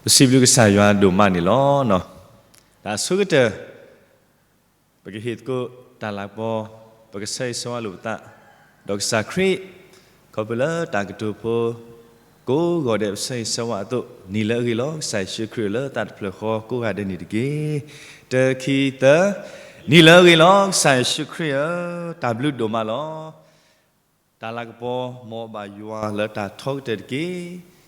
ပစံးဘျုးကစၢ်ယွၤဒိၣ်မးန့ၣ်လီၤ. တၢ်အဆိကတၢၢ် ပကဟ့ၣ်သကိးတၢ်လၤကပီၤ, ပကဆၢဂ့ၤဆၢဝါလိာ်ပသး, ဒီးကစၢ်ခရံာ်, ခီဖျိလၢတၢ်ကတိၤဖိ ကိးဂီၤဒဲးပဆၢဂ့ၤဆၢဝါအသိး, နံၤလၢအဂ့ၤလီၤ ကစၢ်ယ့ၣ်ၡူးခရံာ်လၢသးတဖျၢၣ်ဃီကိးဂၤဒဲးန့ၣ်တက့ၢ်. တၢ ခံ သၢ, နံၤလၢအဂ့ၤလီၤ ကစၢ်ယ့ၣ်ၡူးခရံာ်ဧၢ, တၢ်ဘျုးဒိၣ်မးလီၤ. တၢ်လၤကပီၤ မ်အဘၣ်ယွၤလၢတၢ်ထီကတၢၢ်တက့ၢ်.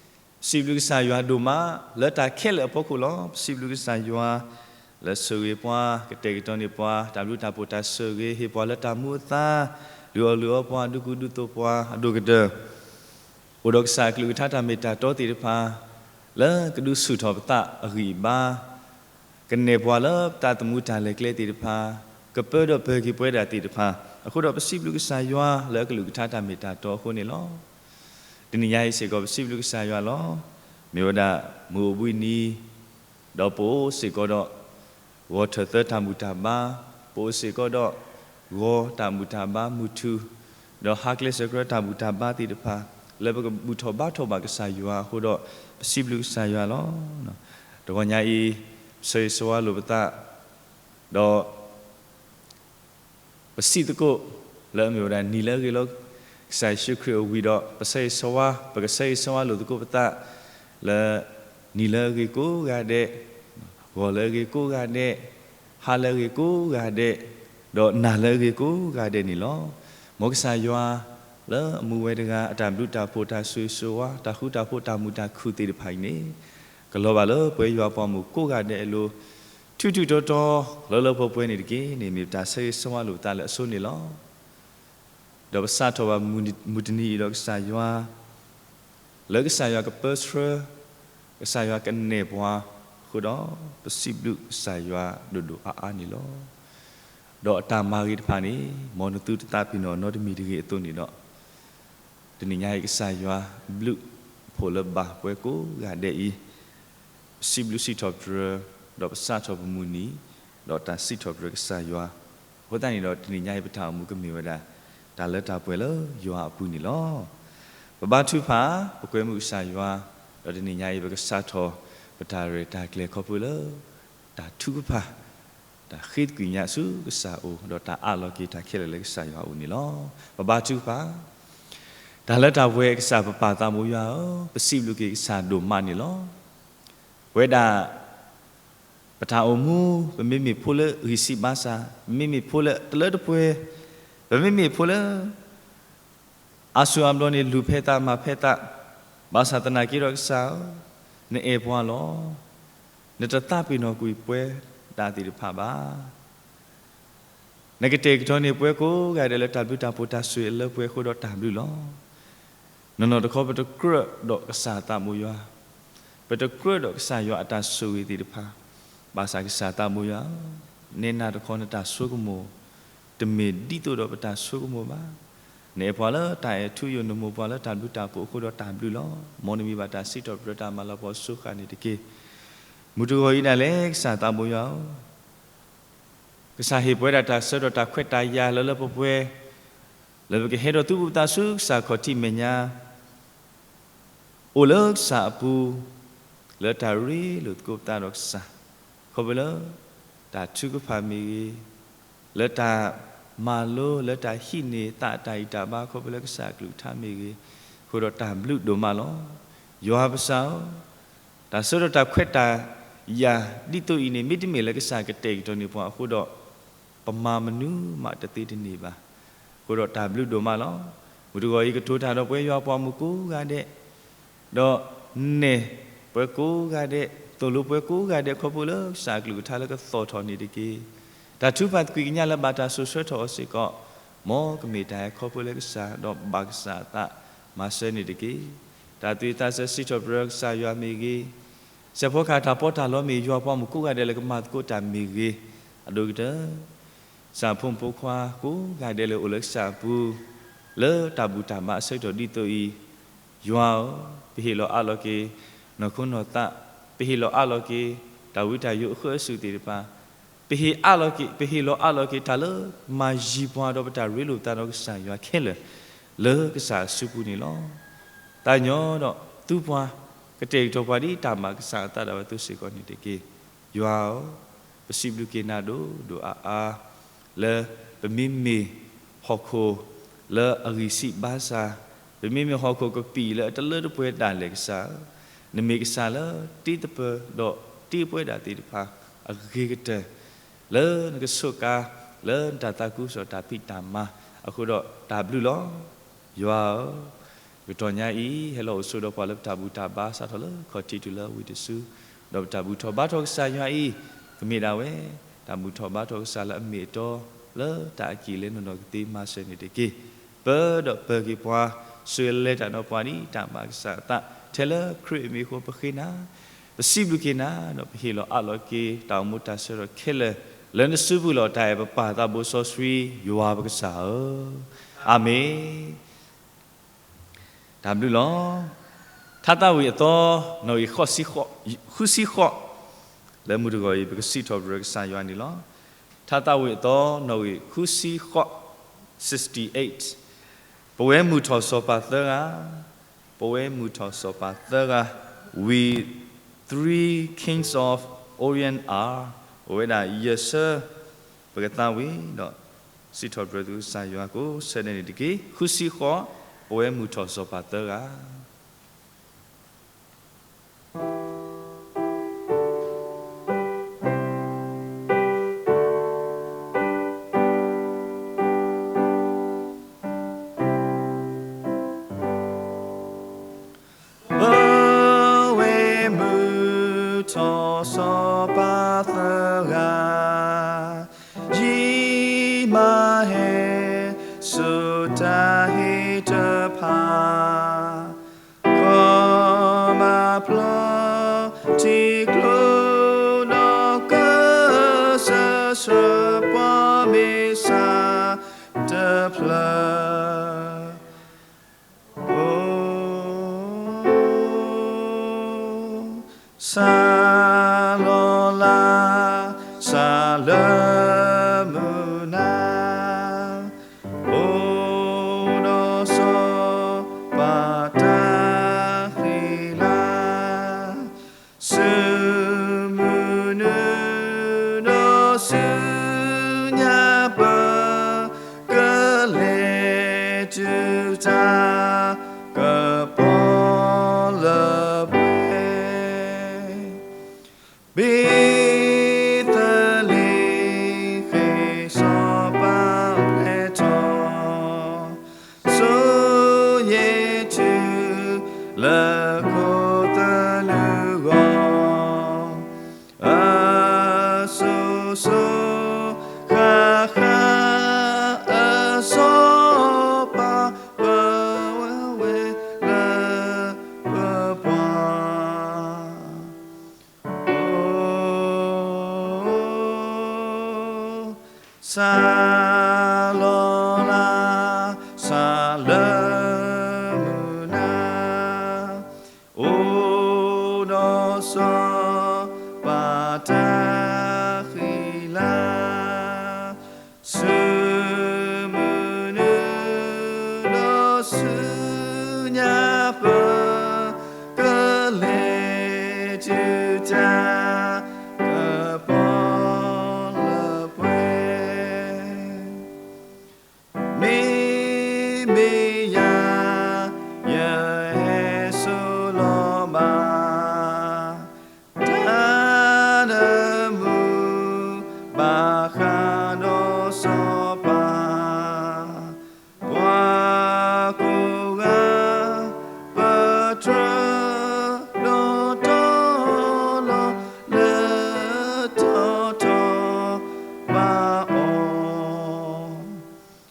ပစံးဘျုးကစၢ်ယွၤဒိၣ်မး လၢတၢ်ခဲလၢာ်အဖီခိၣ်လီၤ. ပစံးဘျုးကစၢ်ယွၤ လၢဆိၣ်ဂ့ၤပှၤ, ကတဲာ်ကတီၤန့ၢ်ပှၤ, တၢ်ဘျုးတၢ်ဖှိၣ်တၢ်ဆိၣ်ဂ့ၤ ဟ့ၣ်ပှၤလၢတၢ်မူအသါ, ဒုးအီၣ်လုၢ်အီပှၤ, ဒုးကူဒုးသိးပှၤအဒိၣ်ကတၢၢ် အိၣ်ဒီးကစၢ်အကလုၢ်ကထါတၢ်မ့ၢ်တၢ်တီသ့ၣ်တဖၣ်, လၢကဒုးဆူၣ်ထီၣ်ပသးအဂံၢ်အဘါ, ကနဲၣ်ပှၤလၢပသးသမူတၢ်လဲၤကျဲသ့ၣ်တဖၣ်, ကပၢဒီးပၢၤက့ၤပဝဲဒၣ်သ့ၣ်တဖၣ်, အဃိဒီးပစံးဘျုးကစၢ်ယွၤလၢအကလုၢ်ကထါတၢ်မ့ၢ်တၢ်တီအဃိန့ၣ်လီၤ. တနံၤညါအံၤစ့ၢ်ကီး ပစံးဘျုးကစၢ်ယွၤလီၤ. မ့ၢ်ဝဲဒၣ်မုၢ်အိၣ်ဘှံးနံၤ, ဒီးပအိၣ်စ့ၢ်ကီးဒီး ဂီၤထၢၣ်သၢတၢ်ဘူၣ်တၢ်ဘါ, ပအိၣ်စ့ၢ်ကီးဒီး ဂီၤတၢ်ဘူၣ်တၢ်ဘါမုၢ်ထူၣ်, ဒီးဟါကျဲစၢၤကျၢၤတၢ်ဘူၣ်တၢ်ဘါသ့ၣ်တဖၣ်, လၢပကဘူၣ်ထီၣ်ဘါထီၣ်ဘၣ်ကစၢ်ယွၤအဃိဒီး ပစံးဘျုးကစၢ်ယွၤလီၤ. တဂီၤညါအံၤ ပဆၢဂ့ၤဆၢဝါလိာ်ပသး, ဒီး ပစံးသကိး လၢအမ့ၢ်ဝဲဒၣ်နံၤလၢအဂ့ၤလီၤ ကစၢ်ယ့ၣ်ၡူးခရံာ်အဝံၤဒီး ပဆၢဂ့ၤဆၢဝါ, ပကဆၢဂ့ၤဆၢဝါလိာ်သကိးပသး လၢ နံၤလၢအဂ့ၤကိးဂၤဒဲး, ဂီၤလၢအဂ့ၤကိးဂၤဒဲး, ဟါလၢအဂ့ၤကိးဂၤဒဲး, ဒီးနၤလၢအဂ့ၤကိးဂၤဒဲးန့ၣ်လီၤ. မ်ကစၢ်ယွၤ လၢအမူဝဲတဂၤ အတၢ်ဘျုးတၢ်ဖှိၣ်တၢ်ဆိၣ်ဂ့ၤဆိၣ်ဝါ တၢ်ဃူတၢ်ဖိးတၢ်မုာ်တၢ်ခုၣ်သ့ၣ်တဖၣ်အံၤန့ၣ် ကလီၤဘၣ်လၢပဝဲယွၤပှၤမုၣ်ကိးဂၤဒဲးအလိၤ ထူထူတီတီ လၢလၢပှဲၤပှဲၤန့ၣ်တက့ၢ်န့ၣ် မ့ၢ်ပတၢ်ဆၢဂ့ၤဆၢဝါလိာ်ပသးလၢအဆိန့ၣ်လီၤ. ဒီးပစးထီၣ်ဘၣ်မုၢ်တနံၤအံၤဒီးကစၢ်ယွၤ လၢကစၢ်ယွၤကပၢဆှၢ, ကစၢ်ယွၤကနဲၣ်ပှၤအဃိဒီး ပစံးဘျုးကစၢ်ယွၤဒိၣ်ဒိၣ်အါအါန့ၣ်လီၤ. ဒီးအတၢ်မၤဂ့ၤတဖၣ်န့ၣ် မ်နသုတသးပ့ၤနီၣ်နီတမံၤတဂ့ၤအသိးန့ၣ်ဒီး တနံၤညါအံၤကစၢ်ယွၤဘျုးအဖှိၣ်လၢဘၣ်ပှၤကိးဂၤဒဲးအံၤ ပစံးဘျုးစံးထီၣ်ပတြၢၤ, ဒီးပစးထီၣ်ပမုၢ်နံၤ, ဒီးတၢ်စံးထီၣ်ပတြၢၤကစၢ်ယွၤ, အဃိသတးန့ၣ်ဒီး တနံၤညါအံၤပတၢ်အိၣ်မူကမ့ၢ်ဝဲဒၣ် တၢ်လၢတၢ်ပှဲၤလၢယွၤအပူၤန့ၣ်လီၤ. ပဘါထုကဖၣ်, ပကွဲမုာ်ကစၢ်ယွၤ, ဒီးတနံၤညါအံၤ ပကစးထီၣ်ပတၢ်ရဲၣ်တၢ်ကျဲၤခီဖျိလၢ တၢ်ထုကဖၣ်, တၢ်ဃ့သကွံာ်ညါဆူကစၢ်အအိၣ်, ဒီးတၢ်အးလီၤက့ၤတၢ်ခဲလၢာ်လၢကစၢ်ယွၤအအိၣ်န့ၣ်လီၤ. ပဘါထုကဖၣ် တၢ်လၢတၢ်ပှဲၤကစၢ်ပပၢ်သးဘိယွၤဧၢ, ပစံးဘျုးက့ၤကစၢ်ဒိၣ်မးန့ၣ်လီၤ. ပဝဲဒၣ် ပတၢ်အိၣ်မူ ပမ့မ့ၢ်ဖိလၢဂံၢ်စၢ်ဘါစၢ်, ပမ့မ့ၢ်ဖိလၢတလၢတပှဲၤ, ပမ့မ့ၢ်ဖိလၢ အါစုအါဘျီန့ၣ် လူၤဖဲသးမၤဖဲသး, ဘၣ်ဆၣ်သနာ်က့ဒီးကစၢ်ဧၢ, နအဲၣ်ပှၤလီၤ. နတသးပ့ၤနီၣ်ကွံာ်ပှဲၤဒၣ်သ့ၣ်တဖၣ်ဘၣ်. နကတဲာ်ကတီၤန့ၢ်ပှၤကိးဂၤဒဲးလၢတၢ်ဘျုးတၢ်ဖှိၣ်တၢ်ဆိၣ်ဂ့ၤအလၢပှဲၤအဃိဒီးတၢ်ဘျုးလီၤ. နီၢ်နီၢ်တခီပတကြၢးဒီးကစၢ်သးဘိယွၤ, ပတကြၢးဒီးကစၢ်ယွၤအတၢ်ဆိၣ်ဂ့ၤသ့ၣ်တဖၣ်, ဘၣ်ဆၣ်ကစၢ်သးဘိယွၤ, နဲနၤတခီနတၢ်ဆိကမိၣ်, တမ့ၢ်ဒ်သိးဒီးပတၢ်ဆိကမိၣ်ဘၣ်. နအဲၣ်ပှၤလၢတၢ်အဲၣ်ထူယိာ် နမိၢ်ပှၤလၢတၢ်ဘျုးတၢ်ဖှိၣ်အဃိဒီးတၢ်ဘျုးလီၤ. မ်နမံၤဘၣ်တၢ်စံးထီၣ်ပတြၢၤတၢ်မၤလၤကပီၤစၢဃာ်န့ၣ်တက့ၢ်. မုၢ်တဂီၤအံၤဒၣ်လဲာ် ကစၢ်သးဘိယွၤဧၢ, ကစၢ်ဟ့ၣ်ပှၤဒၣ်တၢ်ဆၢကတီၢ်တၢ်ခွဲးတၢ်ယာ်လၢလၢပှဲၤပှဲၤ, လၢပကဟဲဒီးသူၣ်ဘီၣ်သးဆူကစၢ်ခီၣ်ထံးမဲာ်ညါ အိၣ်လၢကစၢ်အပူၤ, လၢတၢ်ရ့လိာ်သကိးပသးဒီးကစၢ်, ခီဖျိလၢ တၢ်ထုကဖၣ်မ့ၢ်ဂ့ၤ, လၢတၢ်မၤလိ လၢတၢ်ဟံးန့ၢ်သးတၢ်ဂံၢ်တၢ်ဘါ ခီဖျိလၢကစၢ်အကလုၢ်ကထါမ့ၢ်ဂ့ၤ, အဃိဒီးတၢ်ဘျုးဒိၣ်မးလီၤ. ယွၤပစၢ်ဧၢ, တၢ်ဆၢကတီၢ်တၢ်ခွဲးတၢ်ယာ်ဒ်သိးအံၤန့ၣ် မ့တမ့ၢ်လၢကစၢ်ကတဲာ်ကတီၤန့ၢ်ပှၤအဃိဒီး ပမၤမနုၤမးတသ့တန့ၢ်ဘၣ်. အဃိဒီးတၢ်ဘျုးဒိၣ်မးလီၤ. မုၢ်တဂီၤအံၤကတိၤတၢ်ဒီးပဝဲယွၤပှၤမုၣ်ကိးဂၤဒဲး, ဒီးနဲၣ်ပှၤကိးဂၤဒဲး, သိၣ်လိပှၤကိးဂၤဒဲး ခီဖျိလၢကစၢ်အကလုၢ်ကထါလၢကသီၣ်ထီၣ်န့ၣ်တက့ၢ်. တၢ်ထုကဖၣ်သကွံာ်ကညးလၢဘၣ်တၢ်စိာ်ဆှၢထီၣ်အီၤစ့ၢ်ကီး, မ်ကမ့ၢ်တၢ်ဟဲခီဖျိလၢကစၢ် ဒီးဘၣ်ကစၢ်အသးမၤစၢၤန့ၣ်တက့ၢ်. တၢ်သူၣ်ဝံၣ်သးဆၢစံးထီၣ်ပတြၢၤကစၢ်ယွၤမ့ၢ်ဂ့ၤ, စဲးဖီကဟၣ်တၢ်ပီးတၢ်လီမ့ၢ်ယွၤပှၤမုၣ်ကိးဂၤဒဲးလၢကမၤသကိးတၢ်မ့ၢ်ဂ့ၤ, အဒိၣ်ကတၢၢ် ကစၢ်ဖိမုၣ်ဖိခွါကိးဂၤဒဲးလၢအိၣ်လၢကစၢ်အပူၤ, လၢတၢ်ဘူၣ်တၢ်ဘါအဆၢကတီၢ်ဒ်သိးအံၤ, ယွၤဧၢ, ပဟ့ၣ်လီၤအးလီၤက့ၤ နီၢ်ခိနီၢ်သး, ပဟ့ၣ်လီၤအးလီၤက့ၤ တၢ်ဝံတၢ်ယိးအဃၢအစုးသ့ၣ်တဖၣ်, ပဟ့ၣ်အးလီၤက့ၤ ပဟ့ၣ်လီၤအးလီၤက့ၤတၢ်လၢမၤယံၤပှၤဒီးပတၢ်ရ့လိာ်ပသးဒီးကစၢ်ယွၤခဲလၢာ် လၢကစၢ်အစုပူၤန့ၣ်လီၤ. သးညီဒီးသူပှၤ ကတဲာ်ကတီၤပှၤဒ်တၢ်မၤကစၢ်အသးဒၣ်ဝဲအသိးစ့ၢ်ကီးန့ၣ်တက့ၢ်. ယွၤဧၢ, ပစံးဘျုးက့ၤနၤဒိၣ်ဒိၣ်အါအါ လၢပမ့မ့ၢ်ဟီၣ်ခိၣ် လၢအဂံၢ်ဆံးဘါစၢ်, ပမ့မ့ၢ်ဟီၣ်ခိၣ်ကပံာ်လၢအတလၢတပှဲၤဒၣ်လဲာ်ကစၢ်ဧၢ, နမ့ၢ်ကစၢ်လၢတ့သပၢၤ ဒီးတ့ပဝဲဒၣ်သ့ၣ်တဖၣ်အဂ့ၤကတၢၢ် လၢနကဆိးကါ လၢနတၢ်သးခုကစီၣ်တၢ်ဖံးတၢ်မၤအဃိဒီးတၢ်ဘျုးလီၤ. ယွၤဧၢ, ကတီၢ်ညါအံၤ ဟဲလီၤအိၣ်ဆိးဒီးပှၤလၢပတၢ်ဘူၣ်တၢ်ဘါစးထီၣ်လၢခီၣ်ထံးတုၤလၢဝံၤတစု, ဒီးပတၢ်ဘူၣ်ထီၣ်ဘါထီၣ်ကစၢ်ယွၤအံၤ ကမ့ၢ်ဒၣ်ဝဲ တၢ်ဘူၣ်ထီၣ်ဘါထီၣ်ကစၢ်လၢအမ့ၢ်အတီ လၢတၢ်အကံၢ်လၢနီၢ်နီၢ်ကသ့မၤစၢၤန့ၣ်တက့ၢ်. ပၢဒီးပၢၤက့ၤပှၤ ဆိၣ်ဂ့ၤလဲၤတၢ်ဒီးပှၤဒ်တၢ်မၤကစၢ်အသး ထဲလၢခရံာ်အမံၤအဃိပဃ့နၤ, ပစံးဘျုးက့ၤနၤ ဒီးပဟ့ၣ်လီၤအးလီၤက့ၤ တၢ်အိၣ်မူတၢ်ဆၢကတီၢ်ခဲလၢာ် လၢနစုပူၤလီၤတၢ်အဲၣ်ပပၢ်သးဘိစီဆှံ ယွၤပကစၢ်ဧၢ, အၤမ့ၣ်. တၢ်ဘျုးလီၤ. ထါသးဝံၣ်အသီ နီၣ်ဂံၢ်ဃိးဆံဃိး, ဃုဆံဃိး, လၢမုၢ်တဂီၤအံၤ ပကစံးထီၣ်ပတြၢၤကစၢ်ယွၤန့ၣ်လီၤ. ထါသးဝံၣ်အသီ နီၣ်ဂံၢ်ဃုဆံဃိး, sixty-eight. ပဝဲမုၢ်ထီၣ်စီၤပၤသၢဂၤ, ပဝဲမုၢ်ထီၣ်စီၤပၤသၢဂၤ, we three kings of Orient are, အိၣ်ဝဲဒၣ်ယဲၢ်ဆၢ, ပကသးဝံၣ်ဒီး စံးထီၣ်ပတြၢၤသုကစၢ်ယွၤကိးဆၢဒဲးန့ၣ်တက့ၢ်. ဃုဆံဃိး, ပဝဲမုၢ်ထီၣ်စီၤပၤသၢဂၤ. ပဝဲမုၢ်ထီၣ်စီၤပၤသၢဂၤ, ယံာ်မးဟဲဆူတၢ်ဟ့ၣ်တဖၣ်, ခီမၤဖျိထံကျိဒီးကစၢၢ်ဆှၢပှၤမ့ၢ်စးတဖျၢၣ် အိၣ်, စၢ်လီၤလၢ်, စၢ်လၢမုၢ်နၤ, အိၣ်ဒီးစီၤပၤတၢ်ဃံလၤ ဆူမုၢ်နုာ်ဒီးဆူညါပၢၢ် ကလဲၤတုၤတၢ်ကပီၤလၢပှဲၤ ဘ့းသလ့ဟ့ၣ်စီၤပၤဖျဲးထီၣ်, ဆိၣ်ဂ့ၤတုၤလၢခိၣ်သလုးဂီၢ်, အစိၤစိၤဃၣ်ဃၣ် အစီၤပၤပၢဝဲလၢပပှၤ အိၣ်, စၢ်လီၤလၢ်, စၢ်လၢမုၢ်နၤ, အိၣ်ဒီးစီၤပၤတၢ်ဃံလၤ ဆူမုၢ်နုာ်ဒီးဆူညါပၢၢ် ကလဲၤတုၤတၢ် ကပီၤလၢပှဲၤ မ့မ့ၢ်ယၤ ယဟဲစိာ်လီၤဘၣ် တၢ်နၢမူ ဘၣ်ဃးဒီးစီၤပၤ ပှၤကိးဂၤ ပတြၢၤဒီးတီလီၤ လၢတီတီဘၣ်အီၤ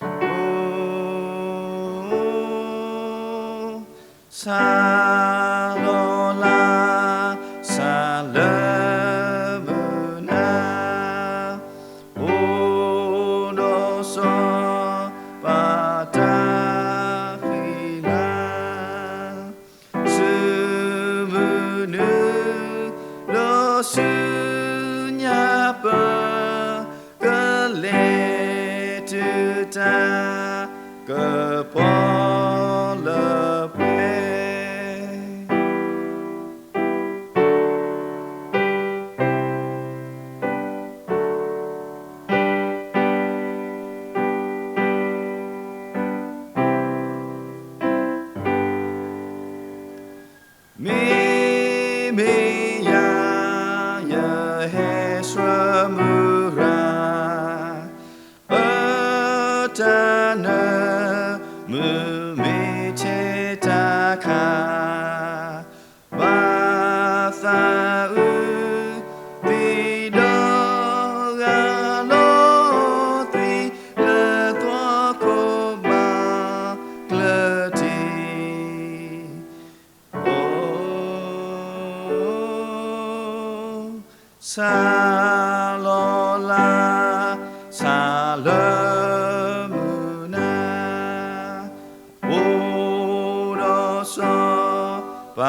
အိၣ်, စၢ်လီၤလၢ်, စၢ်လၢမုၢ်နၤ, အိၣ်ဒီးစီၤပၤတၢ်ဃံလၤ ဆူမုၢ်နုာ် ဒီးဆူညါပၢၢ် ကလဲၤတုၤတၢ် ကပီၤလၢပှဲၤ နၢမုၢ်မ့ၢ်ထဲတခါ, ဘၣ်သးအုးသံဒီးဂၤလီၤသွံၣ် လၢသွၣ်ခိၣ်မၤကျၢၤတံၢ် အိ, ဆါလီၤလါ ဆါလၢမုၢ်နၤ, အိၣ်ဒီးစီၤပၤ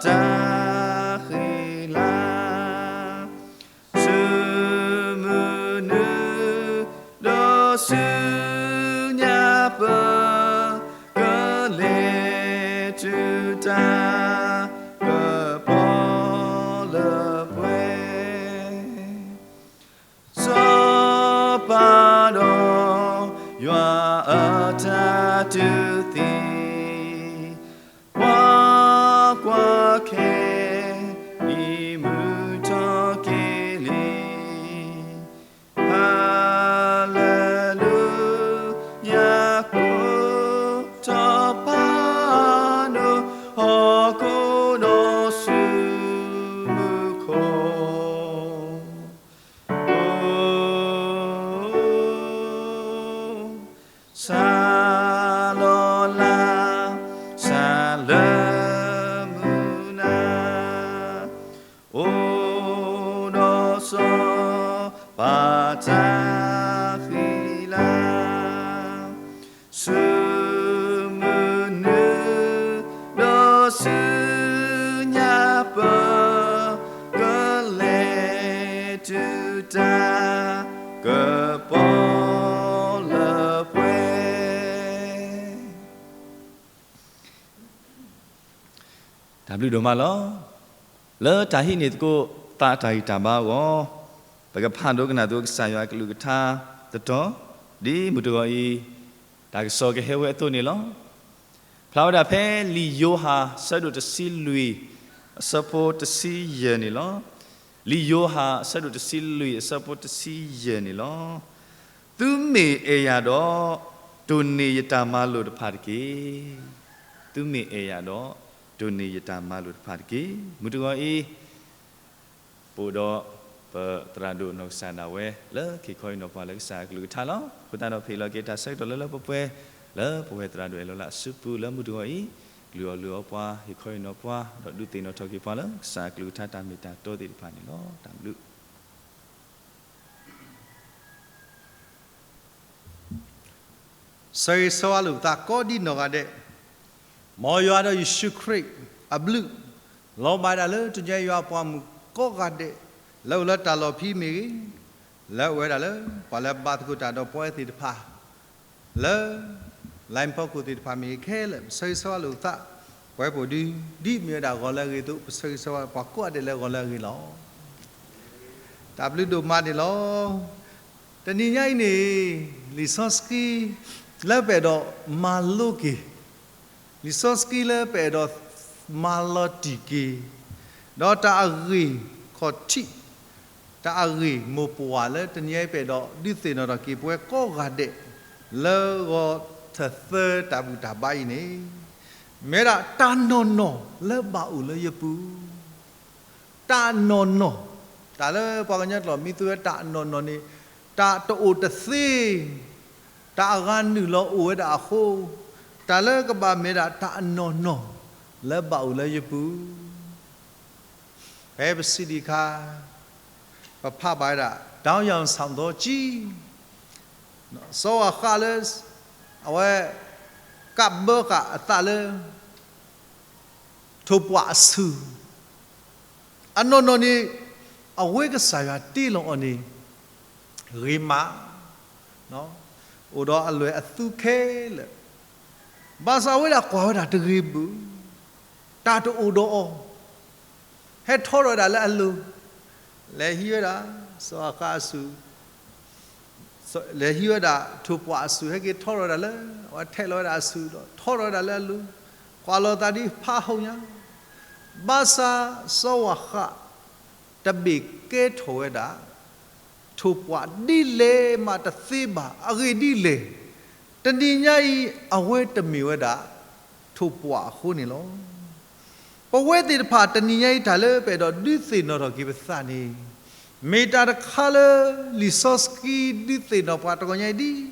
တၢ်ဃံလၤ ဆူမုၢ်နုာ်ဒီးဆူညါပၢၢ် ကလဲၤတုၤတၢ်ကပီၤလၢပှဲၤ, စီၤပၤဒီးယွၤအတၢ်တူၢ်သံ ကွၢ်ကွၢ်ခဲအံၤ မုၢ်ထီၣ်က့ၤလံ, ဟါလ့လူယၤ ကိးထီၣ်ပၢ်နိၣ် ဟီၣ်ခိၣ်ဒီးဆူမူခိၣ် အိ, ဆါလီၤလါ ဆါလၢမုၢ်နၤ, အိၣ်ဒီးစီၤပၤတၢ်ဃံလၤ ဆူမုၢ်နုာ်ဒီးဆူညါပၢၢ် ကလဲၤတုၤတၢ်ကပီၤလၢပှဲၤ တၢ်ဘျုးဒိၣ်မးလီၤ. လၢတၢ်ဟံးန့ၢ်သကိးသး တၢ်ဂံၢ်တၢ်ဘါအဂီၢ်, ပကဖးဒိကနၣ်သကိးကစၢ်ယွၤအကလုၢ်ကထါတတီၤ, ဒ်မုၢ်တဂီၤအံၤ တၢ်ကစီၣ်ကဟဲဝဲအသိးန့ၣ်လီၤ. ဖျါဝဲဒၣ်ဖဲလံာ်ယိၤဟၣ် အဆၢဒိၣ်တဆံလွံၢ် အဆၢဖိတဆံယဲၢ်န့ၣ်လီၤ. လံာ်ယိၤဟၣ် အဆၢဒိၣ်တဆံလွံၢ် အဆၢဖိတဆံယဲၢ်န့ၣ်လီၤ. သုမ့ၢ်အဲၣ်ယၤဒီး တိၢ်န့ၢ်ယတၢ်မၤလိာ်တဖၣ်တက့ၢ်. သုမ့ၢ်အဲၣ်ယၤဒီး တိၢ်န့ၢ်ယတၢ်မၤလိာ်တဖၣ်တက့ၢ်. မုၢ်တဂီၤအံၤ ပအိၣ်ဒီးပသရၣ်ဒိၣ်နီၢ်ကစၢ်ဒၣ်ဝဲ လၢကဟ့ၣ်ခီဟ့ၣ်နီၤပှၤလၢကစၢ်အကလုၢ်ကထါလီၤ. အဃိသတးဒီး ပဟ့ၣ်လီၤက့ၤတၢ်ဆၢကတီၢ်လၢလၢပှဲၤပှဲၤ လၢပဝဲသရၣ်ဒိၣ်အဲၣ်လီၤလးအစုပူၤ လၢမုၢ်တဂီၤအံၤ ကလုၢ်အီၣ်လုၢ်အီပှၤ ဟ့ၣ်ခီဟ့ၣ်နီၤပှၤ ဒီးဒုးသ့ၣ်နီၣ်ထီၣ်က့ၤပှၤလၢ ကစၢ်အကလုၢ်ကထါတၢ်မ့ၢ်တၢ်တီသ့ၣ်တဖၣ်န့ၣ်လီၤ. တၢ်ဘျုး ဆၢဂ့ၤဆၢဝါလိာ်ပသးကိးဒံနီၢ်ဂၤဒဲး, မ်ယွၤဒီးယ့ၣ်ၡူးခရံာ်အဘျုး, လီၤဘၣ်ဒၣ်လၢတနံၤညါယွၤအပှၤမုၣ်ကိးဂၤဒဲး, လၢအိၣ်လၢတၢ်လီၢ်ဖံးမ့ၢ်ဂ့ၤ, လၢအိၣ်ဝဲဒၣ်လၢ ပှၤလၢဘါသကိးတၢ်ဒီးပဝဲသ့ၣ်တဖၣ် လၢ လိုင်းဖီခိၣ်သ့ၣ်တဖၣ်မ့ၢ်ဂ့ၤခဲလၢာ် ပဆၢဂ့ၤဆၢဝါလိာ်ပသး, ပဝဲပအိၣ်ဒ် ဒ်မ့ၢ်ဝဲဒၣ်ဂီၤလၢအဂ့ၤအသိး ပဆၢဂ့ၤဆၢဝါပှၤကိးဂၤဒဲးလၢဂီၤလၢအဂ့ၤလီၤ. တၢ်ဘျုးဒိၣ်မးန့ၣ်လီၤ. တနံၤညါအံၤန့ၣ် လံာ်စီဆှံလၢပအဲၣ်ဒိးမၤလိက့ၤ, လံာ်စီဆှံလၢပအဲၣ်ဒိးမၤလီၤတံၢ်က့ၤ, ဒီးတၢ်အဂ့ၢ်ခီၣ်ထံး, တၢ်အဂ့ၢ်မိၢ်ပှၢ်လၢတနံၤညါအံၤပအဲၣ်ဒိးဒုးသ့ၣ်နီၣ်ထီၣ်က့ၤပဝဲကိးဂၤဒဲး လၢဂီၤထၢၣ်သၢတၢ်ဘူၣ်တၢ်ဘါအံၤန့ၣ် မ့ၢ်ဝဲဒၣ်တၢ်နီၢ်နီၢ်လၢဘၣ်အိၣ်လၢယပူၤ တၢ်နီၢ်နီၢ်, တၢ်လၢပှၤကညီကျိာ်မ့ၢ်သ့ၣ်ဝဲတၢ်နီၢ်နီၢ်န့ၣ် တၢ်တအိၣ်တသ့, တၢ်အဂၤနုာ်လီၤအိၣ်ဝဲဒၣ်အဃိ, တၢ်လၢကဘၣ်မ့ၢ်ဒၣ်တၢ်နီၢ်နီၢ်လၢဘၣ်အိၣ်လၢယပူၤ ဖဲပစံးဒံးအခါ ပဖးဘၣ်ဝဲဒၣ် ဒေါင်းယွင်ဆောင်သောကျိ, စီၤဝၣ်ဃးလၢ အဝဲ ကးဘၢဃာ်အသးလၢ ထိၣ်ပှာ်အစု အနီၢ်နီၢ်န့ၣ် အဝဲကစၢ်ယွၤတ့လီၤအီၤန့ၣ် ဂ့ၤမး, အိၣ်ဒီးအလွဲၢ်အသူခဲလၢာ်, ဘၣ်ဆၣ်အဝဲဒၣ်ကွၢ်ဝဲဒၣ်တဂ့ၤဘၣ်, တၢ်တအိၣ်ဒီးအီၤ, ဟဲထီထီၣ်ဝဲဒၣ်လၢအလိၤ, လဲၤဟံးဝဲဒၣ် စီၤအၤဃးအစု လဲၤဟံးဝဲဒၣ်ထိၣ်ပှာ်အစု ဟဲက့ၤထီထီၣ်ဝဲဒၣ်လၢ အဝဲထဲးလီၤဝဲဒၣ်အစုဒီး ထီထီၣ်ဝဲဒၣ်လၢအလိၤ, ကွၢ်လီၤသးဒ်ဖးဟီၣ်ညါ, ဘၣ်ဆၣ်စီၤဝၣ်ဃး တဘ့ၣ်ကဲထီၣ်ဝဲဒၣ် ထိၣ်ပှာ်ဒ်လဲၣ်မးတသ့ဘၣ်, အဂ့ၢ်ဒ်လဲၣ်, တနံၤညါအံၤ အဝဲတမ့ၢ်ဝဲဒၣ် ထိၣ်ပှၢ်အဃိန့ၣ်လီၤ. ပဝဲသ့ၣ်တဖၣ်တနံၤညါအံၤ တၢ်လၢပအဲၣ်ဒိးဒုးသ့ၣ်နီၣ်ထီၣ်က့ၤပသးန့ၣ် မ့ၢ်တၢ်တခါလၢ လံာ်စီဆှံဒုးသ့ၣ်နီၣ်ပှၤတဂီၤညါအံၤဒ်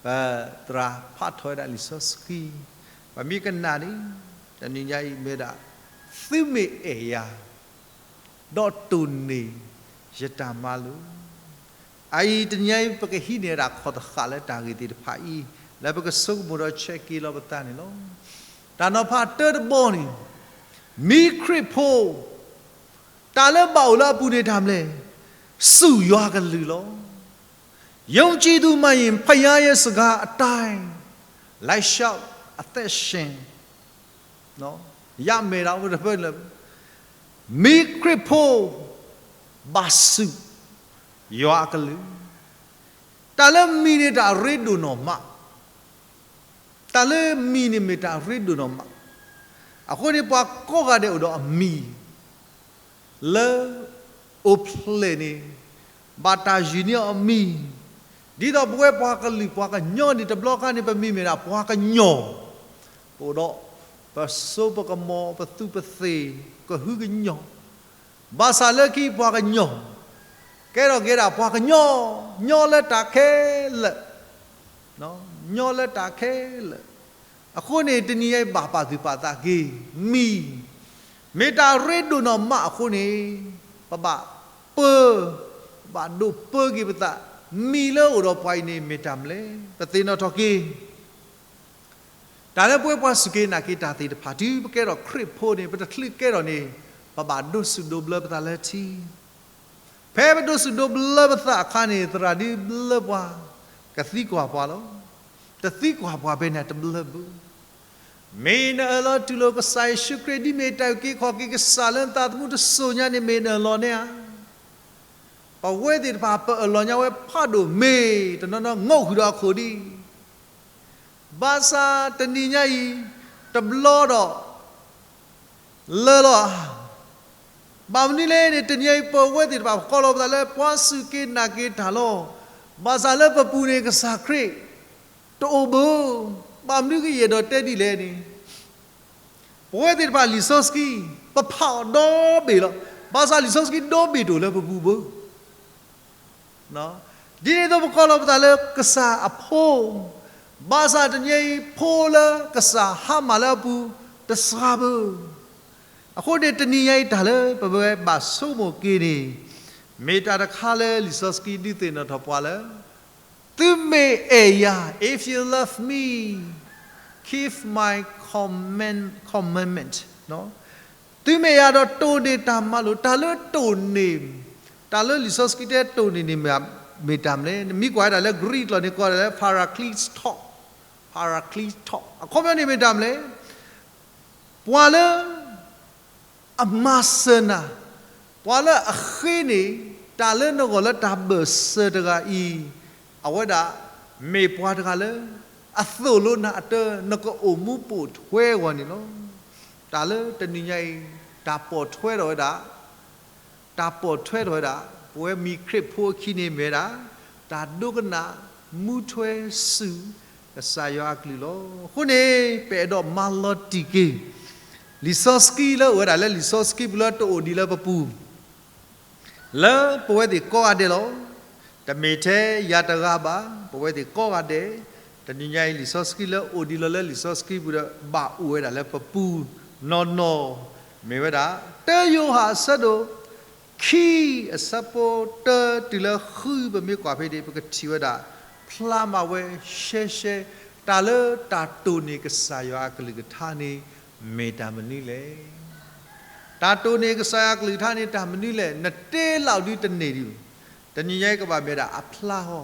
ပသရၣ်ဖးထီၣ်ဝဲဒၣ်လံာ်စီဆှံ, ပမ့ၢ်ကနၣ်န့ၣ် တနံၤညါအံၤမ့ၢ်ဒၣ် သုမ့ၢ်အဲၣ်ယၤ ဒီးတိၢ်န့ၢ်ယတၢ်မၤလိာ်, အအံၤတနံၤအံၤ ပကဟံးန့ၢ်ဒၣ်ခီၣ်တဃာ်လၢတၢ်ဂ့ၢ်သ့ၣ်တဖၣ်အံၤ လၢပကဆိကမိၣ်ဒီးဆဲးက့ၤလီၤပသးန့ၣ်လီၤ. တၢ်နီၤဖးတၢတဘီန့ၣ် မ့ၢ်ခရံာ်ဖိ တၢ်လၢဘၣ်အိၣ်လၢအပူၤန့ၣ်တၢ်မနုၤလဲၣ်, စူၢ်ယွၤကလုၢ်လီၤ. ယုံကြည်သူမှန်ရင် ဘုရားရဲ့စကားအတိုင်း လိုက်လျှောက်အသက်ရှင် ရမယ်, မ့ၢ်ခရံာ်ဖိ ဘၣ်စူၢ် ယွၤအကလုၢ်, တၢ်လၢမံၤန့ၣ်တၢ်ရ့ဒိၣ်နီၢ်မး, တၢ်လၢမံၤန့ၣ်မ့ၢ်တၢ်ရ့ဒိၣ်နီၢ်မး, အဃိန့ၣ် ပှၤကိးဂၤဒဲးအိၣ်ဒီးအမံၤ လၢအိၣ်ဖျဲၣ်န့ၣ် ဘၣ်တၢ်ယုၢ်န့ၢ်အီၤအမံၤ, ဒ်သိးပဝဲပှၤကလုာ်ပှၤကညီန့ၣ် တဘျီခါန့ၣ် ပမံၤမ့ၢ်ဒၣ်ပှၤကညီ, ပအိၣ်ဒီးပစိပကမီၤ ပသူးပသ့ၣ် ကဟုကညီၢ်, ဘၣ်ဆၣ်လၢခံပှၤကညီ ကဲထီၣ်က့ၤဒၣ်ပှၤကညီ, ညီလၢတၢ်ခဲလၢာ်, ညီလၢတၢ်ခဲလၢာ်, အဃိန့ၣ် တနံၤညါအံၤဘၣ်ပာ်သူၣ်ပာ်သးက့ၤ မံၤ မ့ၢ်တၢ်ရ့ဒိၣ်နီၢ်မးအဃိန့ၣ် ပဘၣ်ပၢ, ပဘၣ်ဒိးပၢက့ၤပသး, မံၤလၢအိၣ်ဒီးပှၤအံၤန့ၣ်မ့ၢ်တၢ်မနုၤလဲၣ်, ပသ့ၣ်နီၣ်ထီၣ်က့ၤ တၢ်လၢပဝဲပှၤစူၢ်က့ၤနာ်က့ၤတၢ်သ့ၣ်တဖၣ် တုၤပကဲထီၣ်ခရံာ်ဖိန့ၣ် ပတချုးကဲထီၣ်န့ၣ် ပဘၣ်ဒိးစူၣ်ဒိးဘျၢပသးလၢထံ, ဖဲပဒိးစူၣ်ဒိးဘျၢပသးအခါန့ၣ် သရၣ်ဒုးဘျၢပှၤ, ကသံကွၢ်ပှၤလီၤ, တသံကွၢ်ပှၤဘၣ်န့ၣ်တဘျၢဘၣ်, မ့ၢ်နအၢၣ်လီၤတူၢ်လိာ်ကစၢ်ယ့ၣ်ၡူးခရံာ် ဒ်မ့ၢ်တၢ်အုၣ်က့ၤခီၣ်က့ၤကစၢ်လၢနသးသမူတစိၤညါန့ၣ် မ့ၢ်နအၢၣ်လီၤန့ၣ်ဧါ. ပဝဲသ့ၣ်တဖၣ် ပအၢၣ်လီၤညါဝဲဖးဒိၣ်မ့ၢ် တနီၤနီၤ ငီၣ်ဃုာ်ဒီးအခိၣ်ဒံး, ဘၣ်ဆၣ်တနံၤညါအံၤ တဘျီဒီး လၢလီၤဧါ. ဘၣ်မနုၤလဲၣ်န့ၣ် တနံၤညါအံၤ ပဝဲသ့ၣ်တဖၣ် ပကိးလီၤပသးလၢ ပှၤစူၢ်က့ၤနာ်က့ၤတၢ်လီၤ. ဘၣ်ဆၣ်လၢပပူၤန့ၣ် ကစၢ်ခရံာ် တအိၣ်ဘၣ်. ဘၣ်မနုၤကယဲၢ်ဒီးတဲဒ်လဲၣ်န့ၣ် ပဝဲသ့ၣ်တဖၣ်လံာ်စီဆှံ ပဖးအီၤဒီဘ့ၣ်လီၤ. ဘၣ်ဆၣ်လံာ်စီဆှံဒီဘ့ၣ်တအိၣ်လၢပပူၤဘၣ်. ဒ်န့ၣ်အသိးပကိးလီၤပသးလၢကစၢ်အဖိ, ဘၣ်ဆၣ်တနံၤအံၤ ဖိလၢကစၢ်ဟါမၢ်လၢအပူၤ တစှၤဘၣ်. အဃိန့ၣ် တနံၤညါအံၤတၢ်လၢပဝဲဘၣ်ဆိကမိၣ်က့ၤန့ၣ် မ့ၢ်တၢ်တခါလၢလံာ်စီဆှံဒုးသ့ၣ်နီၣ်ထီၣ်ပှၤလၢ သုမ့ၢ်အဲၣ်ယၤ if you love me, keep my command, commandment, သုမ့ၢ်အဲၣ်ယၤဒီးတိၢ်န့ၢ်တၢ်မၤလိာ်, တၢ်လၢတိၢ်န့ၢ်, တၢ်လၢလံာ်စီဆှံတဲတိၢ်န့ၢ်န့ၣ် မ့ၢ်တၢ်မနုၤလဲၣ်. နမ့ၢ်ကွၢ်ဝဲဒၣ်လၢ Greek လီၤန့ၣ် ကိးဒၣ်လၢ Paracletos, Paracletos အခီပညီန့ၣ်မ့ၢ်တၢ်မနုၤလဲၣ်. ပှၤလၢ အမၤစၢၤနၤ, ပှၤလၢအဃ့န့ၢ် တၢ်လၢနဂီၢ်လၢတၢ်ဘၢၣ်စၢၤတဂၤအံၤ, အဝဲဒၣ် မ့ၢ်ပှၤတဂၤလၢ အသိၣ်လိနၤအတၢ် နကအိၣ်မူပိာ်ထွဲအဂီၢ်န့ၣ်လီၤ. တၢ်လၢတနံၤညါအံၤ တၢ်ပိာ်ထွဲထီၣ်ဝဲဒၣ် တၢ်ပိာ်ထွဲထီၣ်ဝဲဒၣ် ပဝဲမံၤခရံာ်ဖိအခံန့ၣ်မ့ၢ်ဝဲဒၣ် တၢ်ဒိကနၣ်မူထွဲစူၢ် ကစၢ်ယွၤအကလုၢ်လီၤ. အဃိန့ၣ် ပအဲၣ်ဒိးမၤလီၤတံၢ်က့ၤ လံာ်စီဆှံလၢအိၣ်ဝဲဒၣ်လၢလံာ်စီဆှံပူၤလၢတအိၣ်ဒံးလၢပပူၤ လၢပဝဲသ့ၣ်ကိးဂၤဒဲးလီၤ. တမ့ၢ်ထဲယၤတဂၤဘၣ်, ပဝဲသ့ၣ်ကိးဂၤဒဲး, တနံၤညါအံၤလံာ်စီဆှံလၢအိၣ်ဒံးလီၤလၢလံာ်စီဆှံပူၤဒီး ဘၣ်အိၣ်ဝဲဒၣ်လၢပပူၤနီၢ်နီၢ်, မ့ၢ်ဝဲဒၣ် တၢယိၤဟၣ်အဆၢဒိၣ်ခံ အဆၢဖိတၢတုၤလၢဃု ပမ့ၢ်ကွၢ်ဖဲန့ၣ် ပကထံၣ်ဝဲဒၣ် ဖျါမးဝဲရှဲရှဲ, တၢ်လၢတၢ်တိၢ်န့ၢ်ကစၢ်ယွၤအကလုၢ်ကထါန့ၣ် မ့ၢ်တၢ်မနုၤလဲၣ်. တၢ်တိၢ်န့ၢ်ကစၢ်ယွၤအကလုၢ်ကထါန့ၣ် တၢ်မနုၤလဲၣ်. နတ့လီၤဒုတန့ၢ်ဒံး, တနံၤညါအံၤကဘၣ်မ့ၢ်ဒၣ်အဖျါဟီ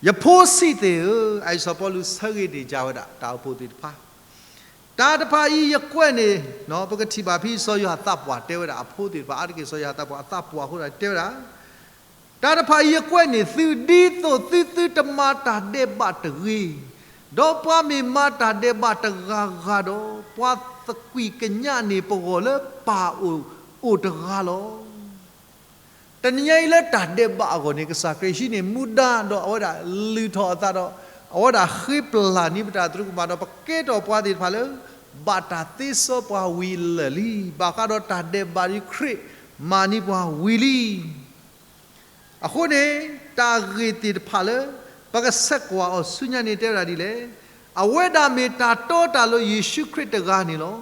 ယဖိဆံးသ့ၣ်ဧၢ, အအံၤစီၤပီလူးဆၢဂ့ၤန့ၢ်က့ၤဝဲဒၣ် တၢ်အိၣ်ဖှိၣ်သ့ၣ်တဖၣ်, တၢ်တဖၣ်အံၤယကွဲးန့ၣ်, ပကထံၣ်ဘၣ်ဖဲစီၤယိၤဟၣ်သးပှၢ်တဲဝဲဒၣ်အဖိသ့ၣ်တဖၣ်, အါတက့ၢ်စီၤယိၤဟၣ်သးပှၢ် အသးပှၢ်အဃိဒၣ်တဲဝဲဒၣ်, တၢ်တဖၣ်အံၤယကွဲးန့ၢ်သု ဒ်သိးသုသုတမၤတၢ်ဒဲးဘးတဂ့ၤ, ဒီးပှၤမ့ၢ်မၤတၢ်ဒဲးဘးတဂၤဂၤဒီး, ပှၤသကွံာ်ကညးန့ၢ်ပဂီၢ်လၢပၢ်အိၣ်အိၣ်တဂၤလီၤ. တနံၤညါအံၤလၢတၢ်ဒဲးဘးအဂီၢ်န့ၣ် ကစၢ်ခရံာ်ဟံးန့ၢ်မူဒါဒီးအဝဲဒၣ်လုၢ်ထီၣ်အသးဒီး အဝဲဒၣ်ဃ့ပျၢ်န့ၢ်ပတၢ်သရူးကမၣ်ဒီး ပကဲထီၣ်ပှၤသ့ၣ်တဖၣ်လၢ ဘၣ်တၢ်သ့စီပှၤဝံၤလၢာ်လံ. ဘၣ်ဃးဒီးတၢ်ဒဲးဘးဒီးခရံာ်မၤန့ၢ်ပှၤဝံၤလံ. အဃိန့ၣ် တၢ်ဂ့ၢ်သ့ၣ်တဖၣ်လၢ ပကဆဲးကွၢ်အီၤဆူညါန့ၣ် တဲဝဲဒၣ်ဒ်လဲၣ်. အဝဲဒၣ်မ့ၢ်တၢ်တီတၢ်လိၤယ့ၣ်ၡူးခရံာ်တဂၤန့ၣ်လီၤ.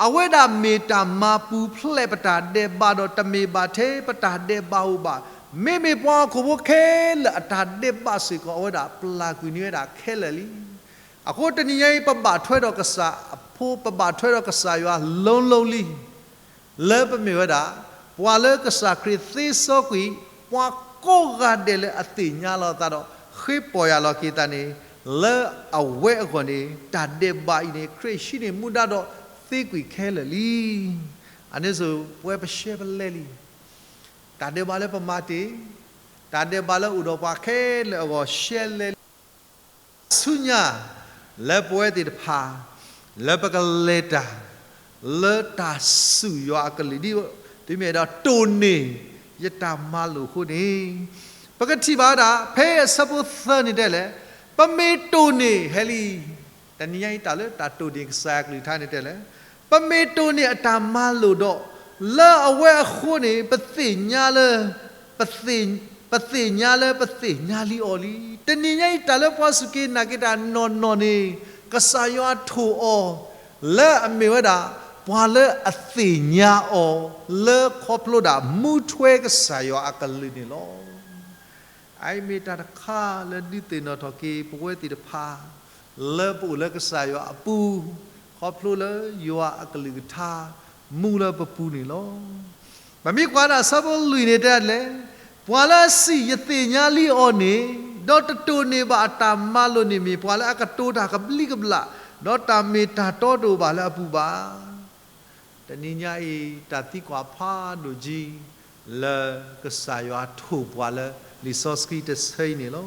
အဝဲဒၣ်မ့ၢ်တၢ်မၤပူၤဖျဲးပတၢ်ဒဲးဘးဒီး တမ့ၢ်ဘၣ်ထဲပတၢ်ဒဲးဘးဧိၤဘၣ်. မ့မ့ၢ်ပှၤဟီၣ်ခိၣ်ဖိခဲလၢာ်အတၢ်ဒဲးဘးစ့ၢ်ကီး အဝဲဒၣ်ပျၢ်ကွံာ်န့ၢ်ဝဲဒၣ်ခဲလၢာ်လံ. အဃိတနံၤညါအံၤ ပဘၣ်ထွဲဒီးကစၢ်အဖိ, ပဘၣ်ထွဲဒီးကစၢ်ယွၤ လိၤလိၤလံ လၢပမ့ၢ်ဝဲဒၣ် ပှၤလၢကစၢ်ခရံာ်သ့စီကွံာ်, ပှၤကိးဂၤဒဲးလၢအသ့ၣ်ညါလီၤအသးဒီး ဃ့ပီၢ်ယၢ်လီၤက့ၤသးန့ၣ်, လၢအဝဲအဂီၢ်န့ၣ် တၢ်ဒဲးဘးအံၤန့ၣ် ခရံာ်ဟံးန့ၢ်မူဒါဒီးသ့ကွံာ်ခဲလၢာ်လံ. အန့ၣ်စ့ၢ် ပဝဲပရှဲပလဲလံ. တၢ်ဒဲးဘးလၢပမၤတ့ၢ်, တၢ်ဒဲးဘးလၢအိၣ်ဒီးပှၤခဲလၢာ်အဂီၢ်ရှဲလဲလံ ဆူညါ လၢပဝဲသ့ၣ်တဖၣ် လၢပကလဲၤတၢ် လၢတၢ်စူၢ်ယွၤအကလုၢ်ဒ် တုၤမ့ၢ်ဒီးတိၢ်န့ၢ် ယတၢ်မၤလိာ်အဃိန့ၣ်, ပကထံၣ်ဘၣ်ဝဲဒၣ် ဖဲအဆၢဖိသၢန့ၣ်တဲလဲၣ်, ပမ့ၢ်တိၢ်န့ၢ်ဟဲလံ. တနံၤညါအံၤ တၢ်လၢတၢ်တိၢ်န့ၢ်ကစၢ်ယွၤအကလုၢ်ကထါန့ၣ်တဲလဲၣ်, ပမ့ၢ်တိၢ်န့ၢ်အတၢ်မၤလိာ်ဒီး လၢအဝဲအဃိန့ၣ် ပသ့ၣ်ညါလၢ ပသ့ၣ်ညါလၢပသ့ၣ်ညါလံအီၤလံ. တနံၤညါအံၤ တၢ်လၢပှၤစူၢ်က့ၤနာ်က့ၤတၢ်နီၢ်နီၢ်န့ၣ် ကစၢ်ယွၤထိၣ်အီၤ လၢအမ့ၢ်ဝဲဒၣ် ပှၤလၢအသ့ၣ်ညါအီၤ လၢခီဖျိဒၣ်မူထွဲကစၢ်ယွၤအကလုၢ်န့ၣ်လီၤ. အအံၤမ့ၢ်တၢ်တခါလၢဒုးသ့ၣ်နီၣ်ထီၣ်က့ၤပဝဲသ့ၣ်တဖၣ် လၢပအိၣ်လၢကစၢ်ယွၤအပူၤ, ခီဖျိလၢယွၤအကလုၢ်ကထါ မူလၢပပူၤန့ၣ်လီၤ. ပမ့ၢ်ကွၢ်ဒၣ်ဆၢဖိလွံၢ်န့ၣ်တဲလဲၣ်, ပှၤလၢအစံးယသ့ၣ်ညါလံအီၤန့ၣ်, ဒီးတတိၢ်န့ၢ်ဘၣ်အတၢ်မၤလိာ်န့ၣ်မ့ၢ် ပှၤလၢအကတိၤတၢ်ကဘျံးကဘျၣ်, ဒီးတၢ်မ့ၢ်တၢ်တီတအိၣ်ဘၣ်လၢအပူၤဘၣ်. တနံၤညါအံၤ တၢ်သံကွၢ်ဖးဒိၣ်ကံ လၢကစၢ်ယွၤထိၣ်ပှၤလၢလံာ်စီဆှံတဆၢအံၤန့ၣ်လီၤ.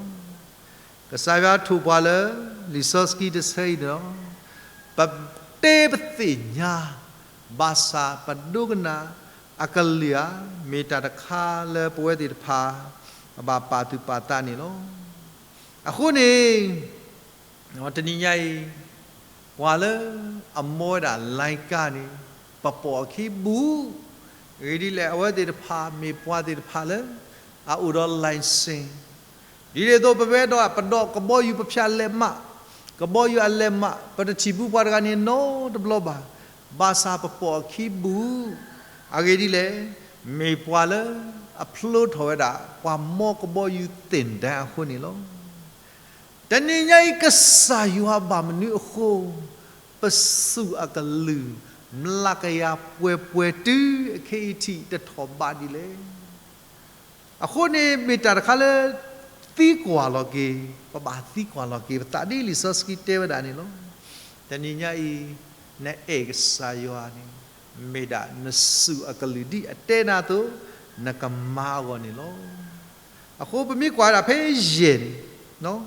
ကစၢ်ယွၤထိၣ်ပှၤလၢလံာ်စီဆှံတဆၢအံၤန့ၣ်လီၤ. ပတဲပသ့ၣ်ညါ ဘၣ်ဆၣ်ပဒိကနၣ်အကလုၢ်ဧါ, မ့ၢ်တၢ်တခါလၢပဝဲသ့ၣ်တဖၣ် ကဘၣ်ပာ်သူၣ်ပာ်သးန့ၣ်လီၤ. အဃိန့ၣ် တနံၤညါအံၤ ပှၤလၢအမီဝဲဒၣ် လိုင်းကါ န့ၣ် ပပိာ်အခံဘူး, အဂ့ၢ်ဒ်လဲၣ် အဝဲသ့ၣ်တဖၣ် မ့ၢ်ပှၤသ့ၣ်တဖၣ်လၢ အအိၣ်ဒီး license, ဒ်န့ၣ်အသိး ပဝဲဒီးပဒီးကဘီယူၤပဖၠးလဲးမး, ကဘီယူၤအလဲးမး ပတထံၣ်ဘူးပှၤတဂၤန့ၣ်နီတဘျီဘၣ်. ဘၣ်ဆၣ်ပပိာ်အခံဘူး, အဂ့ၢ်ဒ်လဲၣ်, မ့ၢ်ပှၤလၢအဖျိထီၣ်ဝဲဒၣ် ပှၤမီကဘီယူၤသ့ၣ်ဒၣ်အဃိန့ၣ်လီၤ. တနံၤညါအံၤ ကစၢ်ယွၤဘၣ်မနုၤအဃိ ပစူၢ်အကလုၢ် မျးကယၤပှဲၤပှဲၤတုၤအခဲအံၤထံးတထီၣ်ဘးဒ်လဲၣ်. အဃိန့ၣ် မ့ၢ်တၢ်တခါလၢ သံကွၢ်လီၤက့ၤ, ပဘၣ်သံကွၢ်လီၤက့ၤပသးဒ်လံာ်စီဆှံတဲဝဲဒၣ်န့ၣ်လီၤ. တနံၤညါအံၤ နအဲၣ်ကစၢ်ယွၤန့ၣ် မ့ၢ်ဒၣ်နစူၢ်အကလုၢ်ဒ်အတဲနၤအသိး နကမၤအဂီၢ်န့ၣ်လီၤ. အဃိပမ့ၢ်ကွၢ်ဒၣ်ဖဲယဲၢ်န့ၣ်,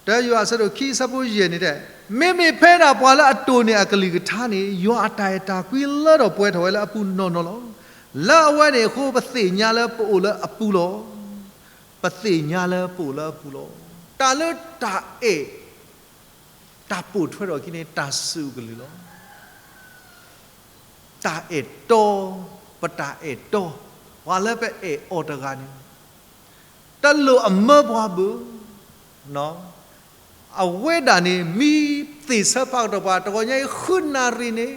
တၢယိၤဟၣ်အဆၢဒိၣ်ခံအဆၢဖိယဲၢ်န့ၣ်တဲ, မ့မ့ၢ်ဖဲဒၣ်ပှၤလၢအတိၢ်န့ၢ်အကလုၢ်ကထါန့ၣ် ယွၤအတၢ်အဲၣ်တၢ်ကွံလၢထီၣ်ပှဲၤထီၣ်ဝဲလၢအပူၤနီၢ်နီၢ်လီၤ. လၢအဝဲန့ၣ်အဃိ ပသ့ၣ်ညါလၢပအိၣ်လၢအပူၤလီၤ. ပသ့ၣ်ညါလၢပအိၣ်လၢအပူၤလီၤ. တၢ်လၢတၢ်အဲၣ် တၢ်ပိာ်ထွဲထီၣ်အခံန့ၣ် တၢ်စူၢ်အကလုၢ်လီၤ. တၢ်အဲၣ်တီ, ပတၢ်အဲၣ်တီ, ပှၤလၢပအဲၣ်အီၤတဂၤန့ၣ် တလိၣ်အမၢပှၤဘၣ်. အဝဲဒၣ်န့ၣ် မ့ၢ်သ့ၣ်ဆၢဖးကတီၢ်ပှၤ တဂီၤညါအံၤ ဃုနၣ်ရံၣ်န့ၣ်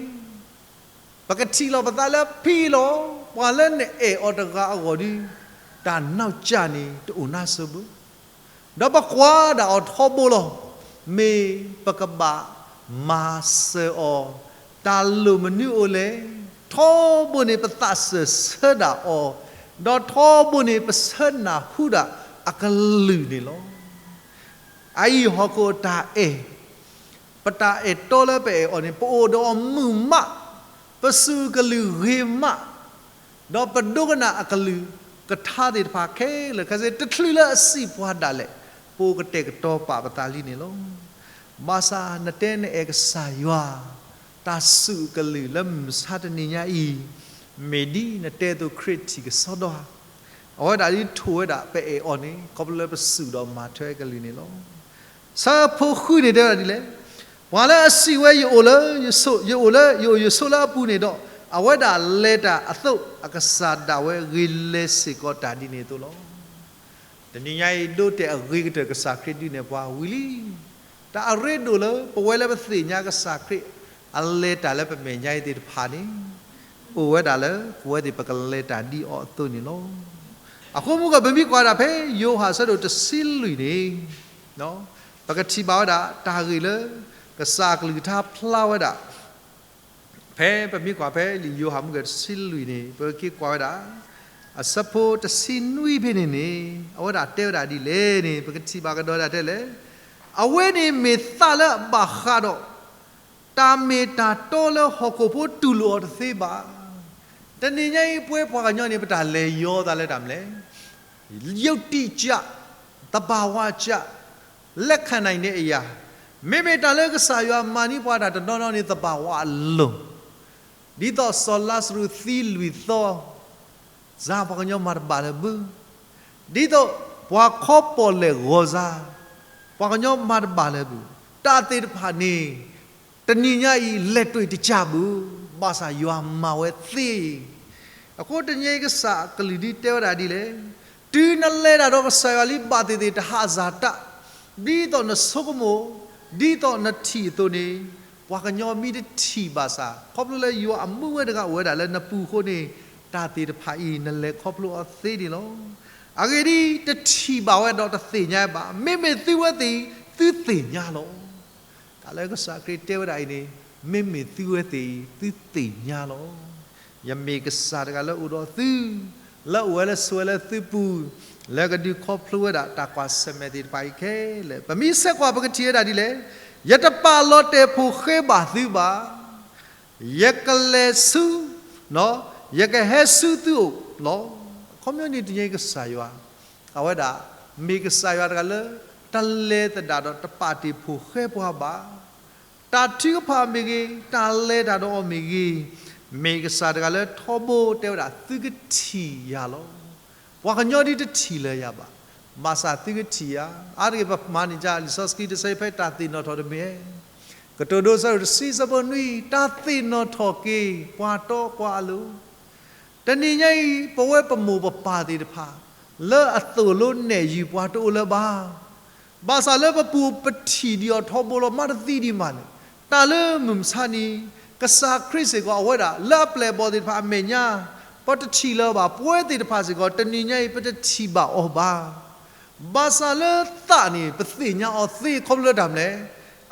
ပကထံၣ်လီၤပသးလၢဖံလီၤ. ပှၤလၢနအဲၣ်အီၤတဂၤအဂီၢ်ဒီး တၢ်နီၢ်ကၠၢ်န့ၣ် တအိၣ်နါစၢၤဘၣ်. ဒီးပကွၢ်ဒၣ်အီၤထီဘိလီၤ. မ့ၢ်ပကဘၣ်မၤစၢၤအီၤ, တၢ်လိၣ်မနုၤအိၣ်လဲၣ်. ထီဘိန့ၣ် ပသးစၢၢ်ဆၢဒၣ်အီၤ, ဒီးထီဘိန့ၣ် ပဆၢနၢ်ဟူဒၣ်အကလုၢ်န့ၣ်လီၤ. အအံၤဟီၣ်ခိၣ်အတၢ်အဲၣ် ပတၢ်အဲၣ်တီလၢပအဲၣ်အီၤန့ၣ် ပအိၣ်ဒီးအီၤမုာ်မး, ပစူၢ်ကလုၢ်ဂ့ၤမး, ဒီးပဒိကနၣ်အကလုၢ်ကထါသ့ၣ်တဖၣ်ခဲလၢာ်ခဲဆ့ တချုးလၢအစံးပှၤဒၣ်လဲာ် ပအိၣ်ကတဲာ်ကတီၤပာ်ပသးလံန့ၣ်လီၤ. ဘၣ်ဆၣ်နတဲနအဲၣ်ကစၢ်ယွၤ, တၢ်စူၢ်ကလုၢ်လၢမုၢ်မဆါတနံၤညါအံၤ, မ့ၢ်ဒ်နတဲအသိးခရံာ်ထံၣ်ကစီဒီဧါ. အဝဲဒၣ်ဒ်ထိၣ်ဝဲဒၣ်ပအဲၣ်အီၤန့ၣ် ခီဖျိလၢပစူၢ်ဒီးမၤထွဲကလုၢ်န့ၣ်လီၤ. ဆၢဖိဃုန့ၣ်တဲဝဲဒၣ်ဒ်လဲၣ်, ပှၤလၢအစံးဝဲ ယအိၣ်လၢယဆိး, ယအိၣ်လၢယအိၣ်ယဆိးလၢအပူၤန့ၣ်ဒီး, အဝဲဒၣ်လဲၤတၢ်အသိး အကစၢ်ဒၣ်ဝဲဂ့ၤလဲၤစ့ၢ်ကီးတၢ်ဒ်န့ၣ်အသိးလီၤ. တနံၤညါအံၤ ဒိးတဲာ်အဂ့ၤကတၢၢ် ကစၢ်ခရံာ်ဒုးနဲၣ်ပှၤဝံၤလံ. တၢ်အရ့ဒိၣ်လၢပဝဲလၢပသ့ၣ်ညါကစၢ်ခရံာ် အလဲၤတၢ်လၢပမဲာ်ညါအံၤသ့ၣ်တဖၣ်န့ၣ်, အိၣ်ဝဲဒၣ်လၢပဝဲသ့ၣ်ပကလဲၤတၢ်ဒ်အီၤအသိးန့ၣ်လီၤ. အဃိမုၢ်ဂီၢ် ပမ့ၢ်ကွၢ်ဒၣ်ဖဲယိၤဟၣ်အဆၢဒိၣ်တဆံလွံၢ်န့ၣ်, ပကထံၣ်ဘၣ်ဝဲဒၣ်တၢ်ဂ့ၢ်လၢ ကစၢ်အကလုၢ်ကထါဖျါဝဲဒၣ် ဖဲပမ့ၢ်ကွၢ်ဖဲလံာ်ယိၤဟၣ်မုၢ်ဂီၢ်တဆံလွံၢ်န့ၣ် ပက့ၤကွၢ်ဝဲဒၣ် အဆၢဖိတဆံနွံဖဲန့ၣ်န့ၣ် အဝဲဒၣ်တဲဝဲဒၣ်ဒ်လဲၣ်န့ၣ် ပကထံၣ်ဘၣ်ကဒီးဒၣ်တဲလဲၣ်. အဝဲန့ၣ်မ့ၢ်သးလၢအဘၣ်ဃးဒီး တၢ်မ့ၢ်တၢ်တီလၢဟီၣ်ခိၣ်ဖိတူၢ်လိာ်အီၤတသ့ဘၣ်. တနံၤညါအံၤ ပဝဲပှၤကညီန့ၣ် ပတၢ်လဲၤယီၤသးလၢတၢ်မနုၤလဲၣ်. ယုတ္တိကျ, သဘာဝကျ, လက္ခဏာအံၤန့ၣ်အယၤ, မ့မ့ၢ်တၢ်လၢကစၢ်ယွၤမၤန့ၢ်ပှၤတၢ်တနီၤနီၤန့ၣ် သဘာဝအလီၢ်, ဒ်သိးစီၤလါစရူးသံလွံၢ်သီ, စၤပှၤကညီမၤတဘၣ်လၢၤဘၣ်, ဒ်သိးပှၤခီပီၣ်လဲၣ်ဂီၤစၤ, ပှၤကညီမၤတဘၣ်လၢၤဘၣ်, တၢ်သ့ၣ်တဖၣ်န့ၣ် တနံၤညါအံၤ လဲၤတွံၢ်တကးဘၣ်, ဘၣ်ဆၣ်ယွၤမၤဝဲသ့ အဃိတနံၤညါအံၤ ကစၢ်အကလုၢ်ဒုးတဲဝဲဒၣ်ဒ်လဲၣ်, တုၤနလဲၤတၢ်ဒီးကစၢ်ယွၤလံဘၣ်သ့ၣ်သ့ၣ် တဟးစၢ်တၢ်, ဒ်သိးနဆိကမိၣ်, ဒ်သိးနထံၣ်အသိးန့ၣ်, ပှၤကညီမ့ၢ်တထံၣ်ဘၣ်ဆၣ် ခီဖျိလၢယွၤအမူဝဲတဂၤအိၣ်ဝဲဒၣ်လၢနပူၤအဃိန့ၣ်, တၢ်သ့ၣ်တဖၣ်အံၤ နလဲၤခီဖျိအီၤသ့န့ၣ်လီၤ. အဂ့ၢ်ဒ်အံၤ, တထံၣ်ဘၣ်ဝဲဒီးတသ့ၣ်ညါဘၣ်, မ့မ့ၢ်သုဝဲသ့ၣ်အံၤ သုသ့ၣ်ညါလီၤ. တၢ်လၢကစၢ်ခရံာ်တဲဝဲဒၣ်အံၤန့ၣ်, မ့မ့ၢ်သုဝဲသ့ၣ်အံၤ သုသ့ၣ်ညါလီၤ. ယမ့ၢ်ကစၢ်တဂၤလၢအိၣ်ဒီးသု, လၢအိၣ်ဝဲလၢဆိးဝဲလၢသုပူၤ, လၢကဒုးခီဖျိဝဲဒၣ်တၢ်ကွၢ်ဆၢၣ်မဲာ်သ့ၣ်တဖၣ်အံၤခဲလၢာ်, ပမ့ၢ်ဆဲးကွၢ်ပကထံၣ်ဝဲဒၣ်ဒ်လဲၣ်, ယတပာ်လီၤတဲာ်ဖိၣ်ဃဲဘၣ်သုဘၣ် ယကလဲၤဆူ, ယကဟဲဆူသုအိၣ်လီၤ. အခီပညီန့ၣ် တနံၤညါအံၤကစၢ်ယွၤ, အဝဲဒၣ်, မ့ၢ်ကစၢ်ယွၤတဂၤလၢ တလဲၤသဒၣ်ဒီးတပာ်တ့ၢ်ဖိၣ်ဃဲပှၤဘၣ်. တၢ်ထုကဖၣ်မ့ၢ်ဂ့ၤ, တၢ်လဲၤတၢ်ဒီးအီၤမ့ၢ်ဂ့ၤ, မ့ၢ်ကစၢ်တဂၤလၢထီဘိတဲဝဲဒၣ် သုကထံၣ်ယၤလီၤ. ပှၤကညီဒ်တထံၣ်လၢၤယၤဘၣ်, ဘၣ်ဆၣ်သုကထံၣ်ယၤ, အါတက့ၢ်ပမၤန့ၢ်က လံာ်စီဆှံတဆၢဖဲတၢ်သ့ၣ်နီၣ်ထီၣ်တမ့ၢ်, ကတိၤဒိဆၢဒိၣ်တဆံဆၢဖိနွံ, တၢ်သ့ၣ်နီၣ်ထီၣ်က့ၤ ပှၤတီပှၤအလိၤ, တနံၤညါအံၤ ပဝဲပမိၢ်ပပၢ်သ့ၣ်တဖၣ်, လၢအသိၣ်လိနဲၣ်ယုာ်ပှၤတအိၣ်လၢၤဘၣ်. ဘၣ်ဆၣ်လၢပပူၤပထံၣ်ဒံးအီၤထီဘိလီၤ မၤတသံဒံးမးန့ၣ်, တၢ်လၢမုၢ်မဆါန့ၣ်, ကစၢ်ခရံာ်စ့ၢ်ကီးအဝဲဒၣ် လၢအပျဲၢ်အဘီၣ်သ့ၣ်တဖၣ်အမဲာ်ညါ, ပတထံၣ်လၢၤဘၣ်, ပဝဲသ့ၣ်တဖၣ်စ့ၢ်ကီး တနံၤညါအံၤ ပတထံၣ်ဘၣ်အီၤဘၣ်. ဘၣ်ဆၣ်လၢသးန့ၣ် ပသ့ၣ်ညါအီၤသ့ခီဖျိလၢတၢ်မနုၤလဲၣ်,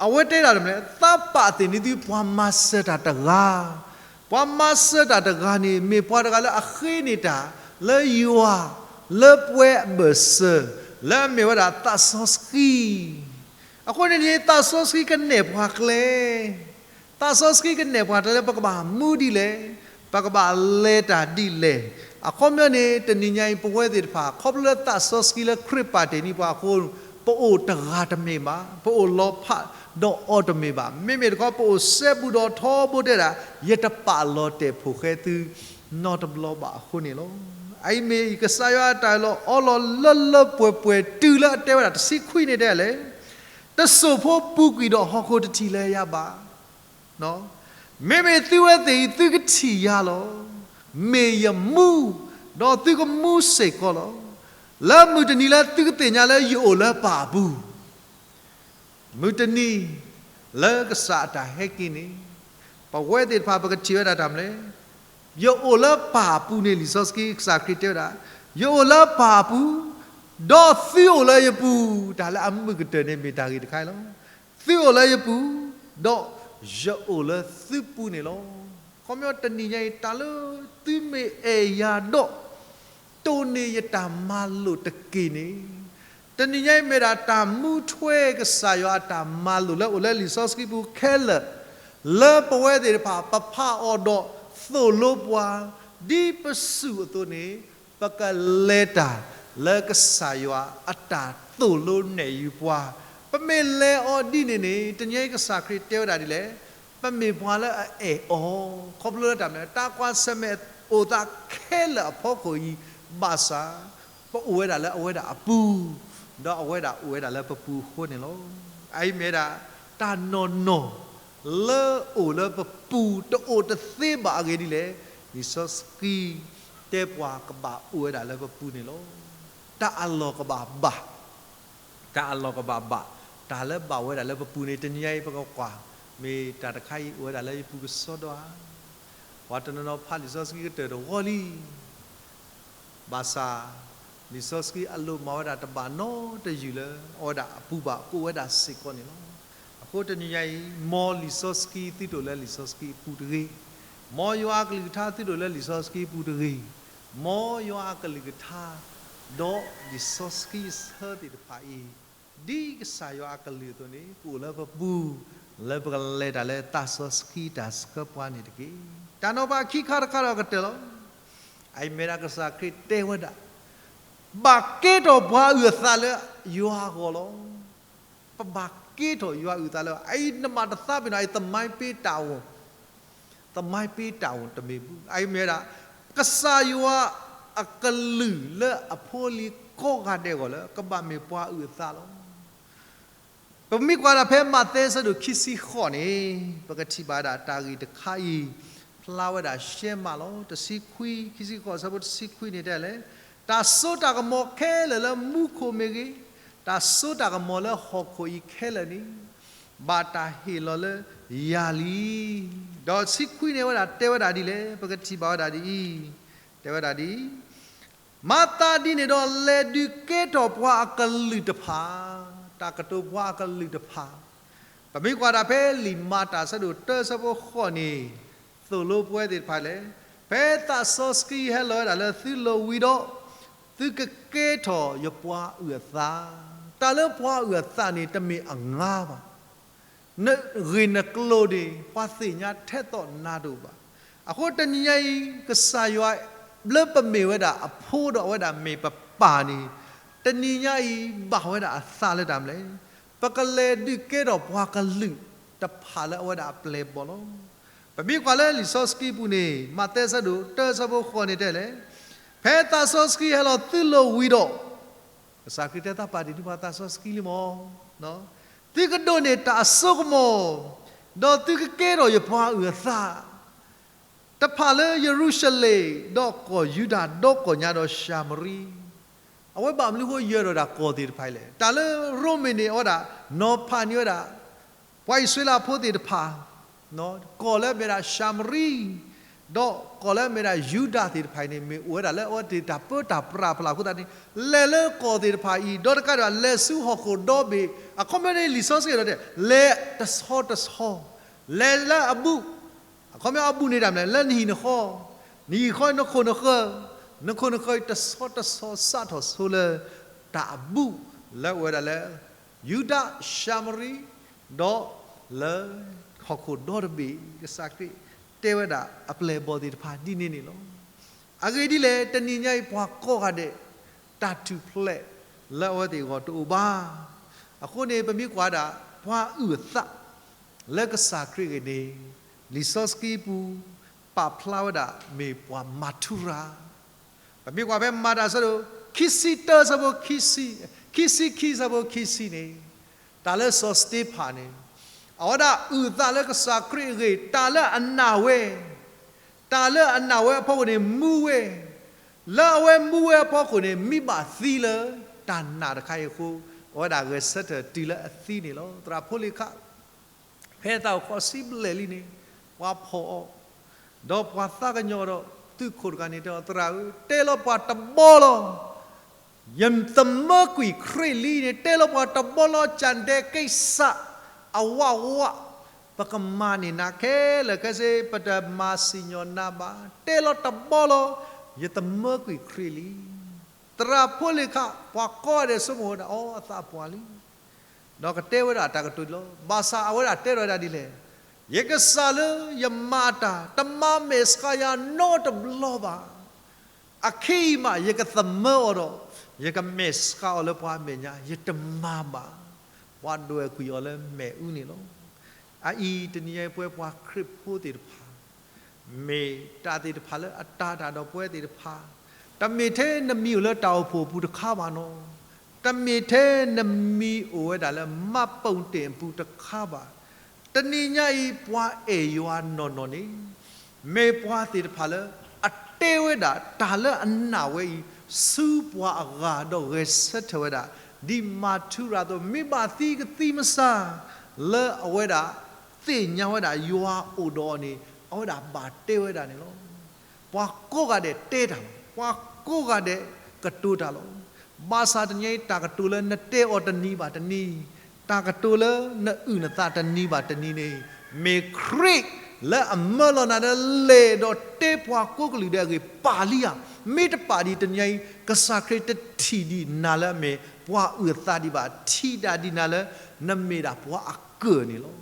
အဝဲတဲဒၣ်တၢ်မနုၤလဲၣ်, သးပာ်သ့ၣ်န့ၢ်သုပှၤမၤစၢၤတၢ်တဂၤ, ပှၤမၤစၢၤတၢ်တဂၤန့ၣ် မ့ၢ်ပှၤတဂၤလၢအဃ့န့ၢ်တၢ် လၢယွၤ, လၢပဝဲအဘၢၣ်စၢၤ, လၢအမ့ၢ်ဝဲဒၣ်သးစီဆှံ အဃိန့ၣ်န့ၣ် သးစီဆှံကနဲၣ်ပှၤကျဲ, သးစီဆှံကနဲၣ်ပှၤတၢ်လၢပကဘၣ်မူဒ်လဲၣ်, ပကဘၣ်လဲၤတၢ်ဒ်လဲၣ်. အခီပညီန့ၣ် တနံၤညါအံၤ ပဝဲသ့ၣ်တဖၣ် ခီဖျိလၢသးစီဆှံလၢခရံာ်ပာ်တ့ၢ်န့ၢ်ပှၤအဃိ, ပအိၣ်တဂၤတမ့ၢ်ဘၣ်, ပအိၣ်လီၤဖးဒီးအီၤတမ့ၢ်ဘၣ်. မ့မ့ၢ်တခီ ပအိၣ်စဲဘူးဒီးထီဘိတဲဒၣ်, ယတပာ်လီၤတဲာ်ဖိၣ်ဃဲသု နီတဘျီဘၣ်အဃိန့ၣ်လီၤ. အအံၤမ့ၢ်ကစၢ်ယွၤအတၢ်အၢၣ်လီၤအီလီၤလၢလၢပှဲၤပှဲၤတုၤလၢအတဲဝဲဒၣ်တဆံခွံန့ၣ်တဲလဲၣ်, တစိၢ်ဖိပူၤကွံာ်ဒီးဟီၣ်ခိၣ်တထံၣ်လၢၤယၤဘၣ်. မ့မ့ၢ်သုဝဲသ့ၣ်အံၤ သုကထံၣ်ယၤလီၤ. မ့ၢ်ယမူ, ဒီးသုကမူစ့ၢ်ကီးလီၤ. လၢမုၢ်တနံၤလၢသုကသ့ၣ်ညါလၢယအိၣ်လၢပၢ်အပူၤ, မုၢ်တနံၤ လၢကစၢ်အတၢ်ဟဲက့ၤန့ၣ်, ပဝဲသ့ၣ်တဖၣ်ပကထံၣ်ဝဲဒၣ်တၢ်မနုၤလဲၣ်, ယအိၣ်လၢပၢ်အပူၤန့ၣ် လံာ်စီဆှံကစၢ်ခရံာ်တဲဝဲဒၣ်, ယအိၣ်လၢပၢ်အပူၤ, ဒီးသုအိၣ်လၢယပူၤ, တၢ်လၢအမုာ်ကတၢၢ်န့ၣ်မ့ၢ်တၢ်ဂ့ၢ်တခါအံၤလီၤ. သုအိၣ်လၢယပူၤ, ဒီးယအိၣ်လၢသုပူၤန့ၣ်လီၤ. ခီပညီတနံၤညါအံၤ တၢ်လၢသုမ့ၢ်အဲၣ်ယၤဒီး တိၢ်န့ၢ်ယတၢ်မၤလိာ်တက့ၢ်န့ၣ်, တနံၤညါအံၤမ့ၢ်ဒၣ်တၢ်မူထွဲကစၢ်ယွၤအတၢ်မၤလိာ်လၢအိၣ်လၢလံာ်စီဆှံပူၤခဲလၢာ်, လၢပဝဲသ့ၣ်တဖၣ် ပဖးအီၤဒီးသိၣ်လိပှၤ, ဒ်ပစူၢ်အသိးန့ၣ်, ပကလဲၤတၢ်လၢကစၢ်ယွၤအတၢ်သိၣ်လိနဲၣ်ယုာ်ပှၤ, ပမ့ၢ်လဲၤအီၤဒ်န့ၣ်န့ၣ် တနံၤညါအံၤကစၢ်ခရံာ်တဲဝဲဒၣ်ဒ်လဲၣ်, ပမ့ၢ်ပှၤလၢအအဲၣ်အီၤ, ခီဖျိလၢတၢ်မနုၤလဲၣ်, တၢ်ကွၢ်ဆၢၣ်မဲာ်အိၣ်သးခဲလၢာ်အဖီခိၣ်အံၤ, ဘၣ်ဆၣ်, ပအိၣ်ဝဲဒၣ်လၢအဝဲဒၣ်အပူၤ, ဒီးအဝဲဒၣ်အိၣ်ဝဲဒၣ်လၢပပူၤအဃိန့ၣ်လီၤ. အအံၤမ့ၢ်ဝဲဒၣ် တၢ်နီၢ်နီၢ်လၢအိၣ်လၢပပူၤတအိၣ်တသ့ဘၣ်အဂ့ၢ်ဒ်လဲၣ်, လံာ်စီဆှံတဲပှၤ ကဘၣ်အိၣ်ဝဲဒၣ်လၢပပူၤန့ၣ်လီၤ. တၢ်အလီၢ်ကဘၣ်ဘၣ်, တၢ်အလီၢ်ကဘၣ်ဘၣ်, တၢ်လၢဘၣ်ဝဲဒၣ်လၢပပူၤန့ၣ် တနံၤညါအံၤ ပကကွၢ် မ့ၢ်တၢ်တခါအံၤအိၣ်ဝဲဒၣ်လၢယပူၤကစီဒီဧါ. ပှၤတနီၤနီၤဖးလံာ်စီဆှံကတၢၢ်တဝီလံ ဘၣ်ဆၣ် လံာ်စီဆှံအလိၣ်မၤဝဲဒၣ်တဘၣ်နီတယုၢ်လၢ အဝဲဒၣ်အပူၤဘၣ် ကအိၣ်ဝဲဒၣ်စ့ၢ်ကီးန့ၣ်လီၤ. အဃိတနံၤညါအံၤ မ်လံာ်စီဆှံသုတအိၣ်လၢလံာ်စီဆှံအပူၤတဂ့ၤ, မ်ယွၤအကလုၢ်ကထါသုတအိၣ်လၢလံာ်စီဆှံအပူၤတဂ့ၤ, မ်ယွၤအကလုၢ်ကထါ ဒီးလံာ်စီဆှံအဆၢသ့ၣ်တဖၣ်အံၤ ဒ်ကစၢ်ယွၤအကလုၢ်အသိးန့ၣ် ကအိၣ်လၢပပူၤ လၢပကလဲၤတၢ်လၢတၢ်စီဆှံတၢ်ဆှၢပှၤန့ၣ်တက့ၢ်. တၢ်နီၤဖးခံခါတခါဒီးကတၢၢ်လီၤ. အအံၤမ့ၢ်ဒၣ်ကစၢ်ခရံာ်တဲဝဲဒၣ် ဘၣ်ကဲထီၣ်ပှၤအုၣ်အသးလၢယွၤအဂီၢ်လီၤ. ပဘၣ်ကဲထီၣ်ယွၤအုၣ်အသးလၢ အအံၤနဘၣ်တသးပ့ၤနီၣ် အအံၤသမိုင်းပေးတာဝန်, သမိုင်းပေးတာဝန်တမ့ၢ်ဘူး. အအံၤမ့ၢ်ဝဲဒၣ် ကစၢ်ယွၤအကလုၢ်လၢအဖိအလံၤကိးဂၤဒဲးအဂီၢ်လၢ ကဘၣ်မ့ၢ်ပှၤအုၣ်အသးလီၤ. ပမ့ၢ်ကွၢ်ဒၣ်ဖဲမးသဲအဆၢဒိၣ်ခံဆံဃိးန့ၣ် ပကထံၣ်ဘၣ်ဒၣ်တၢ်ဂ့ၢ်တခါအံၤ ဖျါဝဲဒၣ်ရှဲမးလီၤ. တဆံခွံ, ခံဆံဃိး အဆၢဖိတဆံခွံန့ၣ်တဲလဲၣ်, တၢ်စိတၢ်ကမီၤခဲလၢာ်လၢမူခိၣ်မ့ၢ်ဂ့ၤ, တၢ်စိတၢ်ကမီၤလၢဟီၣ်ခိၣ်အံၤခဲလၢာ်န့ၣ် ဘၣ်တၢ်ဟ့ၣ်လီၤလၢယၤလံ. ဒီးတဆံခွံန့ၣ်ဝဲဒၣ်တဲဝဲဒၣ်ဒ်လဲၣ်, ပကထံၣ်ဘၣ်ဝဲဒၣ်ဒ်အံၤ, တဲဝဲဒၣ်ဒ်အံၤ မၤသးဒ်န့ၣ်ဒီး လဲၤဒုးကဲထီၣ်ပှၤအကလုၢ်တဖၣ်, တၢ်ကတိၤပှၤအကလုၢ်တဖၣ်, ပမ့ၢ်ကွၢ်ဒၣ်ဖဲလံာ်မၤတၢ်အဆၢဒိၣ်တၢ အဆၢဖိဃိးန့ၣ် သိၣ်လိပဝဲသ့ၣ်တဖၣ်လဲၣ်, ဖဲသးစီဆှံဟဲလီၤဝဲဒၣ်လၢသုလိၤဝံၤဒီး သုကကဲထီၣ်ယပှၤအုၣ်အသး, တၢ်လၢပှၤအုၣ်အသးန့ၣ် တမ့ၢ်အငါဘၣ်. နဂ့ၢ်နကျိၤန့ၣ် ပှၤသ့ၣ်ညါထဲသိးနၤတအိၣ်ဘၣ်. အဃိတနံၤညါအံၤ ကစၢ်ယွၤ လၢပမ့ၢ်ဝဲဒၣ်အဖိဒီးအဝဲဒၣ်မ့ၢ်ပပၢ်န့ၣ် တနံၤညါအံၤ ဘၣ်ဝဲဒၣ်အသးလၢတၢ်မနုၤလဲၣ်, ပကလဲၤဒုးကဲထီၣ်ပှၤကလုာ်တဖၣ်လၢအဝဲဒၣ်အပျဲၢ်အဘီၣ်လီၤ. ပမ့ၢ်ကွၢ်လၢလံာ်စီဆှံပူၤန့ၣ် မးသဲအဆၢဒိၣ်တၢ အဆၢဖိဃိးန့ၣ်တဲလဲၣ်, ဖဲသးစီဆှံဟဲလီၤသုလိၤဝံၤဒီး ကစၢ်ခရံာ်တဲသးပာ်တ့ၢ်န့ၢ်ပှၤသးစီဆှံလံမး, သုကဒိးန့ၢ်တၢ်အစိကမီၤ, ဒီးသုကကဲထီၣ်ယပှၤအုၣ်အသး တဖၣ်လၢယရူၤၡလ့ၣ်, ဒီးကီၢ်ယူဒၤ, ဒီးကီၢ်ညါဒီးၡၤမရံ. အဝဲဘၣ်မနုၤဃိယၢၤဒီးဒၣ်ကီၢ်သ့ၣ်တဖၣ်အံၤလဲၣ်. တၢ်လၢရိမ့ၤန့ၣ် အဝဲဒၣ် နီၤဖးန့ၢ်ဝဲဒၣ် ပှၤအံၣ်စရ့လးဖိသ့ၣ်တဖၣ် ကီၢ်လၢအမ့ၢ်ဒၣ်ၡၤမရံ, ဒီးကီၢ်လၢအမ့ၢ်ဒၣ်ယူဒၤသ့ၣ်တဖၣ်အံၤန့ၣ် မ့ၢ်အိၣ်ဝဲဒၣ်လၢအဝဲသ့ၣ်တၢ်ပၢတၢ်ပြးအဖီလာ်အဃိသတးန့ၣ် လဲၤလၢကီၢ်သ့ၣ်တဖၣ်အံၤ ဒီးတကးဒံးဘၣ် လဲၤဆူဟီၣ်ခိၣ်ဒီဘ့ၣ်, အခီပညီန့ၣ် လံာ်စီဆှံဒီးတဲ လဲၤတဆီတဆီ, လဲၤလၢအဘူး, အခီပညီအဘူးန့ၣ်တၢ်မနုၤလဲၣ်, လၢနဟံၣ်နဃီ, နဟံၣ်ဃီနခိၣ်နဃၢၤ, နခိၣ်နဃၢၤအံၤတဆီတဆီစးထီၣ်ဆိလၢ တၢ်အဘူးလၢအိၣ်ဝဲဒၣ်လၢ ယူဒၤ, ၡၤမရံ, ဒီးလၢဟီၣ်ခိၣ်ဒီတဘ့ၣ်, ကစၢ်ခရံာ်တဲဝဲဒၣ်အပျဲၢ်အဘီၣ်သ့ၣ်တဖၣ်ဒ်န့ၣ်န့ၣ်လီၤ. အဂ့ၢ်ဒ်လဲၣ်, တနံၤညါအံၤပှၤကိးဂၤဒဲး တၢ်ထူၣ်ဖျဲးလၢအဝဲသ့ၣ်အဂီၢ်တအိၣ်ဘၣ်. အဃိန့ၣ် ပမ့ၢ်ကွၢ်ဒၣ် ပှၤအုၣ်အသး လၢကစၢ်ခရံာ်အဂ့ၢ်န့ၣ် လံာ်စီဆှံပူၤ ပာ်ဖျါဝဲဒၣ်မ့ၢ်ပှၤမၤထူရၤ ပမ့ၢ်ကွၢ်ဖဲမၤတၢ်အဆၢဒိၣ် ခံဆံတၢ အဆၢဖိခံဆံ, ခံဆံခံ အဆၢဖိခံဆံန့ၣ်, တၢ်လၢစီၤစတ့ဖၣ်န့ၣ် အဝဲဒၣ်အုၣ်အသးလၢကစၢ်ခရံာ်အဂ့ၢ် တၢ်လၢအနာ်ဝဲ, တၢ်လၢအနာ်ဝဲအဖီခိၣ်န့ၣ် မူဝဲ, လၢအဝဲမူဝဲအဖီခိၣ်န့ၣ် မံဘၣ်သံလၢတၢ်နာ်တခါအံၤအဃိ, အဝဲဒၣ်ဂဲၤဆၢထၢၣ်တုၤလၢအသံန့ၣ်လီၤ. သရၣ်ဖိလံၤခး ဖဲသးအိၣ်ဃီၤဆံဘျဲၣ်လံန့ၣ်, ပှၤဖီၣ်အီၤ, ဒီးပှၤသးကညီၤဒီးသုးခိၣ်တဂၤန့ၣ်တဲအီၤ, သရၣ်ဧၢ, တဲလီၤပှၤတဘီလီၤ. ယသမၢကွံာ်ခရံာ်လံန့ၣ်, တဲလီၤပှၤတဘီလီၤ ကၠၣ်ဒဲးက့ၣ်စး အဝးဝး, ပကမၤန့ၢ်နၤခဲလၢာ်ခဲဆ့, ပတမၤစံၣ်ညီၣ်နၤဘၣ်, တဲလီၤတဘီလီၤ, ယသမၢကွံာ်ခရံာ်လံ. သရၣ်ဖိလံၤခး ပှၤကိးဂၤဒဲးဆိကမိၣ်ဝဲဒၣ် အီ အသးပှၢ်လံ ဒီးကတဲဝဲဒၣ်တၢ်ကတိၤလီၤ. ဘၣ်ဆၣ်အဝဲဒၣ်တဲထီၣ်ဝဲဒၣ်ဒ်လဲၣ်, ယကစၢ်လၢယမၤတၢ် တမၤမဲာ်ဆှးယၤနီတဘျီဘၣ်. အခဲအံၤမးယကသမၢအီၤဒီး ယကမဲာ်ဆှးအီၤလၢပှၤအမဲာ်ညါ, ယတမၤဘၣ်. ပှၤဒွဲၣ်ကွံာ်အီၤလၢမ့ၣ်အူန့ၣ်လီၤ. အအံၤတနံၤညါအံၤ ပဝဲပှၤခရံာ်ဖိသ့ၣ်တဖၣ် မ့ၢ်တၢ်သ့ၣ်တဖၣ်လၢအတၤတၢ်ဒီးပဝဲသ့ၣ်တဖၣ်, တမ့ၢ်ထဲနမံၤအိၣ်လၢတၢ်အိၣ်ဖှိၣ်အပူၤတခါဘၣ်နီၤ, တမ့ၢ်ထဲနမံၤအိၣ်ဝဲဒၣ်လၢမှတ်ပုံတင်အပူၤတခါဘၣ်. တနံၤညါအံၤ ပှၤအဲၣ်ယွၤနီၢ်နီၢ်န့ၣ် မ့ၢ်ပှၤသ့ၣ်တဖၣ်လၢ အတဲဝဲဒၣ်တၢ်လၢအနာ်ဝဲအံၤ ဆူပှၤအဂၤဒီးဂဲၤဆၢထၢၣ်ဝဲဒၣ် ဒ်မၤထူရၤအသိး မ့ၢ်ဘၣ်သံကသံမစၢ် လၢအဝဲဒၣ်သ့ၣ်ညါဝဲဒၣ်ယွၤအိၣ်ဒီးအီၤန့ၣ် အဝဲဒၣ်ဘၣ်တဲဝဲဒၣ်န့ၣ်လီၤ. ပှၤကိးဂၤဒဲးတဲတၢ်လီၤ. ပှၤကိးဂၤဒဲးကတိၤတၢ်လီၤ. ဘၣ်ဆၣ်တနံၤအံၤ တၢ်ကတိၤလၢနတဲအီၤတနံၤဘၣ်တနံၤ, တၢ်ကတိၤလၢနအုၣ်နသးတနံၤဘၣ်တနံၤန့ၣ် မ့ၢ်ခရံာ်လၢအမၢလီၤနၤလၢလဲၤဒီးတဲပှၤကိးကလုာ်ဒဲးအဂ့ၢ်ပာ်လံဧါ. မ့ၢ်တပာ်ဒံးတနံၤအံၤ ကစၢ်ခရံာ်တထံၣ်ဒံးနၤလၢအမ့ၢ်ပှၤအုၣ်အသးဒံးဘၣ်, ထံၣ်ဒၣ်ဒံးနၤလၢ နမ့ၢ်ဒၣ်ပှၤအကၢၢ်န့ၣ်လီၤ.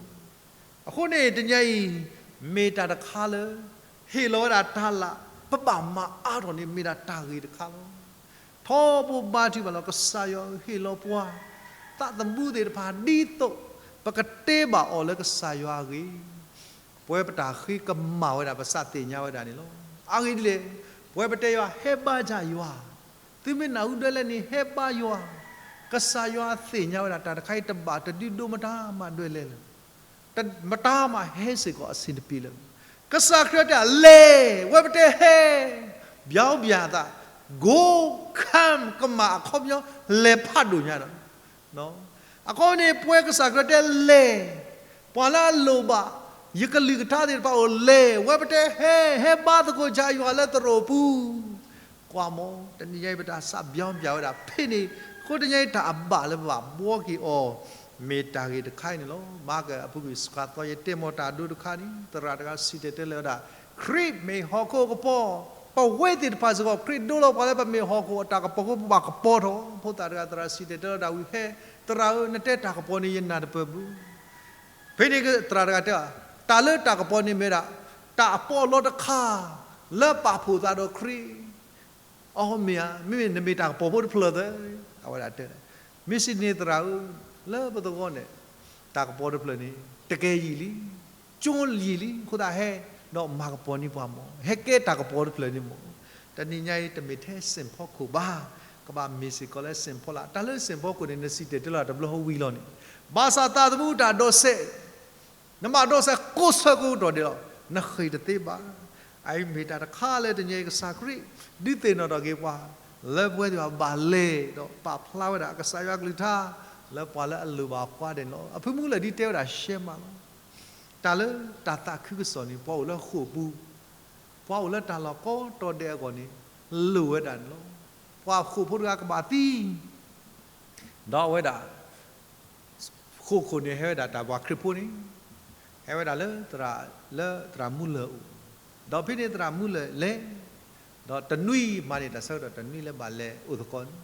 အဃိန့ၣ်တနံၤအံၤ မ့ၢ်တၢ်တခါလၢ ဟ့ၣ်လီၤဝဲဒၣ်တၢ်လၢ ပဘၣ်မၤအါထီၣ်န့ၣ် မ့ၢ်ဒၣ်တၢ်ဂ့ၤတခါလီၤ. ထီဘိဘါထုကဖၣ်လီၤ ကစၢ်ယွၤဟ့ၣ်လီၤပှၤ သးသမူသ့ၣ်တဖၣ်ဒ်သိး ပကတဲဘၣ်အီၤလၢကစၢ်ယွၤအဂ့ၢ် ပဝဲပတၢ်ဃ့ကမၣ်ဝဲဒၣ် ပသးသ့ၣ်ညါဝဲဒၣ်န့ၣ်လီၤ. အဂ့ၢ်ဒ်လဲၣ်, ပဝဲပတဲယွၤ ဟဲဘါယွၤ, သုမ့ၢ်နၢ်ဟူဒွဲလဲၣ်န့ၣ် ဟဲဘါယွၤ, ကစၢ်ယွၤသ့ၣ်ညါဝဲဒၣ် တၢ်တခါအံၤတဘၣ်တဒုဒိမတၤမးဒွဲလဲၣ်လၢၤ, မတၤမးဟဲစ့ၢ်ကီးအဆင်တပြေလၢၤ. ကစၢ်ခရံာ်တဲ လဲၤ, ဝဲပတဲဟဲ, ပြောင်းပြန်အသး, go, come ကမၣ်အခီပညီ လဲၤဖးဒိၣ်ညါဒီး အဃိန့ၣ် ပဝဲကစၢ်ခရံာ်တဲလဲၤ, ပှၤလၢအလိၣ်ဘၣ် ယကလုၢ်ကထါသ့ၣ်တဖၣ်အိၣ်လဲၤ, ဝဲပတဲဟဲ, ဟဲဘါသကိးဆးယွၤလၢသရိာ်ပူၤ, ကွၢ်မး တနံၤညါအံၤ ပတၢ်စး ပြောင်းပြန် ဝဲဒၣ်ဖဲန့ၣ်, အဃိတနံၤညါအံၤ တၢ်အဘၣ်လၢပဘၣ်ဘှီက့ၤအီၤ မ့ၢ်တၢ်ဂ့ၤတခါအံၤန့ၣ်လီၤ. မၤကၢ်အပူၤကွံာ် စှၤသီ ယတဲမ့ၢ်တၢ်အဒိတခါန့ၣ် သရၣ်တဂၤစံၣ်တဲၤတဲလၢဝဲဒၣ် ခရံာ်မ့ၢ်ဟီၣ်ခိၣ်ကပီၤ, ပဝဲသ့ၣ်တဖၣ်စ့ၢ်ကီး ခရံာ်ဒိလီၤပှၤလၢပမ့ၢ်ဟီၣ်ခိၣ်အတၢ်ကပီၤအဃိ ပဘၣ်ကပီၤထီၣ်, ဖိသၣ်တဂၤ သရၣ်စံၣ်တဲၤတဲလီၤဒၣ်ဝံၤ ဟဲ, သရၣ်ဧၢ နတဲတၢ်ကပီၤန့ၣ် ယနၢ်တပၢၢ်ဘၣ်. ဖဲန့ၣ်သရၣ်တဂၤတဲအီၤ, တၢ်လၢတၢ်ကပီၤန့ၣ်မ့ၢ်ဒၣ် တၢ်အပီးအလီတခါ လၢပာ်ဖှိၣ်သးဒီးခရံာ် အီ မ့ၢ်ဧါ, မ့မ့ၢ်နမ့ၢ်တၢ်ကပီၤဖိတဖျၢၣ်သၢ, အဝဲဒၣ်တဲ, မ့ၢ်စံးန့ၣ်သရၣ်ဧၢ, လၢပသဝီန့ၣ် တၢ်ကပီၤတဖျၢၣ်န့ၣ် တကဲယံာ်လံ, ကၠိယံာ်လံ, အဃိသတးဟဲ, ဒီးမၤကပီၤန့ၢ်ပှၤမး, ဟဲကဲတၢ်ကပီၤတဖျၢၣ်န့ၣ်မး, တနံၤညါအံၤ တမ့ၢ်ထဲစ့ၣ်ဖီခိၣ်ဘၣ်, ကဘၣ်မ့ၢ်စ့ၢ်ကီးလၢစ့ၣ်ဖီလာ်, တၢ်လၢစ့ၣ်ဖီခိၣ်န့ၣ် နစံၣ်တဲၤတဲလီၤတဘျီဝံၤလီၤန့ၣ်, ဘၣ်ဆၣ်သးသမူတၢ်ဒိးစဲး နဘၣ်ဒိးစဲးကိးဆၢကိးကတီၢ်ဒဲးလီၤ, နဃ့ၢ်တသ့ဘၣ်. အအံၤမ့ၢ်တၢ်တခါလၢတနံၤအံၤ ကစၢ်ခရံာ် ဒုးသ့ၣ်နီၣ်ထီၣ်က့ၤပှၤ လၢပဝဲသ့ၣ်တဖၣ်ဘၣ်လဲၤဒီးပာ်ဖျါဝဲဒၣ် ကစၢ်ယွၤကလုၢ်ကထါ လၢပှၤလၢအလိၣ်ဘၣ်အကွါဒဲးန့ၣ်လီၤ. အဖုမူလၢာ်ဒ်တဲဝဲဒၣ်ရှဲမးလီၤ. တၢ်လၢတၢ်သးခုကစီၣ်န့ၣ် ပှၤအိၣ်လၢဃိာ်ပူၤ, ပှၤအိၣ်လၢတၢ်လီၢ်ကိးတီၤဒဲးအဂီၢ်န့ၣ် လိၣ်ဝဲဒၣ်န့ၣ်လီၤ. ပှၤဃိာ်ဖိတဂၤကဘၣ်သံ ဒီးအဝဲဒၣ် ဃိာ်ခိၣ်န့ၣ် ဟဲဝဲဒၣ်တၢ်ပှၤခရံာ်ဖိန့ၣ် ဟဲဝဲဒၣ်လၢသရၣ်, လၢသရၣ်မူလၢာ်အအိၣ်, ဒီးဖဲန့ၣ်သရၣ်မူလၢာ်လဲၤ, ဒီးတနွံမၤန့ၢ်တၢ်ဆၢကတီၢ် တနွံလၢဘၣ်လဲၤအိၣ်သကိးန့ၣ်,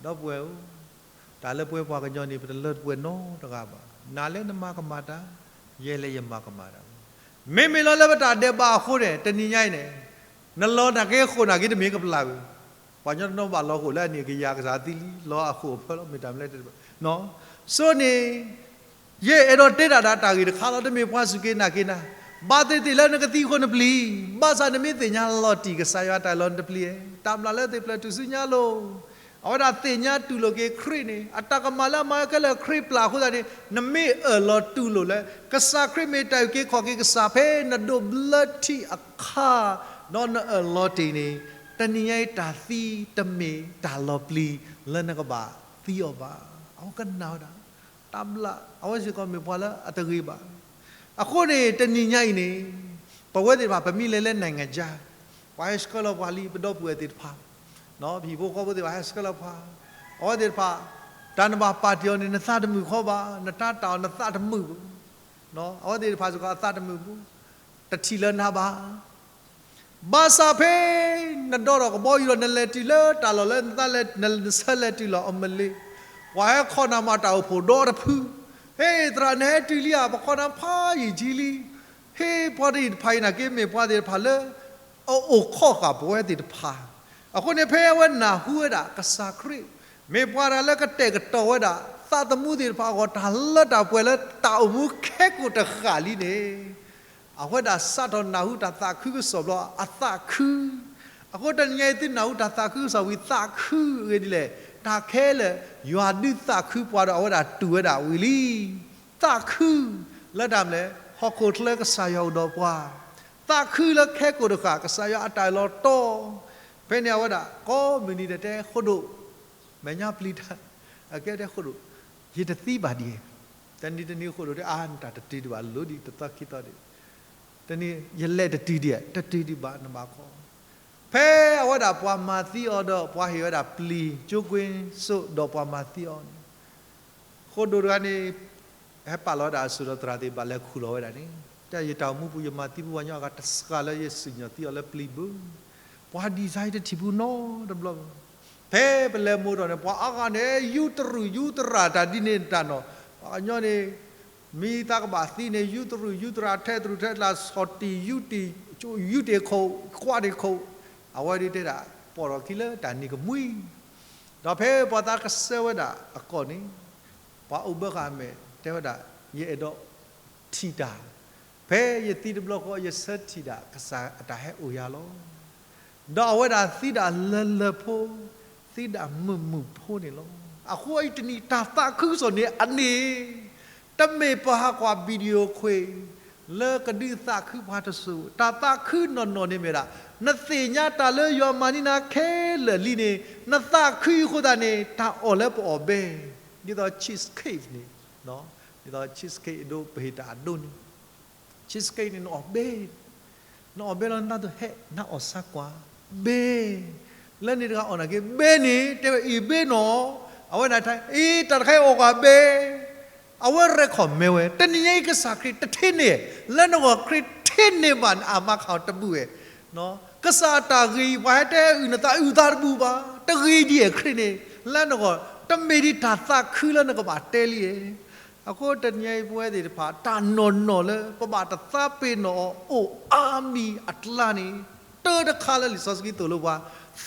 ဒီပုၢ်ဝဲၢ်ဧၢ, တၢ်လၢပဝဲပှၤကညီန့ၣ် ပတလၢတပှဲၤနီတဂၤဘၣ်. နၤလၢနမၤကမၣ်တၢ်, ယဲလၢယမၤကမၣ်တၢ်, မ့မ့ၢ်လီၤလၢပတၢ်ဒဲးဘးအဃိန့ၣ် တနံၤညါအံၤန့ၣ် နလီၤနာ်က့ဃိာ်နာ်က့ တမ့ၢ်ကပျၢ်ဝဲ, ပှၤကညီတနီၤဘၣ်လီၤဃိာ်လၢအနံၣ်ကယၤကစၢ်သံလံ, လီၤအဃိာ်အဖၢလီၤ, မ့ၢ်တၢ်မနုၤလဲၣ်, ဆိန့ၣ် ယအဲၣ်ဒိးတဲဒၣ်တၢ်ဂ့ၢ်တခါလီၤ, တမ့ၢ်ပှၤစူၢ်က့ၤနာ်က့ၤနၤ, ဘၣ်သ့ၣ်သ့ၣ်လၢနကသံအဃိနပျံၤ, ဘၣ်ဆၣ်နမ့ၢ်သ့ၣ်ညါလီၤတံၢ်ကစၢ်ယွၤတၢ်အၢၣ်လီၤနတပျံၤ, တၢ်မျၢ်လၢသ့ၣ်ဖျၢၣ်ထူၣ်စုညါလိၤ, အဝဲဒၣ်သ့ၣ်ညါတူၢ်လိာ်က့ၤခရံာ်န့ၣ် အတၢ်ကမၣ်လၢအမၤခဲလၢာ်ခရံာ်ပျၢ်အဃိသတးန့ၣ် နမ့ၢ်အၢၣ်လီၤတူၢ်လိာ်လၢ ကစၢ်ခရံာ်မ့ၢ်တၢ်အုၣ်က့ၤခီၣ်က့ၤကစၢ်ဖဲနဒိးဘျၢထံအခါ, ဒီးနအၢၣ်လီၤတ့ၢ်န့ၣ်, တနံၤညါအံၤတၢ်သံတမ့ၢ်တၢ်လီၤပျံၤလၢနကဘၣ်သံအီၤဘၣ်. အဝဲကနၣ်ဝဲဒၣ် တၢ်ဘျး အဝဲစ့ၢ်ကီးမ့ၢ်ပှၤလၢအတဂ့ၤဘၣ်. အဃိန့ၣ် တနံၤညါအံၤန့ၣ် ပဝဲသ့ၣ်တဖၣ် ပမ့ၢ်လဲၤလၢ နိုင်ငံခြား, ပှၤဟဲဆှၢလီၤပှၤလံ ပဒီပုၢ်ဝဲၢ်သ့ၣ်တဖၣ်, ပဟံၣ်ဖိဃီဖိသ့ၣ်တဖၣ် ဟဲဆှၢလီၤပှၤ, အဝဲသ့ၣ်တဖၣ် တၢ်နဘၣ်ပာ်တ့ၢ်အီၤန့ၣ် နသးတမုာ်ဃီဘၣ်, နတၢ်တၢ်အီၤနသးတမုာ်ဘၣ်. အဝဲသ့ၣ်တဖၣ်စ့ၢ်ကီးအသးတမုာ်ဘၣ်, တထံၣ်လၢၤနၤဘၣ်. ဘၣ်ဆၣ်ဖဲနဒိးထီၣ်ကဘီယူၤဒီး နလဲၤတုၤလၢတၢ်လီၢ်လၢနသးလဲၤ နဆၢလဲၤတုၤလီၤအီၤမ့ၢ်လံ, ပှၤဟဲခီနၤမးတၢ်အိၣ်ဖှိၣ်ဒီတဖု, ဟ့ၣ် သရၣ်နဟဲတုၤလံဧါ, ပခီနၤဖးယံာ်ထံလံ. ဟ့ၣ် ပှၤတယံာ်တဖးအံၤနာ်က့ မ့ၢ်ပှၤသ့ၣ်တဖၣ်လၢ အအိၣ်ခီၣ်ဃာ်ပဝဲသ့ၣ်တဖၣ်. အဃိန့ၣ် ဖဲအဝဲနၢ်ဟူဝဲဒၣ်ကစၢ်ခရံာ် မ့ၢ်ပှၤတဂၤလၢကတဲာ်ကတီၤဝဲဒၣ် သးသမူသ့ၣ်တဖၣ်အဂီၢ် တၢ်လၢတၢ်ပှဲၤလၢတၢ်အိၣ်မူခဲကိာ်တဃၣ်လံန့ၣ်, အဝဲဒၣ်စးထီၣ်နၢ်ဟူတၢ်သးခုကစီၣ်ဘျီ အသးခု. အဃိတနံၤညါအံၤ သုနၢ်ဟူတၢ်သးခုကစီၣ်ဝံၤ သးခုအဂ့ၢ်ဒ်လဲၣ်. တၢ်ခဲလၢာ် ယွၤဒုးသးခုပှၤဒီးအဝဲဒၣ်တူၢ်ဝဲဒၣ်ဝံၤလံ. သးခုလၢတၢ်မနုၤလဲၣ်, ဟီၣ်ခိၣ်ချၢကစၢ်ယွၤအိၣ်ဒီးပှၤ, သးခုလၢခဲကိာ်တဃၣ် ကစၢ်ယွၤအတၢ်အၢၣ်လီၤတီ, ဖဲန့ၣ်အဝဲဒၣ်ကိးမုၢ်နံၤဒဲးတဲဃိဒိၣ်, မဲာ်ညါပျံၤတၢ်, အကဲတဲဃိဒိၣ်, ယတသံဘၣ်ဒံး, တနံၤတနံၤဃိဒိၣ်တဲ အါ နတၢ်တတုၤဒံးဘၣ် လိဒံးတသီခံသီဒံး, တနံၤ ယလဲၤတတုၤဒံး တတုၤဒံးဘၣ်နဘၣ်ခီ ဖဲအဝဲဒၣ်ပှၤမၤသံအီၤဒီး ပှၤဟ့ၣ်ဝဲဒၣ်ပျံၤ ကၠိကွ့စိၣ် ဒီးပှၤမၤသံအီၤန့ၣ်, ဃိဒိၣ်တဂၤန့ၣ် ဟဲပာ်လီၤဝဲဒၣ်အစိၣ်ဒီးသရၣ်သ့ၣ်တဖၣ်လဲၤခူၣ်လီၤဝဲဒၣ်န့ၣ်, တၢ်ယတၢ်အိၣ်မူပူၤ ယမၤသံပှၤကညီအဂၤတစှၤလၢ ယစံၣ်ညီၣ်သံအီၤလၢပျံၤဘၣ်, ပှၤဒံၣ်စါယတထံၣ်ပူၤနီတဘျီဘၣ်. ဖဲပလဲၤမိၢ်ထီၣ်န့ၣ် ပှၤအါဂၤန့ၣ် ယူတရူၢ်ယူတရၣ်တၢ်ဒ်န့ၣ်တၢ်နီၤ, ပှၤကညီန့ၣ် မ့ၢ်သးကဘၣ်သံန့ၣ် ယူတရူၢ်ယူတရၣ် ထဲတရူၢ်ထဲတရၣ် ဆီၣ်တံၢ်ယူတံၢ် ယူတံၢ်ခိၣ် ကွၢ်တံၢ်ခိၣ်, အဝဲဒၣ်တဲဒၣ် ပိာ်ထီၣ်ခံလၢတၢ်နံၤကမှံ, ဒီးဖဲပှၤသးကဆှၢဝဲဒၣ်အကီၢ်န့ၣ်, ပှၤအိၣ်ဘၢဃာ်အမဲာ် တဲဝဲဒၣ် ယအဲၣ်ဒိးထံၣ်တၢ်, ဖဲယသံတဘျီဃီ ယဆၢထံၣ်ဒၣ် ကစၢ်အတၢ်ဟဲအိၣ်ယၤလီၤ. ဒီးအဝဲဒၣ်သံဒၣ်လၢလၢဖိ, သံဒၣ်မုာ်မုာ်ဖိန့ၣ်လီၤ. အဃိအံၤတနံၤတၢ်သးခုကစီၣ်န့ၣ်အန့ၣ်, တမ့ၢ်ပှၤဟးကွၢ် video ခွဲး လၢကဒုးသးခုပှၤတစိၤ, တၢ်သးခုနီၢ်နီၢ်န့ၣ်မ့ၢ်ဒၣ် နသ့ၣ်ညါတၢ်လၢယွၤမၤန့ၢ်နၤခဲလၢာ်လံန့ၣ် နသးခုအဃိသတးန့ၣ် တၢ်အီၣ်လၢပအီၣ်ဘဲ, ဒ်သိး cheesecake န့ၣ်, ဒ်သိး cheesecake အဒိ ပဟ့ၣ်တၢ်အဒိန့ၣ် cheesecake န့ၣ် နအီၣ်ဘဲ, နအီၣ်ဘဲလီၤ နသးဒိၣ်ဟဲ နအီၣ်ဆါကွၢ်, ဘဲ, လၢန့ၣ်တဂၤအီၣ်နာ်က့ ဘဲန့ၣ် တဲဝဲအံၤဘဲနီၤ, အဝဲဒၣ်ထါ အံၤ တၢ်တခါအံၤအီၣ်ကွၢ်ဘဲ, အဝဲ record မဲဝဲ, တနံၤညါအံၤကစၢ်ခရံာ်တထံၣ်န့ၢ်, လၢနဂီၢ်ခရံာ်ထံၣ်န့ၢ်ဘၣ်နအမါခးအီၤတဘူၣ်ဝဲ ကစၢ်အတၢ်ဂ့ၤအံၤ ပှၤဟဲတဲအုၣ်နသးအုၣ်သးတဘူၣ်ဘၣ်, တဂ့ၤဒ်အံၤခရံာ်န့ၣ်, လၢနဂီၢ် တမ့ၢ်ဒ်တၢ်သးခုလၢနကဘၣ်တဲလံ, အဃိတနံၤညါအံၤပဝဲသ့ၣ်တဖၣ် တၢ်နီၢ်နီၢ်လၢ ပဘၣ်တသးပ့ၤနီၣ်အီၤအိၣ်အါမံၤအကျါန့ၣ်, တၢ်တခါလၢလံာ်စီဆှံသိၣ်လိပှၤ,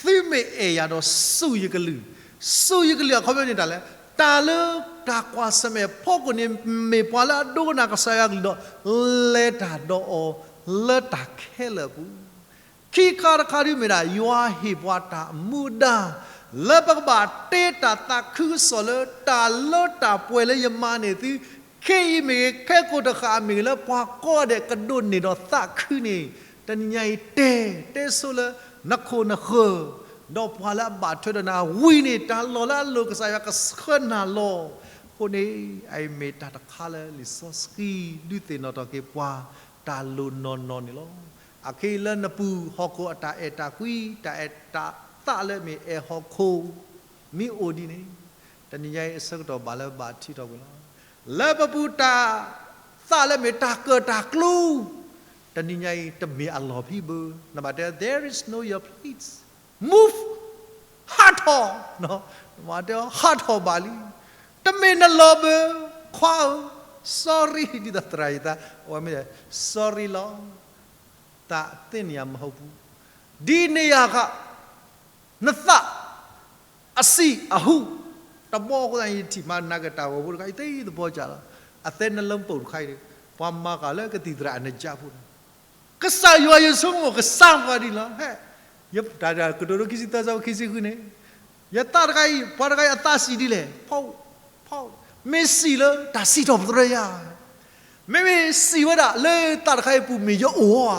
သုမ့ၢ်အဲၣ်ယၤဒီးစူၢ်ယကလုၢ်, စူၢ်ယကလုၢ်အခီပညီန့ၣ်တၢ်လဲၣ်, တၢ်လၢတၢ်ကွၢ်ဆၢၣ်မဲာ်ဖီခိၣ်န့ၣ် မ့ၢ်ပှၤလၢအဒိကနၣ်ကစၢ်ယွၤကလုၢ်ဒီး လဲၤတၢ်ဒီးအီၤလၢတၢ်ခဲလၢာ်အပူၤ ခံခါတခါဒ်မ့ၢ်ဒၣ် ယွၤဟ့ၣ်ပှၤတၢ်မူဒါ လၢပကဘၣ်တ့တၢ်သးခုကစီၣ်လၢတၢ်လၢတၢ်ပှဲၤလၢယမၤန့ၢ်သု, ခဲအံၤမ့ၢ်ဂ့ၤ ခဲကိာ်တဃၣ်မ့ၢ်ဂ့ၤ လၢပှၤကိးဂၤဒဲးကဒိးန့ၢ်ဒီးသးခုန့ၣ်, တနံၤညါအံၤတဲ, တဲဆိလၢနခိၣ်နဃၢၤ, ဒီးပှၤလၢအဘၣ်ထွဲဒီးနၤဝံၤန့ၣ် တၢ်လီၢ်လၢအလိၤကစၢ်ယွၤကဆှၢနၤလီၤ. အဃိန့ၣ် အအံၤမ့ၢ်တၢ်တခါလၢလံာ်စီဆှံဒုးသ့ၣ်နီၣ်ထီၣ်က့ၤပှၤ တၢ်လိၣ်နီၢ်နီၢ်န့ၣ်လီၤ. အခဲအံၤလၢနပူၤဟီၣ်ခိၣ်အတၢ်အဲၣ်တၢ်ကွံ, တၢ်အဲၣ်တၢ်သးလၢမ့ၢ်အဲၣ်ဟီၣ်ခိၣ် မ့ၢ်အိၣ်ဒ်န့ၣ်, တနံၤညါအံၤအဆၢကတီၢ်ဘၣ်လၢဘၣ်ထံးထီၣ်ကွံာ်လီၤ. လၢပပူၤတၢ်သးလၢမ့ၢ်တၢ်ကၢၣ်တၢ်ကျူ တနံၤညါအံၤတမ့ၢ်အလီၢ်ဖဲဘၣ်. နဘၣ်တဲ there is no your place, move, ဟးထီၣ်, နဘၣ်တဲ ဟးထီၣ်ဘၣ်လံ, တမ့ၢ်နလီၢ်ဘၣ်, ခွါဧၢ, sorry, ဒ်သိးသရၣ်ယသး, အဝဲမ့ၢ် sorry လီၤ, သးသ့ၣ်န့ၣ်ယၤမဟုတ်ဘူး, ဒ်န့ၣ်ယၤဃး နသး အစံၣ်အဟူး တဘီအဃိသတး ယထံၣ်မၤနးက့ၤတၢ်ဂီၤဖိတခါအံၤ သ့သဘီကၢ်လီၤ. အသဲနလၢပူၤတခါအံၤန့ၣ် ပှၤမၤဃာ်လၢကသံၣ်သရၣ်အနကၢ်ဖိန့ၣ် ကစၢ်ယွၤယဆိကမိၣ်ကစၢ်ပှၤဒ်လီၤ. ဟဲ, ယတၢ်ကတိၤဒိ ခံဆံသၢဆၢဖိ ခံဆံဃုန့ၣ်, ယသးတခါအံၤ ပှၤတခါအံၤအသးစံၣ်ဒ်လဲၣ်, ဖီ, ဖီ, မ့ၢ်စံၣ်လၢတၢ်စံးထီၣ်ပတြၢၤယၤ မ့မ့ၢ်စံးဝဲဒၣ်လၢသးတခါအံၤပူၤမ့ၢ်ယအိၣ်ဧါ,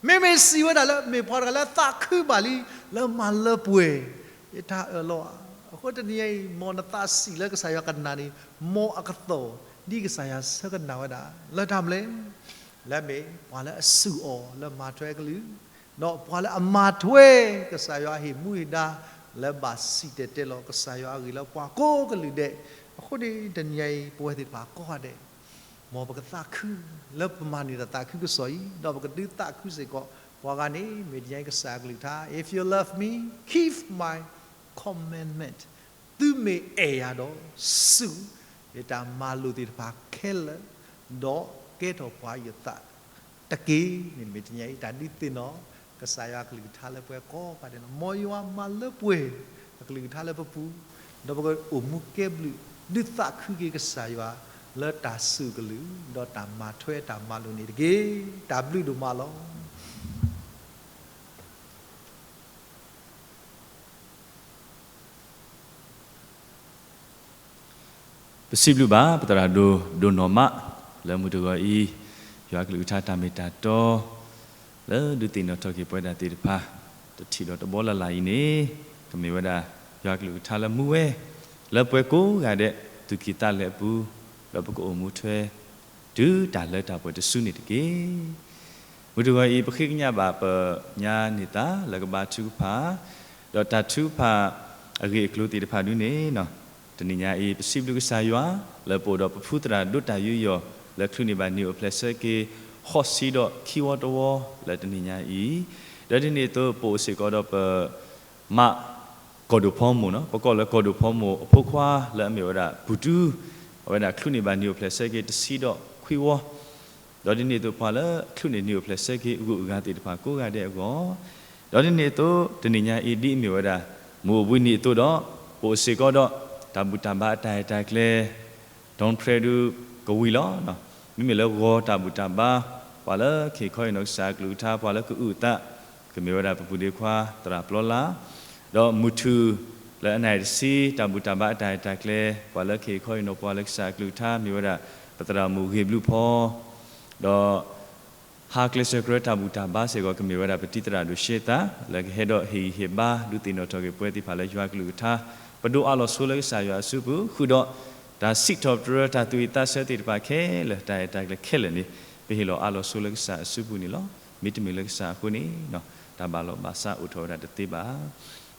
မ့မ့ၢ်စံးဝဲဒၣ်လၢမ့ၢ်ပှၤတဂၤလၢသးခုဘၣ်လံ လၢမၤလၢပှဲၤ ယတၢ်အၢၣ်လီၤဧါ. အဃိတနံၤအံၤ မ်နသးစံၣ်လၢကစၢ်ယွၤကနၣ်န့ၣ် မ်အကသီၣ် ဒ်ကစၢ်ယွၤဆၢကနၣ်ဝဲဒၣ် လၢတၢ်မနုၤလဲၣ်, လၢမ့ၢ်ပှၤလၢအစူၢ်အီၤလၢမၤထွဲကလုၢ် ဒီးပှၤလၢအမၤထွဲကစၢ်ယွၤအဟ့ၣ်မူဟ့ၣ်ဒါ လၢဘၣ်စံၣ်တဲၤတဲလီၤကစၢ်ယွၤအဂ့ၢ်လၢပှၤကိးကလုာ်ဒဲး. အဃိန့ၣ် တနံၤအံၤ ပဝဲသ့ၣ်တဖၣ်ကိးဂၤဒဲး မ်ပကသးခု လၢပမၤန့ၢ်တၢ်သးခုကစီၣ်အံၤ ဒီးပကဒုးသးခုစ့ၢ်ကီး ပှၤဂၤန့ၣ် မ့ၢ်တနံၤအံၤကစၢ်အကလုၢ်ကထါ If you love me, keep my commandment, သုမ့ၢ်အဲၣ်ယၤဒီး စူၢ် ယတၢ်မၤလိာ်သ့ၣ်တဖၣ်ခဲလၢာ် ဒီးကဲထီၣ်ပှၤအံၤအသး တက့ၢ်န့ၣ် မ့ၢ်တနံၤအံၤ တၢ်ဒုးသ့ၣ်နီၣ် ကစၢ်ယွၤအကလုၢ်ကထါလၢပှၤကိးဂၤဒဲးန့ၣ် မ်ယွၤမၤလၢပှဲၤအကလုၢ်ကထါလၢပပူၤ ဒီးပကအိၣ်မူကဲဘျုး ဒုးသးခုက့ၤကစၢ်ယွၤ လၢတၢ်စူၢ်ကလုၢ် ဒီးတၢ်မၤထွဲတၢ်မၤလိာ်န့ၣ်တက့ၢ်. တၢ်ဘျုးဒိၣ်မးလီၤ. ပစံးဘျုးဘၣ် ပသရၣ်ဒိၣ် ဒိၣ်နီၢ်မး လၢမုၢ်တဂီၤအံၤ ယွၤကလုၢ်ကထါတၢ်မ့ၢ်တၢ်တီ လၢဒုးသ့ၣ်နီၣ်ထီၣ်က့ၤပဝဲဒၣ်သ့ၣ်တဖၣ် တထံၣ်ဒီးတဘီလၢ်လၢ်အံၤန့ၣ် ကမ့ၢ်ဝဲဒၣ် ယွၤကလုၢ်ကထါလၢမူဝဲ လၢပှၤကိးဂၤဒဲး သူၣ်ကံၢ်သးလဲအပူၤ ဒီးပကအိၣ်မူထွဲ တုၤတၢ်လၢတၢ်ပှဲၤတစုန့ၣ်တက့ၢ်. မုၢ်တဂီၤအံၤ ပဃ့ကညးဘၣ်ပညါန့ၢ်သါ လၢကဘါထုကဖၣ် ဒီးတၢ်ထုကဖၣ်အဂ့ၢ်အကျိၤသ့ၣ်တဖၣ်ဒုန့ၣ် တနံၤညါအံၤ ပစံးဘျုးကစၢ်ယွၤ လၢပအိၣ်ဒီးပဖုသရၣ်ဒိၣ်တၢ်ယူးယီၣ် လၢချုးန့ၢ်ဘၣ်နံၣ်အိၣ်ဖျဲၣ်ဆၢက့ၤ ဃိးဆံဒီးခံဝီတဝီ လၢတနံၤညါအံၤ, ဒီးဒ်န့ၣ်အသိး ပအိၣ်စ့ၢ်ကီးဒီးပ မး ကီၢ်ဒိၣ်ဖီမိၢ်နီၤ, ပကိးလၢကီၢ်ဒိၣ်ဖီမိၢ်အဖိခွါလၢအမ့ၢ်ဝဲဒၣ် ပူၤတူ, အဝဲဒၣ်ချုးန့ၢ်ဘၣ်နံၣ်အိၣ်ဖျဲၣ်ဆၢက့ၤတဆံဒီးခွံဝီ, ဒီးဒ်န့ၣ်အသိး ပှၤလၢချုးန့ၢ်နံၣ်အိၣ်ဖျဲၣ်ဆၢက့ၤအဂုၤအဂၤသ့ၣ်တဖၣ်ကိးဂၤဒဲးအဂီၢ်, ဒီးဒ်န့ၣ်အသိး တနံၤညါအံၤဒ်အမ့ၢ်ဝဲဒၣ် မုၢ်အိၣ်ဘှံးနံၤအသိးဒီး ပအိၣ်စ့ၢ်ကီးဒီး တၢ်ဘူၣ်တၢ်ဘါအတၢ်အဲၣ်တၢ်ကျဲ ဒီးဖရဲဒုးကဝံၤလီၤ. မ့မ့ၢ်လၢဂီၤတၢ်ဘူၣ်တၢ်ဘါ ပှၤလၢကဟ့ၣ်ခီဟ့ၣ်နီၤကစၢ်အကလုၢ်ကထါ ပှၤလၢကအုၣ်အသး ကမ့ၢ်ဝဲဒၣ်ပပုၢ်ဒ့ခွါသရၣ်ပျီလါ, ဒီးမုၢ်ထူၣ်လၢအနၣ်ရံၣ်တဆံ တၢ်ဘူၣ်တၢ်ဘါအတၢ်အဲၣ်တၢ်ကျဲ ပှၤလၢကဟ့ၣ်ခီဟ့ၣ်နီၤပှၤလၢကစၢ်အကလုၢ်ကထါ မ့ၢ်ဝဲဒၣ် ပသရၣ်မုၣ်ဂ့ၤဘျုးဖီ ဒီး ဟါကျဲးစၢးကရၢတၢ်ဘူၣ်တၢ်ဘါစ့ၢ်ကီး ကမ့ၢ်ဝဲဒၣ်ပတံၤသရၣ်ဒိၣ်ရှဲသး လၢကဟဲဒီးဟ့ၣ်ဂံၢ်ဟ့ၣ်ဘါ ဒုးသ့ၣ်နီၣ်ထီၣ်က့ၤပဝဲသ့ၣ်တဖၣ်လၢယွၤကလုၢ်ကထါ, ပဒိးအးလီၤဆိလၢကစၢ်ယွၤအစုပူၤ ဃုာ်ဒီးတၢ်စံးထီၣ်ပတြၢၤတၢ်သူၣ်ဝံၣ်သးဆၢသ့ၣ်တဖၣ်ခဲလၢာ် တၢ်အဲၣ်တၢ်ကျဲခဲလၢာ်န့ၣ် ပဟ့ၣ်လီၤအးလီၤဆိလၢကစၢ်အစုပူၤန့ၣ်လီၤ. မ့တမ့ၢ်လၢကစၢ်အဃိန့ၣ် တၢ်ဘၣ်လီၤဘၣ်စးအိၣ်ထီၣ်ဝဲဒၣ်တသ့ဘၣ်.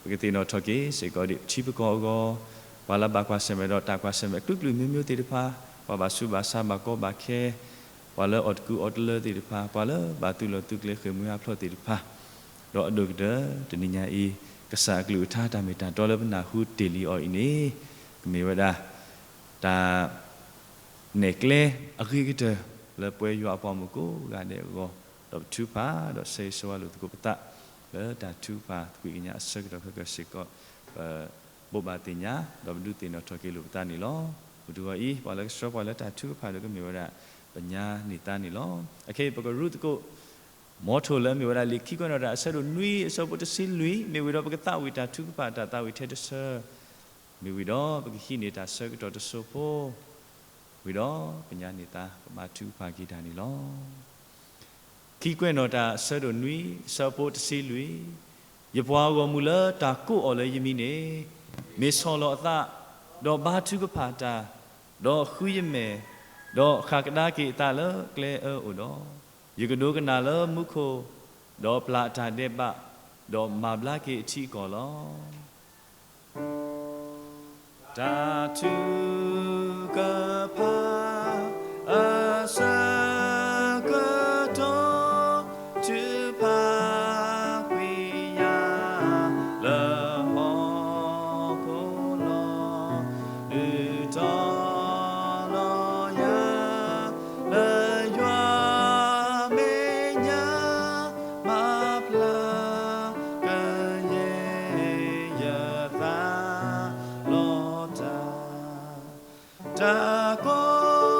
ပကသ့ၣ်နီၣ်ထီၣ်က့ၤစ့ၢ်ကီးဒ်ပထံပကီၢ်အဂီၢ်, ပှၤလၢဘၣ်ကွၢ်ဆၢၣ်မဲာ်ဒီးတၢ်ကွၢ်ဆၢၣ်မဲာ်အကလုာ်ကလုာ်မျိုးမျိုးသ့ၣ်တဖၣ်, ပှၤဘၣ်ဆူးဘၣ်ဆါဘၣ်ကီဘၣ်ခဲ, ပှၤလၢအီၣ်တကူအီတလၢသ့ၣ်တဖၣ်, ပှၤလၢဘၣ်သုးလီၢ်သုးကျဲဃ့ၢ်မှံဟးဖျိးသ့ၣ်တဖၣ်, ဒီးအဒိၣ်ကတၢၢ် တနံၤညါအံၤ ကစၢ်အကလုၢ်ကထါတၢ်မ့ၢ်တၢ်တီလၢပနၢ်ဟူတ့ၢ်လံအီၤအံၤန့ၣ် ကမ့ၢ်ဝဲဒၣ် တၢ်နဲၣ်ကျဲအဂ့ၤကတၢၢ် လၢပဝဲယွၤအပှၤမုၣ်ကိးဂၤဒဲးအဂီၢ်, ဒီးပထုကဖၣ်ဒီးဆၢဂ့ၤဆၢဝါလိာ်သကိးပသး လၢတၢ်ထုကဖၣ်သကွံာ်ကညးအဆၢကတီၢ်ခဲကၢၢ်စ့ၢ်ကီး ပဘိးဘၣ်သ့ၣ်ညါ ဒီးပဒုးသ့ၣ်နီၣ်ထီၣ်က့ၤလိာ်ပသးန့ၣ်လီၤ. မုၢ်တဂီၤအံၤ ပှၤလၢကဆှၢပှၤလၢတၢ်ထုကဖၣ်ဒီးကမ့ၢ်ဝဲဒၣ် ပညါန့ၢ်သါန့ၣ်လီၤ. အခဲအံၤ ပကရူၢ်သကိး မီထိၣ်လၢအမ့ၢ်ဝဲဒၣ်လံာ်ခံကွဲးနီၣ်တၢ်အဆၢဒိၣ်နွံ အဆၢဖိတဆံလွံၢ်, မ့ၢ်ဝံၤဒီးပကသးဝံၣ်တၢ်ထုကဖၣ်တၢ်သးဝံၣ်ထဲတဆၢ မ့ၢ်ဝံၤဒီး ပကဟံးန့ၢ်တၢ်ဆၢကတီၢ်တစိၢ်ဖိ, ဝံၤဒီးပညါန့ၢ်သါ ပဘါထုကဖၣ်က့ၤတၢ်န့ၣ်လီၤ. ခံကွဲးနီၣ်တၢ်အဆၢဒိၣ်နွံ အဆၢဖိတဆံလွံၢ်, ယပှၤဂီၢ်မုၢ်လၢတၢ်ကိးအီၤလၢယမံၤန့ၣ်, မ့ၢ်ဆီၣ်လီၤအသး, ဒီးဘါထုကဖၣ်တၢ်, ဒီးဃုယမဲာ်, ဒီးဃၣ်ကဒါက့ၤအသးလၢကျဲအၢအအိၣ်ဒီး, ယကဒိကနၣ်လၢမူခိၣ်, ဒီးပျၢ်အတၢ်ဒဲးဘး, ဒီးမၤဘျါက့ၤအထံအကီၢ်လီၤ. တၢ်ထုကဖၣ်အဆၢကတီၢ် ထုကဖၣ်ကွံာ်ယၤ လၢဟီၣ်ခိၣ်လီၤ. ဒုးတီၤလီၤယၤ လၢယွၤမဲာ်ညါ မၤဖျါကယဲၢ်ယသးလီၤတၢ် တၢ်ကီ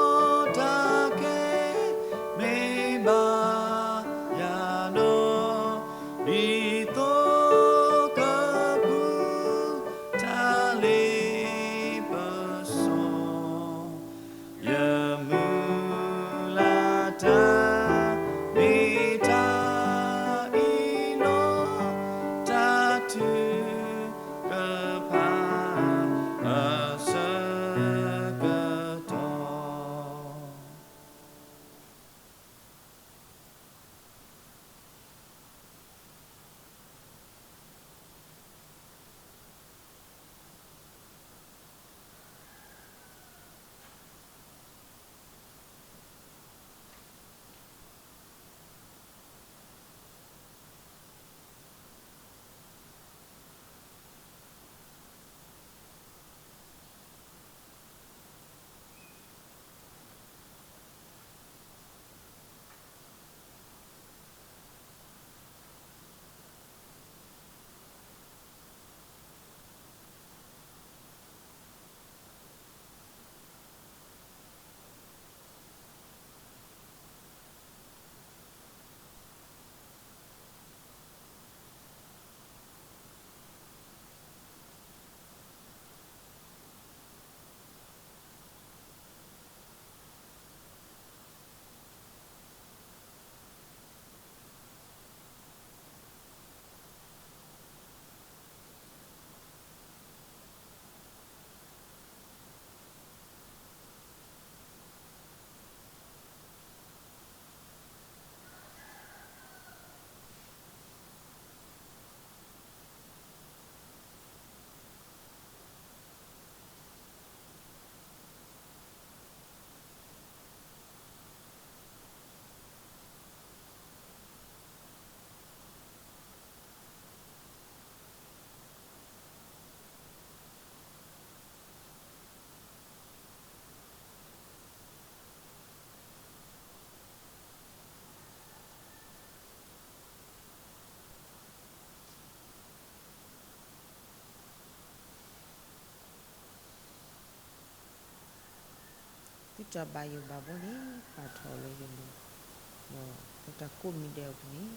တၢ်ဘၣ်ယိၣ်ဘၣ်ဘှီန့ၣ် ပာ်ထီၣ်လၢယလိၤ, ဒီးလၢတၢ်ကိးမံၤဒဲးအပူၤန့ၣ်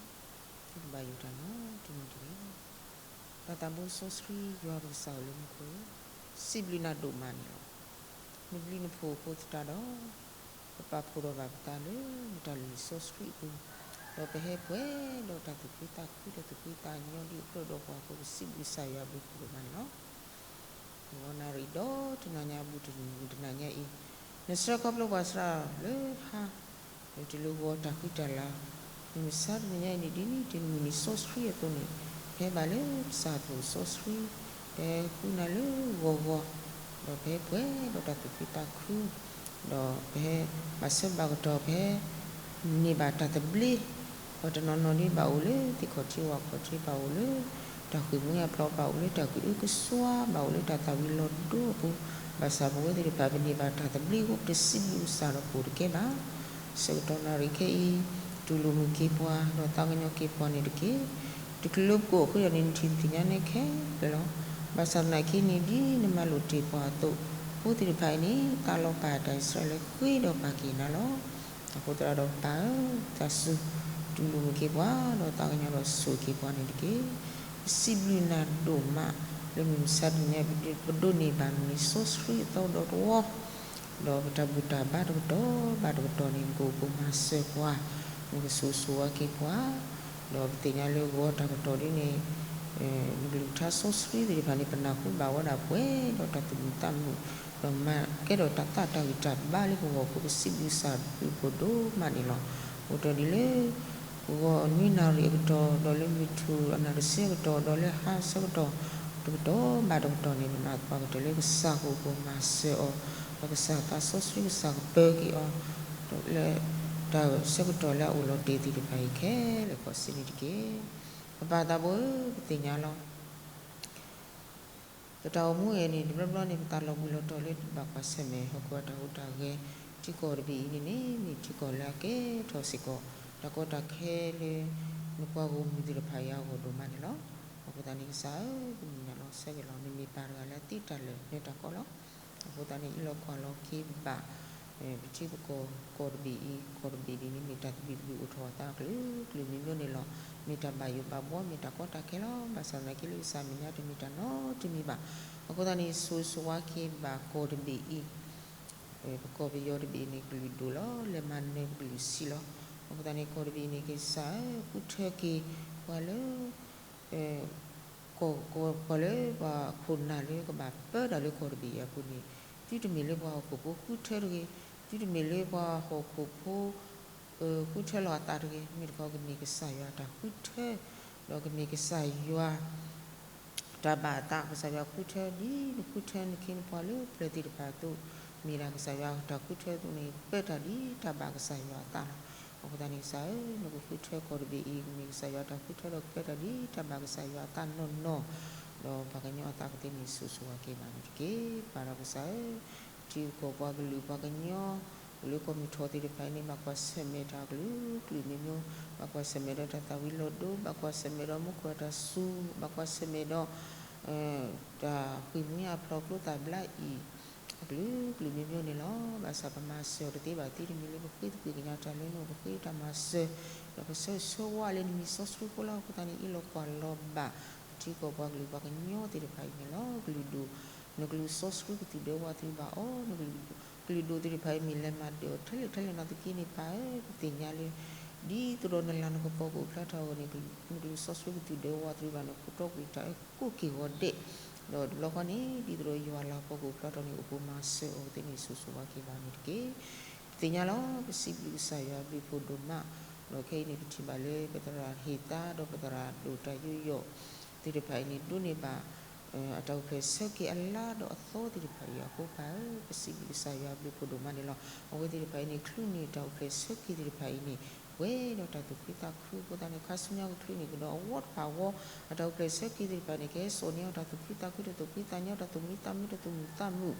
သုတဘၣ်ယိၣ်တၢ်နီတမံၤတဂ့ၤ. တၢ်သးဘိစီဆှံယွၤပကစၢ်အိၣ်လၢမူခိၣ်ဧၢ, စံးဘျုးနၤဒိၣ်မးန့ၣ်လီၤ. နဘျုးနဖှိၣ်အဃိသတးဒီး ပပာ်ဖှိၣ်ထီၣ်ဘၣ်ပသးလၢနတၢ်လုၢ်ဟံၣ်စီဆှံအပူၤ, ဒီးပဟဲပှဲၤဒီးတၢ်သူၣ်ဖှံသးခုဒီးသူၣ်ဖှံသးညီဒ်အကြၢးဒီးပှၤအဃိ ပစံးဘျုးကစၢ်ယွၤဘျုးဖှိၣ်ဒိၣ်မးန့ၣ်လီၤ. ဂီၤနၣ်ရံၣ်ဒီတနၤညါအပူၤ တနံၤညါအံၤ, နဆှၢခီဖျိပှၤစှၤလၢဟါ ဒီးတုၤလၢဂီၤတၢ်ဃံတၢ်လၤ, မုၢ်မဆါတနံၤညါအံၤန့ၣ် ဒ်နံၣ်တနံၣ်မုၢ်နံၤစီဆှံအသိးန့ၣ်, ဟဲဘၣ်လၢကစၢ်အသိးစီဆှံ, ပဟဲဃုနၤလၢဂီၤဂီၤ, ဒီးပဟဲပှဲၤဒီးတၢ်သူၣ်ဖှံသးခု, ဒီးပဟဲဘၣ်ဆၢဘၣ်ကတီၢ် ပဟဲ န့ၢ်ဘၣ်တၢ်သဘျ့, ပှၤတနီၤနီၤဒ်ဘၣ်အိၣ်လၢသ့ၣ်ခီၣ်ထံးဝၣ်ခီၣ်ထံး ဘၣ်အိၣ်လၢတၢ်ဃ့ၢ်မှံဟးဖျိး ဘၣ်အိၣ်လၢတၢ်ကအုကစွါ ဘၣ်အိၣ်လၢတၢ်သၣ်ဝံၤလီၤဒိအပူၤ, ဘၣ်ဆၣ်ပဝဲသ့ၣ်တဖၣ် ပန့ၢ်ဘၣ်တၢ်သဘျ့အဃိ ပတစံးဘျုးကစၢ်ဒီးပအိၣ်တကဲဘၣ်. ဆၢကတီၢ်နၣ်ရံၣ်ခဲအံၤ, တူၢ်လိာ်မုာ်က့ၤပှၤ ဒီးသးကညီၤက့ၤပှၤန့ၣ်တက့ၢ်. တချုးလၢပကအိၣ်ဃုာ်ဒီးန့ၣ် နထံၣ်နသ့ၣ်ညါန့ၣ်ခဲလၢာ်လီၤ. ဘၣ်ဆၣ်သနာ်က့န့ၣ် ဒ်နမၤလိာ်တ့ၢ်ပှၤအသိး, ဖိသ့ၣ်တဖၣ်အံၤန့ၣ် သးလီၤပာ်တၢ်အံၣ်စရ့လးဃ့ဒီးပာ်က့ၤနၤလီၤ. အဃိသတးဒီးပၢ်ဧၢ, တၢ်စူၢ် တူၢ်လိာ်မုာ်က့ၤပှၤ ဒီးသးကညီၤဒီးဆိၣ်ဂ့ၤက့ၤပှၤန့ၣ်တက့ၢ်. ပစံးဘျုးနၤဒိၣ်မး လၢမုၢ်မဆါတနံၤညါ ပဒိးန့ၢ်ဘၣ်နံၤစီဆှံအသီဒီးတဝီ ဒီးပတၢ်ဘူၣ်တၢ်ဘါတကတီၢ်ဘၣ်တကတီၢ်န့ၣ် နကအိၣ်ဖှိၣ်မၤစၢၤပှၤ, နကဆိၣ်ဂ့ၤဆိၣ်ဝါက့ၤပှၤ, ဒီးပသ့ၣ်ညါလၢဂီၤတၢ်ကတီၢ်ဒ်န့ၣ် နကလုၢ်ကထါစီဆှံသ့ၣ်တဖၣ်န့ၣ် ပနၢ်ဟူဘၣ်ဝဲဒၣ်ပှဲၤဒီးတၢ်သူၣ်မုာ်သးမုာ်, ဒီးမၤကဲဒီးတၢ်သးတၢ်ဂံၢ်တၢ်ဘါလၢပဂီၢ်အဃိ ပစံးဘျုးကစၢ်ဘျုးဖှိၣ်ဒိၣ်မးန့ၣ်လီၤ. အိၣ်တ့ၢ်ဒ်လၢ ဂီၤနွံနၣ်ရံၣ်အကတီၢ် ဒီးလၢမုၢ်ထူၣ်အနၣ်တဆံအကတီၢ် ဒီးလၢဟါဆၢကတီၢ် တကတီၢ်ဘၣ်တကတီၢ်န့ၣ် ပမၤသပှၢ်ကတၢၢ်လၢကစၢ်ကအိၣ်ဖှိၣ်မၤစၢၤအီၤ, ဒီးကစၢ်သးစီဆှံ ကစၢ်ကပၢၤက့ၤအီၤ လၢတၢ်ဆၢကတီၢ်လၢအအိၣ်လီၤတ့ၢ်သ့ၣ်တဖၣ်အံၤခဲလၢာ်ကီၢ်စ့ၢ်န့ၣ်တက့ၢ်. ပပၢ်သးဘိဧၢ, ပသ့ၣ်ညါလီၤ. ပတၢ်အိၣ်မူအံၤန့ၣ် တဘျီဘျီန့ၣ် ပသးလီၤဘှံးလီၤတီၤလၢဘၣ်ကွၢ်ဆၢၣ်မဲာ်ဟီၣ်ခိၣ်အတၢ်ဟူးတၢ်ဂဲၤ, ထံကီၢ်တဘ့ၣ်အံၤန့ၣ်န့ၣ် မ့ၢ်ထံကီၢ်လၢအကဲထီၣ်စ့ၢ်ကီး တၢ်ကီတၢ်ခဲလၢ နပှၤဂီၢ်မုၢ်သ့ၣ်တဖၣ်အံၤအဂီၢ်ဒိၣ်မးန့ၣ်လီၤ. အဃိသတးန့ၣ်ကစၢ်ဧၢ, ပမုၢ်နၤလီၤဆၢက့ၤလီၤ နမ့ၢ်ပၢ်တဂၤလၢအသ့တၢ်လၢာ်နၢတၢ်ကီလီၤ. အဃိသတးန့ၣ် အံးလီၤကွၢ်လီၤက့ၤဘၣ် ပထံပကီၢ်ကီၢ်တဘ့ၣ်အံၤ, ကီၢ်တဘ့ၣ်ဒ်န့ၣ် မ့ၢ်တၢ်သဘံၣ်သဘုၣ်အိၣ်ထီၣ်အသးကလုာ်ကလုာ်မံၤမံၤန့ၣ်လီၤ. မ့ၢ်တၢ်ဘၣ်ယိၣ်ဘၣ်ဘှီ မ့ၢ်တၢ်ကီတၢ်ခဲလီၤ. ဘၣ်ဆၣ်သနာ်က့လၢကစၢ်အမဲာ်ညါ တမ့ၢ်တၢ်နီတမံၤဘၣ်. အဃိသတးန့ၣ် ဆိၣ်ဂ့ၤဆိၣ်ဝါက့ၤဘၣ်ကီၢ်တဘ့ၣ်အံၤ, ပကီၢ်ပယီၤတဘ့ၣ်အံၤန့ၣ် ကလုာ်ဒိၣ်လီၤ လဲၤမၤနၢၤပကလုာ်ဆံးလီၤ. အဃိသတးန့ၣ် ကီၢ်တဘ့ၣ်အံၤန့ၣ် ကစၢ်ဧၢ, ဃုထၢက့ၤပှၤလၢ ကီၢ်ကီၢ်ပှၤလၢပှၤခိၣ်နၢ်လၢကဘၣ်ပၢတၢ်လၢကီၢ်တဘ့ၣ်အံၤအပူၤန့ၣ်, သုတမ့ၢ်လၢပှၤဟီၣ်ခိၣ်ဖိဃုထၢတဂ့ၤ, သုတမ့ၢ်လၢပှၤဟီၣ်ခိၣ်ဖိ ဃုထၢလီၤအသးတဂ့ၤ, မ့ၢ်တခီကမ့ၢ်ကစၢ်ယွၤတၢ်ဃုထၢ, ဒီးကမ့ၢ်ကစၢ်ယွၤ တၢ်ဘၣ်အသး ကစၢ်ယွၤဃုထၢ ဒ်နဃုထၢနခ့နပှၤလၢပျၢၤသ့ၣ်တဖၣ်အသိး, မ့ၢ်ဒၣ်ကစၢ်ယွၤတၢ်ဃုထၢအသိးန့ၣ် ပၢတၢ်ဒ်တၢ်ဘၣ်ကစၢ်ယွၤအသးလီၤ. အဃိသတးန့ၣ်ကစၢ်ဧၢ, နကဃုထၢကီၢ်တဘ့ၣ်အံၤ ကမ့ၢ်ကစၢ်ယွၤတၢ်ဃုထၢဒီးကပၢတၢ်ဒ်တၢ်ဘၣ်ကစၢ်ယွၤအသးနီၢ်နီၢ်, ဒီးပှၤကညီအသးကသ့န့ၣ် ဆိၣ်ဂ့ၤဆိၣ်ဝါက့ၤဘၣ်န့ၣ်တက့ၢ်. ပၢ်ဒီးကစၢ်ဧၢ, ထံဂုၤကီၢ်ပှၤကလုာ်ပှၤကညီ အိၣ်လၢကီၢ်မုၢ်ထီၣ်သ့ၣ်တဖၣ်အံၤန့ၣ် ဘၣ်ကွၢ်ဆၢၣ်မဲာ်တၢ်ကလုာ်ကလုာ်မံၤမံၤ, ဘၣ်ကွၢ်ဆၢၣ်မဲာ်ဒီးတၢ်သၣ်ဝံၤလီၤဒိ, ဘၣ်ကွၢ်ဆၢၣ်မဲာ်ဒီးမူခိၣ်အတၢ်စူၤ, ဘၣ်ကွၢ်ဆၢၣ်မဲာ်ဒီး တၢ်ဃ့ၢ်မှံဟးဖျိးကျိသၣ်ဘျါအံၤ အကလုာ်ကလုာ်မံၤမံၤန့ၣ်လီၤ. ဘၣ်ဆၣ်ပမၤစၢၤအီၤတသ့ဘၣ် သ့တမံၤလၢပဃ့သကွံာ်ကညးတၢ်လၢနအိၣ် ပဃ့တၢ်မၤစၢၤ, ဒီးပဆၢဂ့ၤဆၢဝါလၢနမံၤစီဆှံအဃိလီၤ. အဃိသတးန့ၣ် အံးလီၤကွၢ်လီၤဘၣ် ပထံကီၢ်ပှၤကလုာ်ပှၤကညီသ့ၣ်တဖၣ်အံၤန့ၣ်လီၤ. ကလုာ်ဒိၣ်, နကလုာ်စီဆှံကသူၣ်ဒဲဝးသရံးဘၣ်အီၤ, နကလုာ်ဒိၣ်သ့ၣ်တဖၣ်အံၤမ့ၢ်လဲၤမၤဒၢးအီၤထဲလဲၣ်ထဲလဲၣ်နီၢ်သက့န့ၣ် ပၢ်ဧၢ, ပသ့ၣ်ညါလၢ ဒ်သိးဒီးနလၤနကပီၤကအိၣ်ဖျါထီၣ်အဂီၢ်န့ၣ် နကလုာ်စီဆှံကသူၣ်ဒဲဝးသရံးဘၣ် နခိၣ်တီကွံာ်တၢ်အၢကိးက့ၢ်ဂီၤဒဲး, ဒီးတဘျီဃီန့ၣ် ဒ်သိးဒီးယွၤလၤကပီၤကအိၣ်ဖျါထီၣ်န့ၣ် အိၣ်ဖှိၣ်မၤစၢၤအီၤကသ့န့ၣ် ဆိၣ်ဂ့ၤဆိၣ်ဝါက့ၤဘၣ်န့ၣ်တက့ၢ်. ပသ့ၣ်ညါလီၤ. ပစံးဘျုးကစၢ်ယွၤဘျုးဖှိၣ်ဒိၣ်မး, ဒီးခဲအံၤန့ၣ် ပထံၣ်ဘၣ်လၢပသရၣ်ဟ့ၣ်သါ ဒီးပသရၣ်ဒိၣ်တၢ်ယူးယီၣ်သ့ၣ်တဖၣ်အံၤန့ၣ် ဒိးန့ၢ်ဘၣ် အတၢ်အိၣ်ဖျဲၣ်ဆၢက့ၤအလါဒီးအသီသ့ၣ်တဖၣ်အံၤအဃိ ပၢ်ဧၢ, ပစံးဘျုးကစၢ်ယွၤဘျုးဖှိၣ်ဒိၣ်မးန့ၣ်လီၤ. အဝဲသ့ၣ်တဖၣ်အံၤန့ၣ် ချုးန့ၢ်တၢ်အိၣ်ဖျဲၣ်ဆၢက့ၤသ့ၣ်တဖၣ်အံၤန့ၣ် ပှဲၤဒီးတၢ်သူၣ်ခုသးခုအဃိသတးန့ၣ် ခါဆူညါကချုးန့ၢ်ကဒီးအဝီတဖၣ်အဂီၢ် အတၢ်အိၣ်ဖျဲၣ်ဆၢက့ၤသ့ၣ်တဖၣ်န့ၣ် ကဟဲစိာ်န့ၢ်အီၤတၢ်သူၣ်ခုသးခု တၢ်သူၣ်ဖှံသးညီ တၢ်သူၣ်မံသးမုာ် တၢ်သူၣ်မုာ်သးမုာ်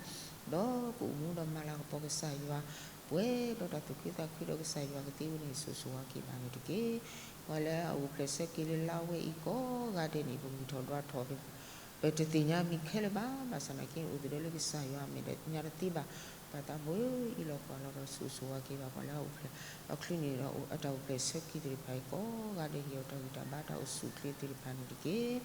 ဒီးကအိၣ်မူဒီးမၤလၤကပီၤကစၢ်ယွၤ ပှဲၤဒီးတၢ်သူၣ်ခုသးခုဒီးကစၢ်ယွၤကသ့ဝဲန့ၣ် ဆိၣ်ဂ့ၤဆိၣ်ဝါက့ၤဘၣ်န့ၣ်တက့ၢ်. ပှၤလၢအအိၣ်ဖျဲၣ်ဆၢက့ၤလၢလါဝဲအံၤကိးဂၤဒဲးန့ၣ် ပဂံၢ်ထီၣ်ဒွးထီၣ် ပတသ့ၣ်ညါမံၤခဲလၢာ်ဘၣ်. ဘၣ်ဆၣ်သနာ်က့ အိၣ်သဒၢလၢကစၢ်ယွၤအမဲာ်ညါတသ့ဘၣ်. ပၢ်သးဘိအံၤ လီၤကွၢ်လီၤဒီး ဆိၣ်ဂ့ၤဆိၣ်ဝါက့ၤဘၣ်ပှၤလၢအအိၣ်ဖျဲၣ်အချံန့ၣ်ဒီး အတၢ်အိၣ်ဖျဲၣ်ဆၢက့ၤသ့ၣ်တဖၣ်အံၤကိးဂၤဒဲး ဟ့ၣ်အီၤတၢ်ဂံၢ်တၢ်ဘါတၢ်အိၣ်ဆူၣ်အိၣ်ချ့သ့ၣ်တဖၣ်န့ၣ်တက့ၢ်.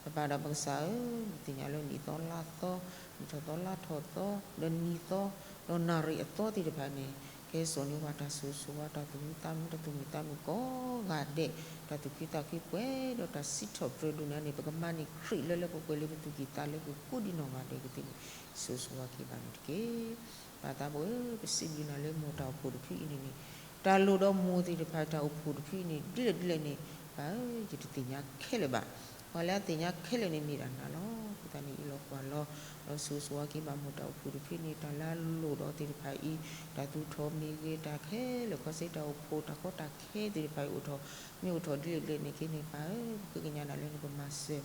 ပၢ်ပၢ်ဒီးပကစၢ်ဧၢ, ပသ့ၣ်ညါလၢနံၣ်သီလါသီ, နံၣ်ထီၣ်သီလါထီၣ်သီ, ဒီးနံၣ်သီ, ဒီးနၣ်ရံၣ်အသီသ့ၣ်တဖၣ်န့ၣ် ကဟဲစိာ်န့ၢ်ပှၤတၢ်ဆိၣ်ဂ့ၤဆိၣ်ဝါ တၢ်သူၣ်မံသးမုာ် တၢ်သူၣ်မံသးမုာ်ကိးဂၤဒဲး, တၢ်သူၣ်ခုသးခုပှဲၤဒီးတၢ်စံးထီၣ်ပတြၢၤဒိၣ်န့ၣ်န့ၣ် ပကမၤန့ၢ်ခရံာ်လၢလၢပှဲၤပှဲၤလၢပသူၣ်ကံၢ်သးလဲပူၤကိးဒံးနီၢ်ဂၤဒဲးကသ့ၣ်န့ၣ် ဆိၣ်ဂ့ၤဆိၣ်ဝါက့ၤဘၣ်န့ၣ်တက့ၢ်. ပၢ်သးဘိဧၢ, ပစံးဘျုးနၤလၢမိၢ်တၢ်အိၣ်ဖှိၣ်တဖုအံၤန့ၣ်န့ၣ်, တၢ်လိၣ်ဒီးမိၢ်သ့ၣ်တဖၣ်တၢ်အိၣ်ဖှိၣ်တဖုအံၤန့ၣ် ဒ်လဲၣ်ဒ်လဲၣ်န့ၣ် ပၢ်ဧၢ, ယတသ့ၣ်ညါခဲလၢာ်ဘၣ်. ပှၤလၢအသ့ၣ်ညါခဲလၢာ်န့ၣ်မ့ၢ်ဒၣ်နၤလီၤ. အဃိသတးန့ၣ် အံၤလီၤကွၢ်လီၤ ဒီးဆိၣ်ဂ့ၤဆိၣ်ဝါက့ၤဘၣ်မိၢ်တၢ်အိၣ်ဖှိၣ်တဖုန့ၣ် တၢ်လၢအလိၣ်ဒီးသ့ၣ်တဖၣ်အံၤ, တၢ်သူၣ်ထီၣ်မ့ၢ်ဂ့ၤ, တၢ်ခဲလၢာ်ခဲဆ့ တၢ်အိၣ်ဖှိၣ် တၢ်ကီတၢ်ခဲသ့ၣ်တဖၣ်အံၤအိၣ်ထီၣ်, မ့ၢ်အိၣ်ထီၣ်ဒ်လဲၣ်ဒ်လဲၣ်န့ၣ်က့န့ၣ် ပၢ်ဧၢ, ပဃ့ကညးနၤလၢနကမၤစၢ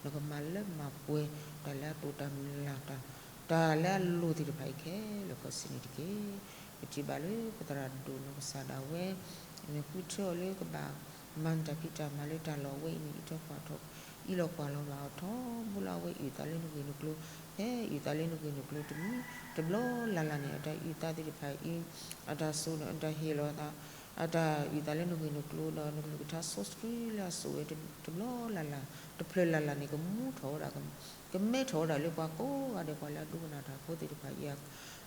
ၤ, နကမၤလၢမၤပှဲၤ တၢ်လၢအတိာ်တၢ်မုၢ်လၢ်တၢ် တၢ်လၢအလိၣ်သ့ၣ်တဖၣ်အံၤခဲလၢာ်ခဲဆ့န့ၣ်တက့ၢ်. ပထံၣ်ဘၣ်လၢပသရၣ်ဒိၣ်နီၢ်ကစၢ်ဒၣ်ဝဲ မ့ၢ်ဃုထၢအီၤလၢကဘၣ်မၤနတၢ်ဖံးတၢ်မၤလၢတၢ်လီၢ်ဝဲအံၤန့ၣ် အံးထွဲကွၢ်ထွဲ, အံးလီၤကွၢ်လီၤဘၣ်အီၤထီဘိလၢအဝဲအုၣ်သးလၢနဂ့ၢ်နကျိၤ, ဖဲအုၣ်သးလၢနဂ့ၢ်နကျိၤတမံၤတဘျီလၢ်လၢ်န့ၣ် အတၢ်အုၣ်သးသ့ၣ်တဖၣ်အံၤ, အတၢ်စိၤ အတၢ်ဟ့ၣ်လီၤသး, အတၢ်အုၣ်သးလၢနဂ့ၢ်နကျိၤဒီးနကလုၢ်ကထါစီဆှံလၢအစိာ်ဝဲတဘျီလၢ်လၢ်, တဖျၢၣ်လၢ်လၢ်န့ၣ် ကမူထီၣ်ဝဲဒၣ် ကမဲထီၣ်ဝဲဒၣ်လၢပှၤကိးဂၤဒဲး ပှၤလၢအဒိကနၣ်တၢ်ဖိသ့ၣ်တဖၣ်အံၤ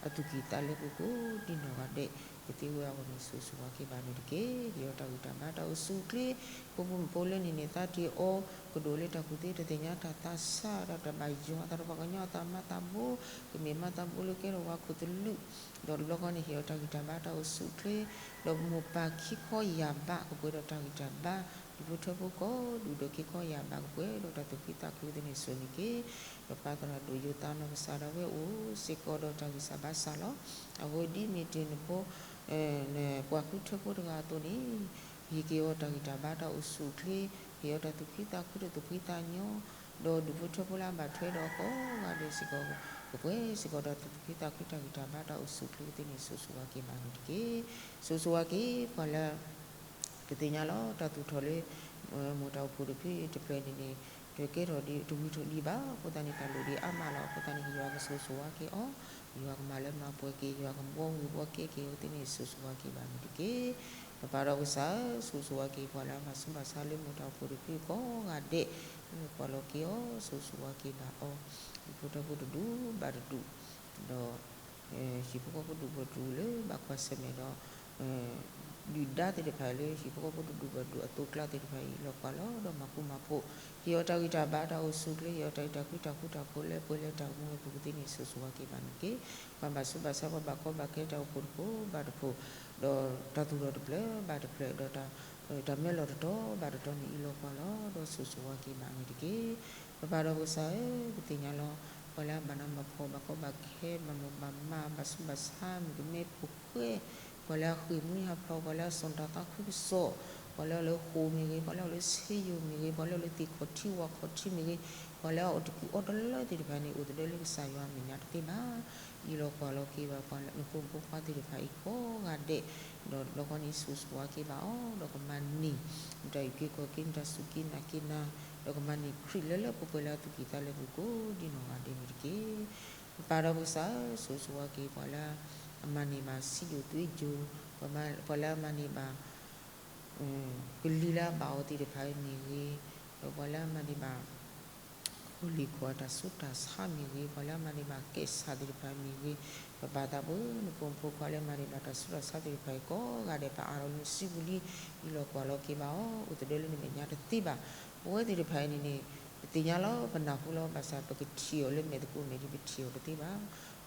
အသူၣ်ကံၢ်သးလဲပူၤကိးဒံးနီၢ်ဂၤဒဲး ကသ့ဝဲအဂီၢ်န့ၣ် ဆိၣ်ဂ့ၤဆိၣ်ဝါက့ၤဘၣ်န့ၣ်တက့ၢ်. ဟ့ၣ်အီၤတၢ်ဂံၢ်တၢ်ဘါတၢ်အိၣ်ဆူၣ်အိၣ်ချ့, ဖိမုၣ်ဖိလၢန့ၣ်န့ၣ် သးတ့ၢ်အီၤ, ကဒိၣ်လၢတၢ်ကူၣ်သ့တသ့ၣ်ညါတၢ်သးစၢ်ဒီးတၢ်ဘၣ်ယွၤအသးဒီးပှၤကညီအတၢ်မၤသးဘိ, ကမ့ၢ်မၤသးဘိလၢကဲထီၣ်ဝဲခိၣ်သလုး, ဒီးတဘျီဃီန့ၣ် ဟ့ၣ်အီၤတၢ်ဂံၢ်တၢ်ဘါတၢ်အိၣ်ဆူၣ်အိၣ်ချ့, ဒီးမိၢ်ပၢ်ခံခီယာ်ဘးကပှဲၤဒီးတၢ်ဂံၢ်တၢ်ဘါ, ဒူၣ်ဖိထၢဖိကိးဒူၣ်ဒီးခံခီယာ်ဘးကပှဲၤဒီးတၢ်သူၣ်ဖှံသးခုသ့ၣ်န့ၣ် ဆိၣ်ဂ့ၤန့ၢ်က့ၤ ဒီးပၢ်သရၣ်ဒိၣ်ယိၤသးနီၢ်ကစၢ်ဒၣ်ဝဲအိၣ်စ့ၢ်ကီးဒီးတၢ်ဂံၢ်စၢ်ဘါစၢ်လီၤ. အဃိဒ်မ့ၢ်တ့ၢ်နဖိ နပှၤဃုထၢဖိတဂၤအသိးန့ၣ်, ဟ့ၣ်က့ၤအီၤတၢ်ဂံၢ်တၢ်ဘါတၢ်အိၣ်ဆူၣ်အိၣ်ချ့, ဟ့ၣ်အီၤတၢ်သူၣ်ဖှံသးခုတၢ်သူၣ်ဖှံသးညီ, ဒီးဒူၣ်ဖိထၢဖိလၢအဘၣ်ထွဲဒီးအကိးဂၤဒဲးစ့ၢ်ကီး, ကပှဲၤစ့ၢ်ကီးဒီးတၢ်သူၣ်ဖှံသးခုတၢ်ဂံၢ်တၢ်ဘါတၢ်အိၣ်ဆူၣ်အိၣ်ချ့သ့ၣ်န့ၣ် ဆိၣ်ဂ့ၤဆိၣ်ဝါက့ၤဘၣ်န့ၣ်တက့ၢ်. ဆိၣ်ဂ့ၤဆိၣ်ဝါက့ၤ ပှၤလၢ ကသ့ၣ်ညါလီၤ တၢ်သူၣ်ထီၣ်လၢ မိၢ်တၢ်အိၣ်ဖှိၣ်တဖုတဖျၢၣ်န့ၣ်န့ၣ် တကဲထီၣ်ဒံး တဝံၤထီၣ်ဒံးဘၣ်. အဃိသတးန့ၣ် တၢ်လိၣ်ဒံးအါမးလီၤ. အဃိသတးန့ၣ် ယွၤကဆိၣ်ဂ့ၤဆိၣ်ဝါက့ၤအီၤ, ယွၤကမၤလၢမၤပှဲၤက့ၤ, ယွၤကဘှီဂ့ၤဘှီကဲက့ၤအီၤသ့ၣ်န့ၣ် ဆိၣ်ဂ့ၤဆိၣ်ဝါက့ၤဘၣ်န့ၣ်တက့ၢ်. ပပၢ်ဒီးကစၢ်ဧၢ, ဆိၣ်ဂ့ၤဆိၣ်ဝါက့ၤ ပှၤလၢအဘၣ်ဆူးဘၣ်ဆါလၢမိၢ်တၢ်အိၣ်ဖှိၣ်တဖုကိးဂၤဒဲး, လၢကွၢ်လီၤက့ၤအီၤ, ဆိၣ်ဂ့ၤဆိၣ်ဝါက့ၤဘၣ်အီၤ, ဒူၣ်ဖိထၢဖိတဒူၣ်ဘၣ်တဒူၣ်, ဒီး ဟံၣ်ဖိဃီဖိဒူၣ်ဖိတဒူၣ်လၢဘၣ်ကွၢ်ဆၢၣ်မဲာ်ဒီး ဒုၣ်ဒါသ့ၣ်တဖၣ်လၢဟံၣ်ဖိဃီဖိတဒူၣ်ဘၣ်တဒူၣ်အသိးကျါသ့ၣ်တဖၣ်အံၤ လီၤကွၢ်လီၤဒီးမၤဃူမၤဖိး, ဟ့ၣ်အီၤတၢ်ဂံၢ်တၢ်ဘါတၢ်အိၣ်ဆူၣ်အိၣ်ချ့, ဟ့ၣ်အီၤတၢ်အဲၣ်တၢ်ကွံတၢ်ဃူတၢ်ဖိးလၢပှဲၤလၢတၢ်အိၣ်မူဝဲပူၤကသ့န့ၣ် ဆိၣ်ဂ့ၤဆိၣ်ဝါက့ၤဘၣ်န့ၣ်တက့ၢ်. ပှၤဘၣ်ဆူးဘၣ်ဆါ ပှၤဘၣ်ကီဘၣ်ခဲတၢ်အိၣ်ဖှိၣ်တဖိဘၣ်တဖိး, ဒီးတၢ်သူၣ်ထီၣ်တဖျၢၣ်ဘၣ်တဖျၢၣ်, ဒီးတၢ်မၢလီၤတတီၤဘၣ်တတီၤန့ၣ် အံးလီၤကွၢ်လီၤဒီးဆိၣ်ဂ့ၤဆိၣ်ဝါက့ၤဘၣ်န့ၣ်တက့ၢ်. ပပၢ်ဒီးပကစၢ်ဧၢ, ပသ့ၣ်ညါလီၤ ပှၤလၢအဘၣ်နးဘၣ်ဖှီၣ် ဘၣ်ကီဘၣ်ခဲ ဘၣ်မိၢ်ဘၣ်မး ဘၣ်ဆူးဘၣ်ဆါ မုၣ်ကမဲဖိဃဲ, ပှၤလၢအဃ့ၢ်မှံဟးဖျိး ပှၤလၢအစိာ်တၢ်သးခုကစီၣ်, ပှၤလၢအအိၣ်လၢဃိာ်မ့ၢ်ဂ့ၤ, ပှၤလၢအအိၣ်လၢဆ့ယိၣ်မ့ၢ်ဂ့ၤ, ပှၤလၢအအိၣ်လၢသ့ၣ်ခီၣ်ထံးဝၣ်ခီၣ်ထံးမ့ၢ်ဂ့ၤ, ပှၤလၢအအိၣ်တကူၣ်အီတလၢသ့ၣ်တဖၣ်န့ၣ် အိၣ်သဒၢလၢကစၢ်ယွၤအမဲာ်ညါတသ့ဘၣ်. အံးလီၤကွၢ်လီၤက့ၤဘၣ်ပှၤလၢနဖိမုၣ်ဖိခွါသ့ၣ်တဖၣ်အံၤကိးဂၤဒဲး, ဒီးတဘျီဃီန့ၣ် ဆိၣ်ဂ့ၤဆိၣ်ဝါက့ၤဘၣ်အီၤ, ဒီးကမၤန့ၢ် နတၢ်အုၣ်က့ၤခီၣ်က့ၤ နတၢ်စူၢ်က့ၤနာ်က့ၤနၤ, ဒီးကမၤန့ၢ်ခရံာ်လၢလၢပှဲၤပှဲၤလၢအသူၣ်ကံၢ်သးလဲပူၤကိးဒံးနီၢ်ဂၤဒဲးန့ၣ်တက့ၢ်. ပပၢ်ဒီးပကစၢ်ဧၢ, ဆိၣ်ဂ့ၤဆိၣ်ဝါက့ၤပှၤလၢအမၤန့ၢ်ဘၣ်စံယိၣ်သွံယိၣ်, ပှၤလၢအမၤန့ၢ်ဘၣ် ကလံၤလၢအဘၣ်အီၤသ့ၣ်တဖၣ်မ့ၢ်ဂ့ၤ, ဒီးပှၤလၢအမၤန့ၢ်ဘၣ် ဟီၣ်လံၣ်ခိၣ်အတၢ်ဆူးတၢ်ဆါမ့ၢ်ဂ့ၤ, ပှၤလၢအမၤန့ၢ်ဘၣ်ကဲးစၢ်သ့ၣ်တဖၣ်မ့ၢ်ဂ့ၤ, ပပၢ်သးဘိဧၢ, နဖိမုၣ်ဖိခွါလၢအမၤန့ၢ်ဘၣ်တၢ်ဆူးတၢ်ဆါသ့ၣ်တဖၣ်အံၤကိးဂၤဒဲး ပအးလီၤလၢနစုပူၤလံ, အံးလီၤကွၢ်လီၤက့ၤဘၣ်အီၤ, အိၣ်သဒၢလၢနမဲာ်ညါတသ့ဘၣ်. ပဝဲသ့ၣ်တဖၣ်အံၤန့ၣ်န့ၣ် ပသ့ၣ်ညါလီၤ ပနၢ်ဟူလီၤ ဘၣ်ဆၣ်ပကထံၣ်အီၤလၢမဲာ်သကိးမဲာ်ဒ်ပထံၣ်အီၤတသ့ဘၣ်.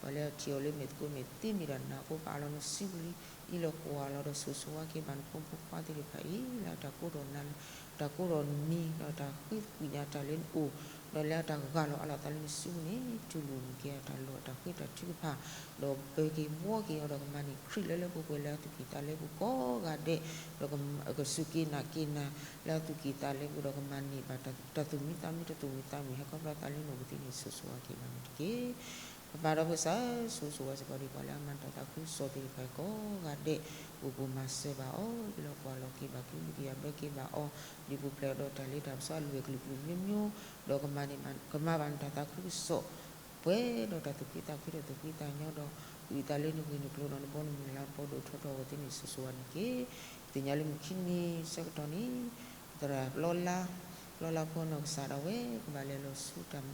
ပှၤလၢအထံၣ်အီၤလၢမဲာ်သကိးမဲာ်သ့မ့ၢ်ဒၣ်နၤအဃိ ပအးလီၤနစုပူၤလံ, အံးလီၤကွၢ်လီၤဒီးဆိၣ်ဂ့ၤဆိၣ်ဝါက့ၤဘၣ် နဖိမုၣ်ဖိခွါသ့ၣ်တဖၣ်အံၤ လၢအတၢ်ကိးထီၣ်နၤလၢ တၢ်ကိးထီၣ်နၤ ဒီးတၢ်ဃ့ကွံာ်ညါတၢ်လၢနအိၣ်, ဒီးလၢအတၢ်ဂၢ်လီၤအးလီၤအသးလၢနစုပူၤန့ၣ် တူၢ်လိာ်န့ၢ်က့ၤအတၢ်လိၣ်အတၢ်ဃ့တၢ်ထုကဖၣ်, ဒီးပၢၤက့ၤဘှီက့ၤအီၤဒီးကမၤန့ၢ်ခရံာ်လၢလၢပှဲၤပှဲၤလၢအသူၣ်ကံၢ်သးလဲပူၤကိးဂၤဒဲး, ဒီးကစူၢ်က့ၤနာ်က့ၤနၤ လၢအသူၣ်ကံၢ်သးလဲပူၤ ဒီးကမၤန့ၢ်ဘၣ်တၢ်သူၣ်မံသးမုာ် တၢ်သူၣ်မံသးမုာ်ဟဲခီဖျိသးလၢနအိၣ်ကသ့န့ၣ် ဆိၣ်ဂ့ၤဆိၣ်ဝါက့ၤဘၣ်န့ၣ်တက့ၢ်. ပပၢ်ဒီးပကစၢ်ဧၢ, ဆိၣ်ဂ့ၤဆိၣ်ဝါစ့ၢ်ကီးဒံးပှၤလၢအမၤတၢ်သးခုကစီၣ်သ့ၣ်တဖၣ်ကိးဂၤဒဲး, အိၣ်ဘူးမၤစၢၤဘၣ်အီၤ, အံးလီၤကွၢ်လီၤက့ၤဘၣ် ကဟုကယာ်ဘၢက့ၤဘၣ်အီၤ, ဒ်ပူၤဖျဲးဒီးတၢ်လ့တၢ်ပစီအလွဲၢ်ကလုာ်ကလုာ်မျိုးမျိုး, ဒီးကမၤန့ၢ် ကမၤဘၣ်နတၢ်သးခုကစီၣ် ပှဲၤဒီးတၢ်သူၣ်ဖှံသးခုဒီးသူၣ်ဖှံသးညီဒီး ဝံသးလၢနဂ့ၢ်နကျိၤဒီးနဘီနမုၢ်လၢ်လၢနပီဒိၣ်ထီထီၣ်အဂီၢ်သ့ၣ်န့ၣ် စိၤစိၤဝါန့ၣ်တက့ၢ်. ပသ့ၣ်ညါလၢမုၢ်ခံနံၤဆၢကတီၢ်န့ၣ် သရၣ်ပျီလါ, ပျီလါဖိနီၢ်ကစၢ်ဒၣ်ဝဲ ကဘၣ်လဲၤလီၤဆူ တၢ်မ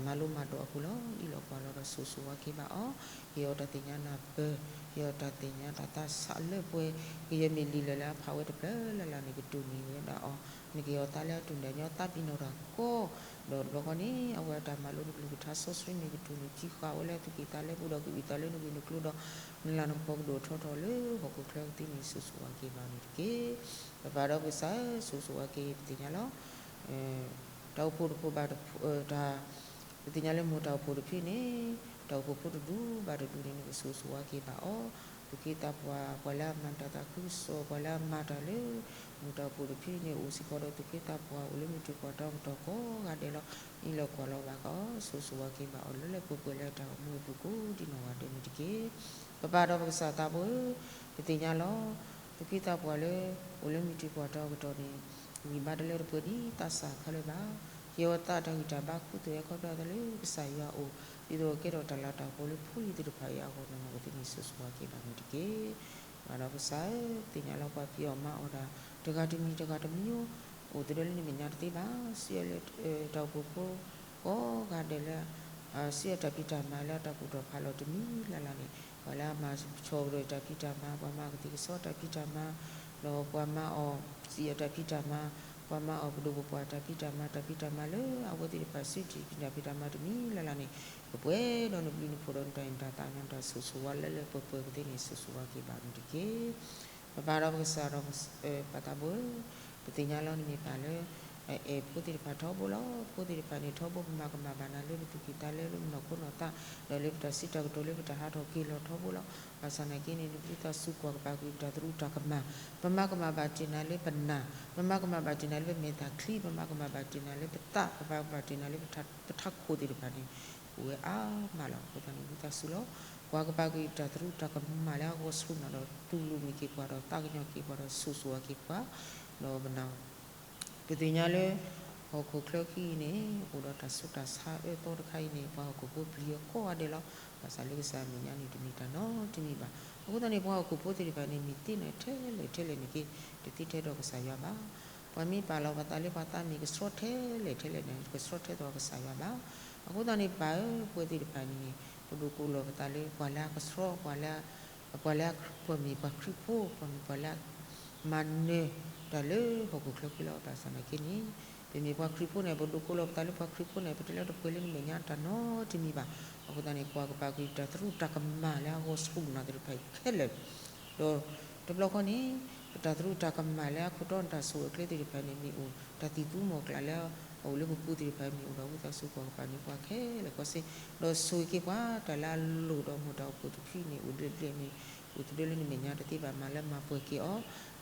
ၤလိမၤဒိးအပူၤလီၤ. အံၣ်လီၤကွၢ်လီၤဒီးစိၤစိၤဝါက့ၤဘၣ်အီၤ, ဟ့ၣ်အီၤတၢ်သ့ၣ်ညါနၢ်ပၢၢ်, ဟ့ၣ်အီၤတၢ်သ့ၣ်ညါတၢ်သးဆးလၢပှဲၤ, ကယဲၢ်မ့ၢ်လံာ်လဲၢ်လၢအဖးဝဲတဖျၢၣ်လၢ်လၢ်န့ၣ် ကတိၢ်န့ၢ်ဝဲဒၣ်အီၤ, နကဟ့ၣ်အီၤသးလၢအတူၢ်ဒၣ်ညီသးပ့ၤနီၣ်တၢ်ကီ, ဒီးတဘျီဃီန့ၣ် အဝဲအတၢ်မၤလိနကလုၢ်ကထါစီဆှံမ့ၢ်ကတိၢ်န့ၢ်ခံဃာ်ဝဲလၢ သူၣ်ကံၢ်သးလဲပူၤဒီး ကဝံသးလၢနဂ့ၢ်နကျိၤဒီး နလၤနကပီၤကဒိၣ်ထီထီၣ်လၢဟီၣ်ခိၣ်ချၢကသ့န့ၣ် စိၤစိၤဝါက့ၤဘၣ်န့ၣ်တက့ၢ်. ပပၢ်ဒီးပကစၢ်ဧၢ, စိၤစိၤဝါက့ၤ ပသ့ၣ်ညါလီၤ. တၢ်အိၣ်ဖှိၣ်တဖှိၣ်ဘၣ်တဖှိၣ်, တၢ်, ပသ့ၣ်ညါလၢမိၢ်တၢ်အိၣ်ဖှိၣ်တဖုန့ၣ်, တၢ်အိၣ်ဖှိၣ်ဖိတဒူဘၣ်တဒူန့ၣ် နကစိၤစိၤဝါက့ၤဘၣ်အီၤ, သူၣ်က့သးပှၢ်, ပှၤလၢအမၤတၢ်သးခုကစီၣ်, ပှၤလၢအမၤတၢ်လၢ မိၢ်တၢ်အိၣ်ဖှိၣ်တဖုန့ၣ် အိၣ်စ့ၢ်ကီးဒီးသူၣ်က့သးပှၢ်, အိၣ်လၢမုၢ်တံၤပှၢ်တီၤကတီၢ်ကိးဂၤဒဲးလီၤ. အံၣ်လီၤကွၢ်လီၤဘၣ်က့ၤအီၤ, စိၤစိၤဝါက့ၤဘၣ်အီၤ လၢလၢပှဲၤပှဲၤလၢတၢ်အိၣ်မူအပူၤကိးဒ်နီၢ်ဂၤဒဲးန့ၣ်တက့ၢ်. ပပၢ်ဒီးပကစၢ်သးဘိဧၢ, ပသ့ၣ်ညါလီၤ. သူၣ်က့သးပှၢ်လၢ အိၣ်လၢမုၢ်တံၤပှၢ်တီၤကတီၢ်န့ၣ် ဂံၢ်ဘါတလၢတပှဲၤဒ်သးစၢ်ခဲလၢာ်ဘၣ်. ဟ့ၣ်အီၤသးတၢ်ဂံၢ်တၢ်ဘါ ခူသူၣ်ဟဲခီဖျိသးလၢကစၢ်ယွၤအအိၣ်, ဒ်သိးကဲထီၣ်တၢ်လၤတၢ်ကပီၤလၢဖိလံၤသ့ၣ်တဖၣ်အံၤအဂီၢ်နီၢ်နီၢ်ကသ့န့ၣ် စိၤစိၤဝါက့ၤဘၣ်န့ၣ်တက့ၢ်. ပပၢ်ဒီးပကစၢ်ဧၢ, ပသ့ၣ်ညါလီၤ ပှၤဖံးအီၣ်မၤအီၣ်တၢ် တဂၤတမံၤတဂၤတမံၤ အိၣ်သဒၢလၢနမဲာ်ညါတသ့ဘၣ်. စံးအီၤလၢ တၢ်အိၣ်ဖှိၣ်ဖိကိးဂၤဒဲးလၢ စံးအီၤတၢ်ဖံးတၢ်မၤလၢအတၢ်ကူၣ်ထီၣ်ဖးလီၤတမံၤလၢ်လၢ်န့ၣ်, ပှၤလၢအမၤဆီၣ်ကရၢၢ်တၢ်ဖံးတၢ်မၤ, ပှၤမၤကသ့ၣ်ကစီတၢ်ဖံးတၢ်မၤ, ဒီးပှၤမၤအီၣ်စံးအီၤတၢ်ဖံးတၢ်မၤ, ပှၤမၤအီၣ်ပဒိၣ်ပပှၢ်တၢ်ဖံးတၢ်မၤ, တၢ်ဖံးတၢ်မၤလၢအဝဲသ့ၣ်တဖၣ်စုတၢ်ဖံးတၢ်မၤတမံၤလၢ်လၢ်န့ၣ်, ကပှဲၤဒီးနဘျုးနဖှိၣ်ဒီးနတၢ်အ့ၣ်တၢ်သး နတၢ်စိၤစိၤဝါလၢလၢပှဲၤပှဲၤကသ့န့ၣ် စိၤစိၤဝါက့ၤဘၣ်န့ၣ်တက့ၢ်. ပပၢ်ဒီးပကစၢ်ဒီး ပၢ်သးဘိဧၢ, ပသ့ၣ်ညါလီၤနမ့ၢ်ပၢ်လၢ အအဲၣ်ဖိသ့ၣ်တဖၣ်ထီဘိလီၤ. ဖိသ့ၣ်တဖၣ်န့ၣ်ထီဘိ ပမၤကမၣ်ဘၣ်နၤလၢပသူၣ်ကံၢ်သးလဲ လၢပနီၢ်ခိနီၢ်သး, ဒီးလၢပတၢ်စံးတၢ်ကတိၤလၢပတၢ်ဟးထီၣ်က့ၤလီၤထီဘိလီၤ. ဘၣ်ဆၣ်နာ်က့န့ၣ် နဝံသးစူၤကွၢ်ကပၤကွံာ်ပတၢ်သရူးတၢ်ကမၣ်, ပမၤကမၣ်ဘၣ်တ့ၢ်နၤလၢပနၢ်, ပမၤကမၣ်ဘၣ်တ့ၢ်နၤလၢပမဲာ်သၣ်ချံ, ပမၤကမၣ်ဘၣ်တ့ၢ်နၤလၢပသး, ပမၤကမၣ်တ့ၢ်နၤလၢပထးခိၣ်သ့ၣ်တဖၣ်န့ၣ် အိၣ်ဝဲအါမးလီၤ. အဃိသတးန့ၣ် ဝံသးစူၤလီၤ. ကွၢ်ကပၤကွံာ်ပတၢ်သရူးတၢ်ကမၣ်လၢအဂီၢ်ဆူၣ်နၤဒီး တူၢ်လိာ်မုာ်က့ၤပှၤဒီးသးကညီၤက့ၤပှၤဒီးစိၤစိၤဝါက့ၤပှၤ, ဒီးပနၢ် ပသ့ၣ်ညါလၢ ဟီၣ်ခိၣ်ချၢခံအံၤန့ၣ် အိၣ်ဒီးတၢ်ဆူးတၢ်ဆါအၢသီတခါအံၤန့ၣ် ပှၤဟီၣ်ခိၣ်ဖိပျံၤအီၤကိးဂၤဒဲးလီၤ. ဘၣ်ဆၣ်လၢကစၢ်အမဲာ်ညါန့ၣ် တမ့ၢ်တၢ်နီတမံၤဘၣ်. အဃိသတးန့ၣ် ပှၤဟီၣ်ခိၣ်ဖိသ့ၣ်တဖၣ်န့ၣ် မ့ၢ်သ့နၤထဲလဲၣ်ထဲလဲၣ်န့ၣ်က့ တသ့ထဲဒီးကစၢ်ယွၤဘၣ်. ပှၤမ့ၢ်ပာ်လီၤပသးလၢပှၤသးမ့ၢ်ကဆှီထဲလဲၣ်ထဲလဲၣ်န့ၣ် တကဆှီထဲသိးကစၢ်ယွၤဘၣ်. အဃိသတးန့ၣ် ပၢ်ဧၢ, ပဝဲသ့ၣ်တဖၣ်န့ၣ် ပဒိးကိးလီၤပသးလၢပှၤလၢအကဆှီ, ပှၤလၢ ပှၤလၢအ ပှၤမ့ၢ်ပှၤခရံာ်ဖိ, ပှၤမ့ၢ်ပှၤလၢ မၤနၢၤတၢ်လၢဟီၣ်ခိၣ်ချၢဃံလီၤ. ဘၣ်ဆၣ်နာ်က့န့ၣ် ပမ့ၢ်ပှၤခရံာ်ဖိန့ၣ် ပဒိးကိးလီၤပသးလၢပှၤခရံာ်ဖိန့ၣ် ပတလၢတပှဲၤလၢနမဲာ်ညါတၢ်နီတမံၤဘၣ်. အဃိသတးန့ၣ် ကွၢ်ကပၤကွံာ်ပတၢ်သရူးတၢ်ကမၣ်လၢအဂီၢ်ဆူၣ်နၤသ့ၣ်တဖၣ်အံၤခဲလၢာ် ဒီးတဘျီဃီန့ၣ် ပတၢ်သရူးတၢ်ကမၣ်လၢအခိၣ်တီနတၢ်ဆိၣ်ဂ့ၤအကျဲသ့ၣ်တဖၣ်န့ၣ် မ့ၢ်အိၣ်တၢ်သံၣ်သူမီၢ်ကျၢ်လၢအအိၣ်လၢပပူၤသ့ၣ်တဖၣ် မ့ၢ်အိၣ်ဒီးဝံသးစူၤကွၢ်ကပၤန့ၢ်ပှၤခဲလၢာ်ကီၢ်စ့ၢ်, ဒီးဆိၣ်ဂ့ၤက့ၤပှၤ တၢ်လၢအလိၣ်ဒီးမိၢ်တၢ်အိၣ်ဖှိၣ်တဖုန့ၣ် အိၣ်ဒၢးဘျဲၣ်န့ၣ် အိၣ်သဒၢလၢနမဲာ်ညါတသ့ဘၣ် မၤလၢမၤပှဲၤက့ၤအီၤ,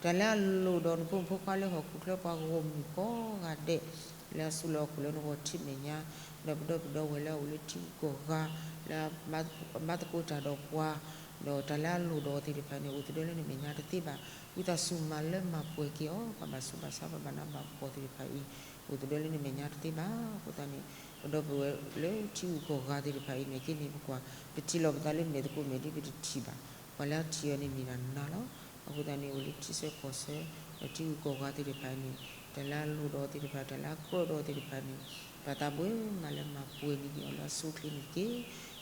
တၢ်လၢအလိၣ်ဒီးနဖိမုၣ်ဖိခွါလၢဟီၣ်ခိၣ်ချၢပှၤဂီၢ်မုၢ်ကိးဂၤဒဲး လၢအစုလီၢ်ခူၣ်လၢနဂီၢ်ထံးမဲာ်ညါ, ဒီးပဒီပုၢ်ဒီဝဲၢ်လၢအအိၣ်လၢထံဂုၤကီၢ်ဂၤ လၢအဘၣ်သကိးတၢ်ဒီးပှၤ, ဒီးတၢ်လၢအလိၣ်ဒီးသ့ၣ်တဖၣ်န့ၣ် အိၣ်သဒၢလၢနမဲာ်ညါတသ့ဘၣ်, ဝံသးစူၤမၤလၢမၤပှဲၤက့ၤအီၤ, ပှၤဘၣ်ဆူးဘၣ်ဆါ ပှၤဘၣ်နးဘၣ်ဖှီၣ်သ့ၣ်တဖၣ်အံၤ အိၣ်သဒၢလၢနမဲာ်ညါတသ့ဘၣ်. အဃိသတးန့ၣ် ပဒီပုၢ်ဝဲၢ်လၢထံဂုၤကီၢ်ဂၤသ့ၣ်တဖၣ်အံၤန့ၣ်က့န့ၣ် ပကွၢ် ပထံၣ်လီၤပသးလၢမဲာ်သကိးမဲာ်ဒ်ပတထံၣ်ဘၣ်, ပှၤလၢအထံၣ်အီၤန့ၣ်မ့ၢ်ဒၣ်နၤလီၤ. အဃိသတးန့ၣ် အိၣ်လၢထံဆၢကီၢ်ဆၢ ဒီးထံဂုၤကီၢ်ဂၤသ့ၣ်တဖၣ်န့ၣ် တၢ်လၢအလိၣ်ဒီးသ့ၣ်တဖၣ် တၢ်လၢအကြၢးဒီးသ့ၣ်တဖၣ်န့ၣ် ပၢ်သးဘိဧၢ မၤလၢမၤပှဲၤန့ၢ်က့ၤအီၤလၢအဆိအချ့န့ၣ်တက့ၢ်.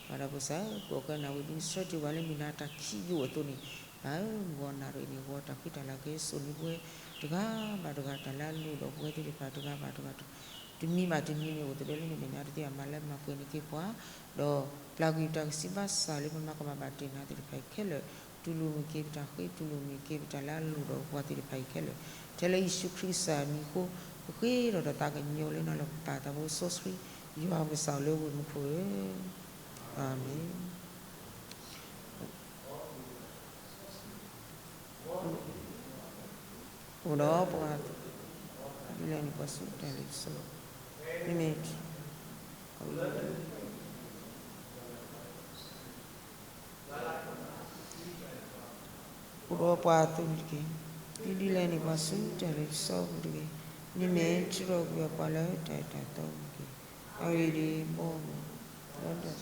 ပၢ်ဒီးပကစၢ် ပအီၣ်ကဲနၤဝံၤဒ်နဆၢတ့ၢ်ဝဲလၢမုၢ်နၤတၢ်ခံးယိာ်အသိးန့ၣ်, ပၢ်ဧၢ မုၢ်ဂီၤနၣ်ရံၣ်န့ၣ် ဂီၤတၢ်ဖှံတၢ်လၤက့ၤစိာ်န့ၢ်ပဝဲ တဂၤဘၣ်တဂၤ တၢ်လၢအလိၣ်ဒီးပဝဲသ့ၣ်တဖၣ် တဂၤဘၣ်တဂၤ တမံၤဘၣ်တမံၤန့ၣ် အိၣ်သဒၢလၢနမဲာ်ညါတသ့ဘၣ် မၤလၢမၤပှဲၤန့ၢ်က့ၤပှၤ, ဒီးပျၢ်ကွံာ်ပတၢ်ကဆံးဘၣ်ဆၣ်လၢပမၤကမၣ်ဘၣ်တ့ၢ်နၤသ့ၣ်တဖၣ်အံၤခဲလၢာ်, တူၢ်လိာ်မုာ်က့ၤပတၢ်ဃ့ တူၢ်လိာ်မုာ်က့ၤပတၢ်လၢအလိၣ်ဒီးပှၤသ့ၣ်တဖၣ်အံၤခဲလၢာ်, ထဲလၢယ့ၣ်ၡူးခရံာ်ကစၢ်အမံၤအဃိ, ပဃ့ဒီးတၢ်သးကညီၤလၢနၤလီၤ ပၢ်သးဘိစီဆှံ ယွၤပကစၢ်အိၣ်လၢဝ့ၢ်မူခိၣ်ဧၢ, အၤမ့ၣ်. အိၣ်ဒီးပှၤ ဒ်လဲၣ်န့ၣ်ပှၤဆူတၢ်လ့ပစီ, မ့မ့ၢ် အိၣ်ဒီးပှၤအသိးန့ၣ်တက့ၢ်. ဒ်ဒ်လဲၣ်န့ၣ်ပှၤဆူတၢ်လ့ပစီပူၤတဂ့ၤ, မ့မ့ၢ်ထုးထီၣ်ကွံာ်အပှၤလၢတၢ်အၢတၢ်သီပူၤတက့ၢ်. အဂ့ၢ်ဒ်အံၤ, ဘီမုၢ် ဒီးတၢ်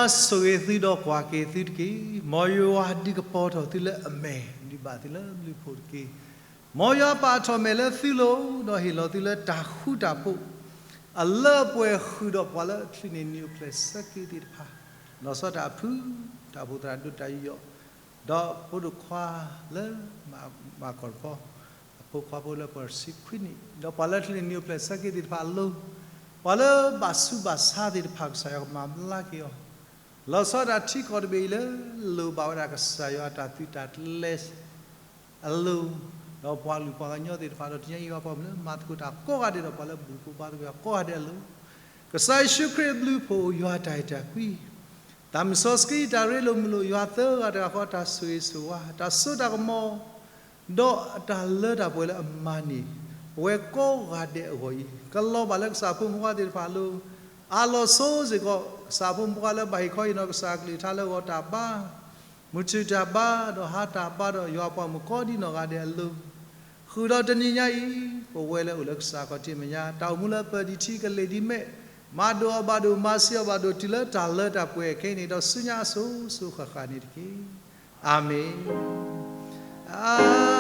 ယွၤဆိၣ်ဂ့ၤသုဒီးကွၢ်က့ၤသုတက့ၢ်. မ်ယွၤဒုးကပီၤထီၣ်သုလၢအမဲာ်, ဒုးဘၣ်သုလၢဘျုးဖှိၣ်တက့ၢ်. မ်ယွၤပာ်ထီၣ်မဲာ်လၢသုလိၤ, ဒီးဟ့ၣ်လီၤသုလၢတၢ်ဃူတၢ်ဖိး အလၢအပှဲၤဃုာ်ဒီးပှၤလၢအချုးန့ၢ်နံၤအိၣ်ဖျဲၣ်ဆၢက့ၤသ့ၣ်တဖၣ်, လီၤဆီဒၣ်တၢ်အဖု, တၢ်အိၣ်ဖှိၣ်သရၣ်ဒိၣ်တၢ်ယူးယီၣ်, ဒီးဖိဒိၣ်ခွါလၢ မၤကီၢ်တခီ, အဖိခွါဖိလၢပှဲၤတဆံခွံနံၣ်, ဒီးပှၤလၢအချုးန့ၢ်နံၤအိၣ်ဖျဲၣ်ဆၢက့ၤသ့ၣ်တဖၣ်အလိၤ, ပှၤလၢဘၣ်ဆူးဘၣ်ဆါသ့ၣ်တဖၣ် ကစၢ်ယွၤကမၤဘျါက့ၤအီၤ, လီၤဆီဒၣ်ထံကီၢ်တဘ့ၣ်အံၤလၢ လိၣ်ဘၣ်ဝဲဒၣ်ကစၢ်ယွၤအတၢ်သုးတၢ်ကျဲၤ အလိၤ, ဒီးပှၤကလုာ်ပှၤကညီသ့ၣ်တဖၣ် ဒီးတနံၤညါအံၤ ယွၤပှၤမုၢ်လၢမၤသကိးတၢ်ကိးဂၤဒဲးဒီး ပှၤလၢဘူၣ်ကိးဘါသကိးယွၤကိးဂၤဒဲးအလိၤ, ကစၢ်ယ့ၣ်ၡူးခရံာ်အဘျုးအဖှိၣ် ယွၤအတၢ်အဲၣ်တၢ်ကွံ, တၢ်မုၢ်စီဆှံ တၢ်ရ့လိာ်မုာ်လိာ် ယွၤသၢဂၤတဂၤဃီ တၢ်ဆိၣ်ဂ့ၤဆိၣ်ဝါ တၢ်စိတၢ်ကမီၤ ဒီးအတၢ်လၢတၢ်ပှဲၤလၢအမၤန့ၢ် ပဝဲကိးဂၤဒဲးအဂီၢ်အံၤ ကလီၤဘၣ်လၢကစၢ်ဖိမုၣ်ဖိခွါသ့ၣ်တဖၣ်အလိၤ, အလီၤဆီစ့ၢ်ကီး ကစၢ်ဖိမုၣ်ဖိခွါလၢဘၣ်ဟ့ၣ်ခီဟ့ၣ်နီၤကစၢ်အကလုၢ်ကထါလၢဂီၤတၢ်ဘါ မုၢ်ထူၣ်တၢ်ဘါ ဒီးဟါတၢ်ဘါ ဒီးယွၤပှၤမုၣ်ကိးဒံနီၢ်ဂၤဒဲးအလိၤ, ဃုာ်ဒီးတနံၤညါအံၤ ပဝဲလၢအိၣ်လၢကစၢ်ခီၣ်ထံးမဲာ်ညါ တၢ်အိၣ်မူလၢပၢၢ်ဒံးထံကလ့ၢ်ဒံးမဲာ်, မၤဒိၣ်အီၤဘၣ်ဒိၣ် မၤစံးအီၤဘၣ်ဒိၣ် တုၤလၢတၢ်လၢတၢ်ပှဲၤခဲအံၤန့ၣ် ဒီးဆူညါအစိၤစိၤဃၣ်ဃၣ်န့ၣ်တက့ၢ်. အၤမ့ၣ်. အၤ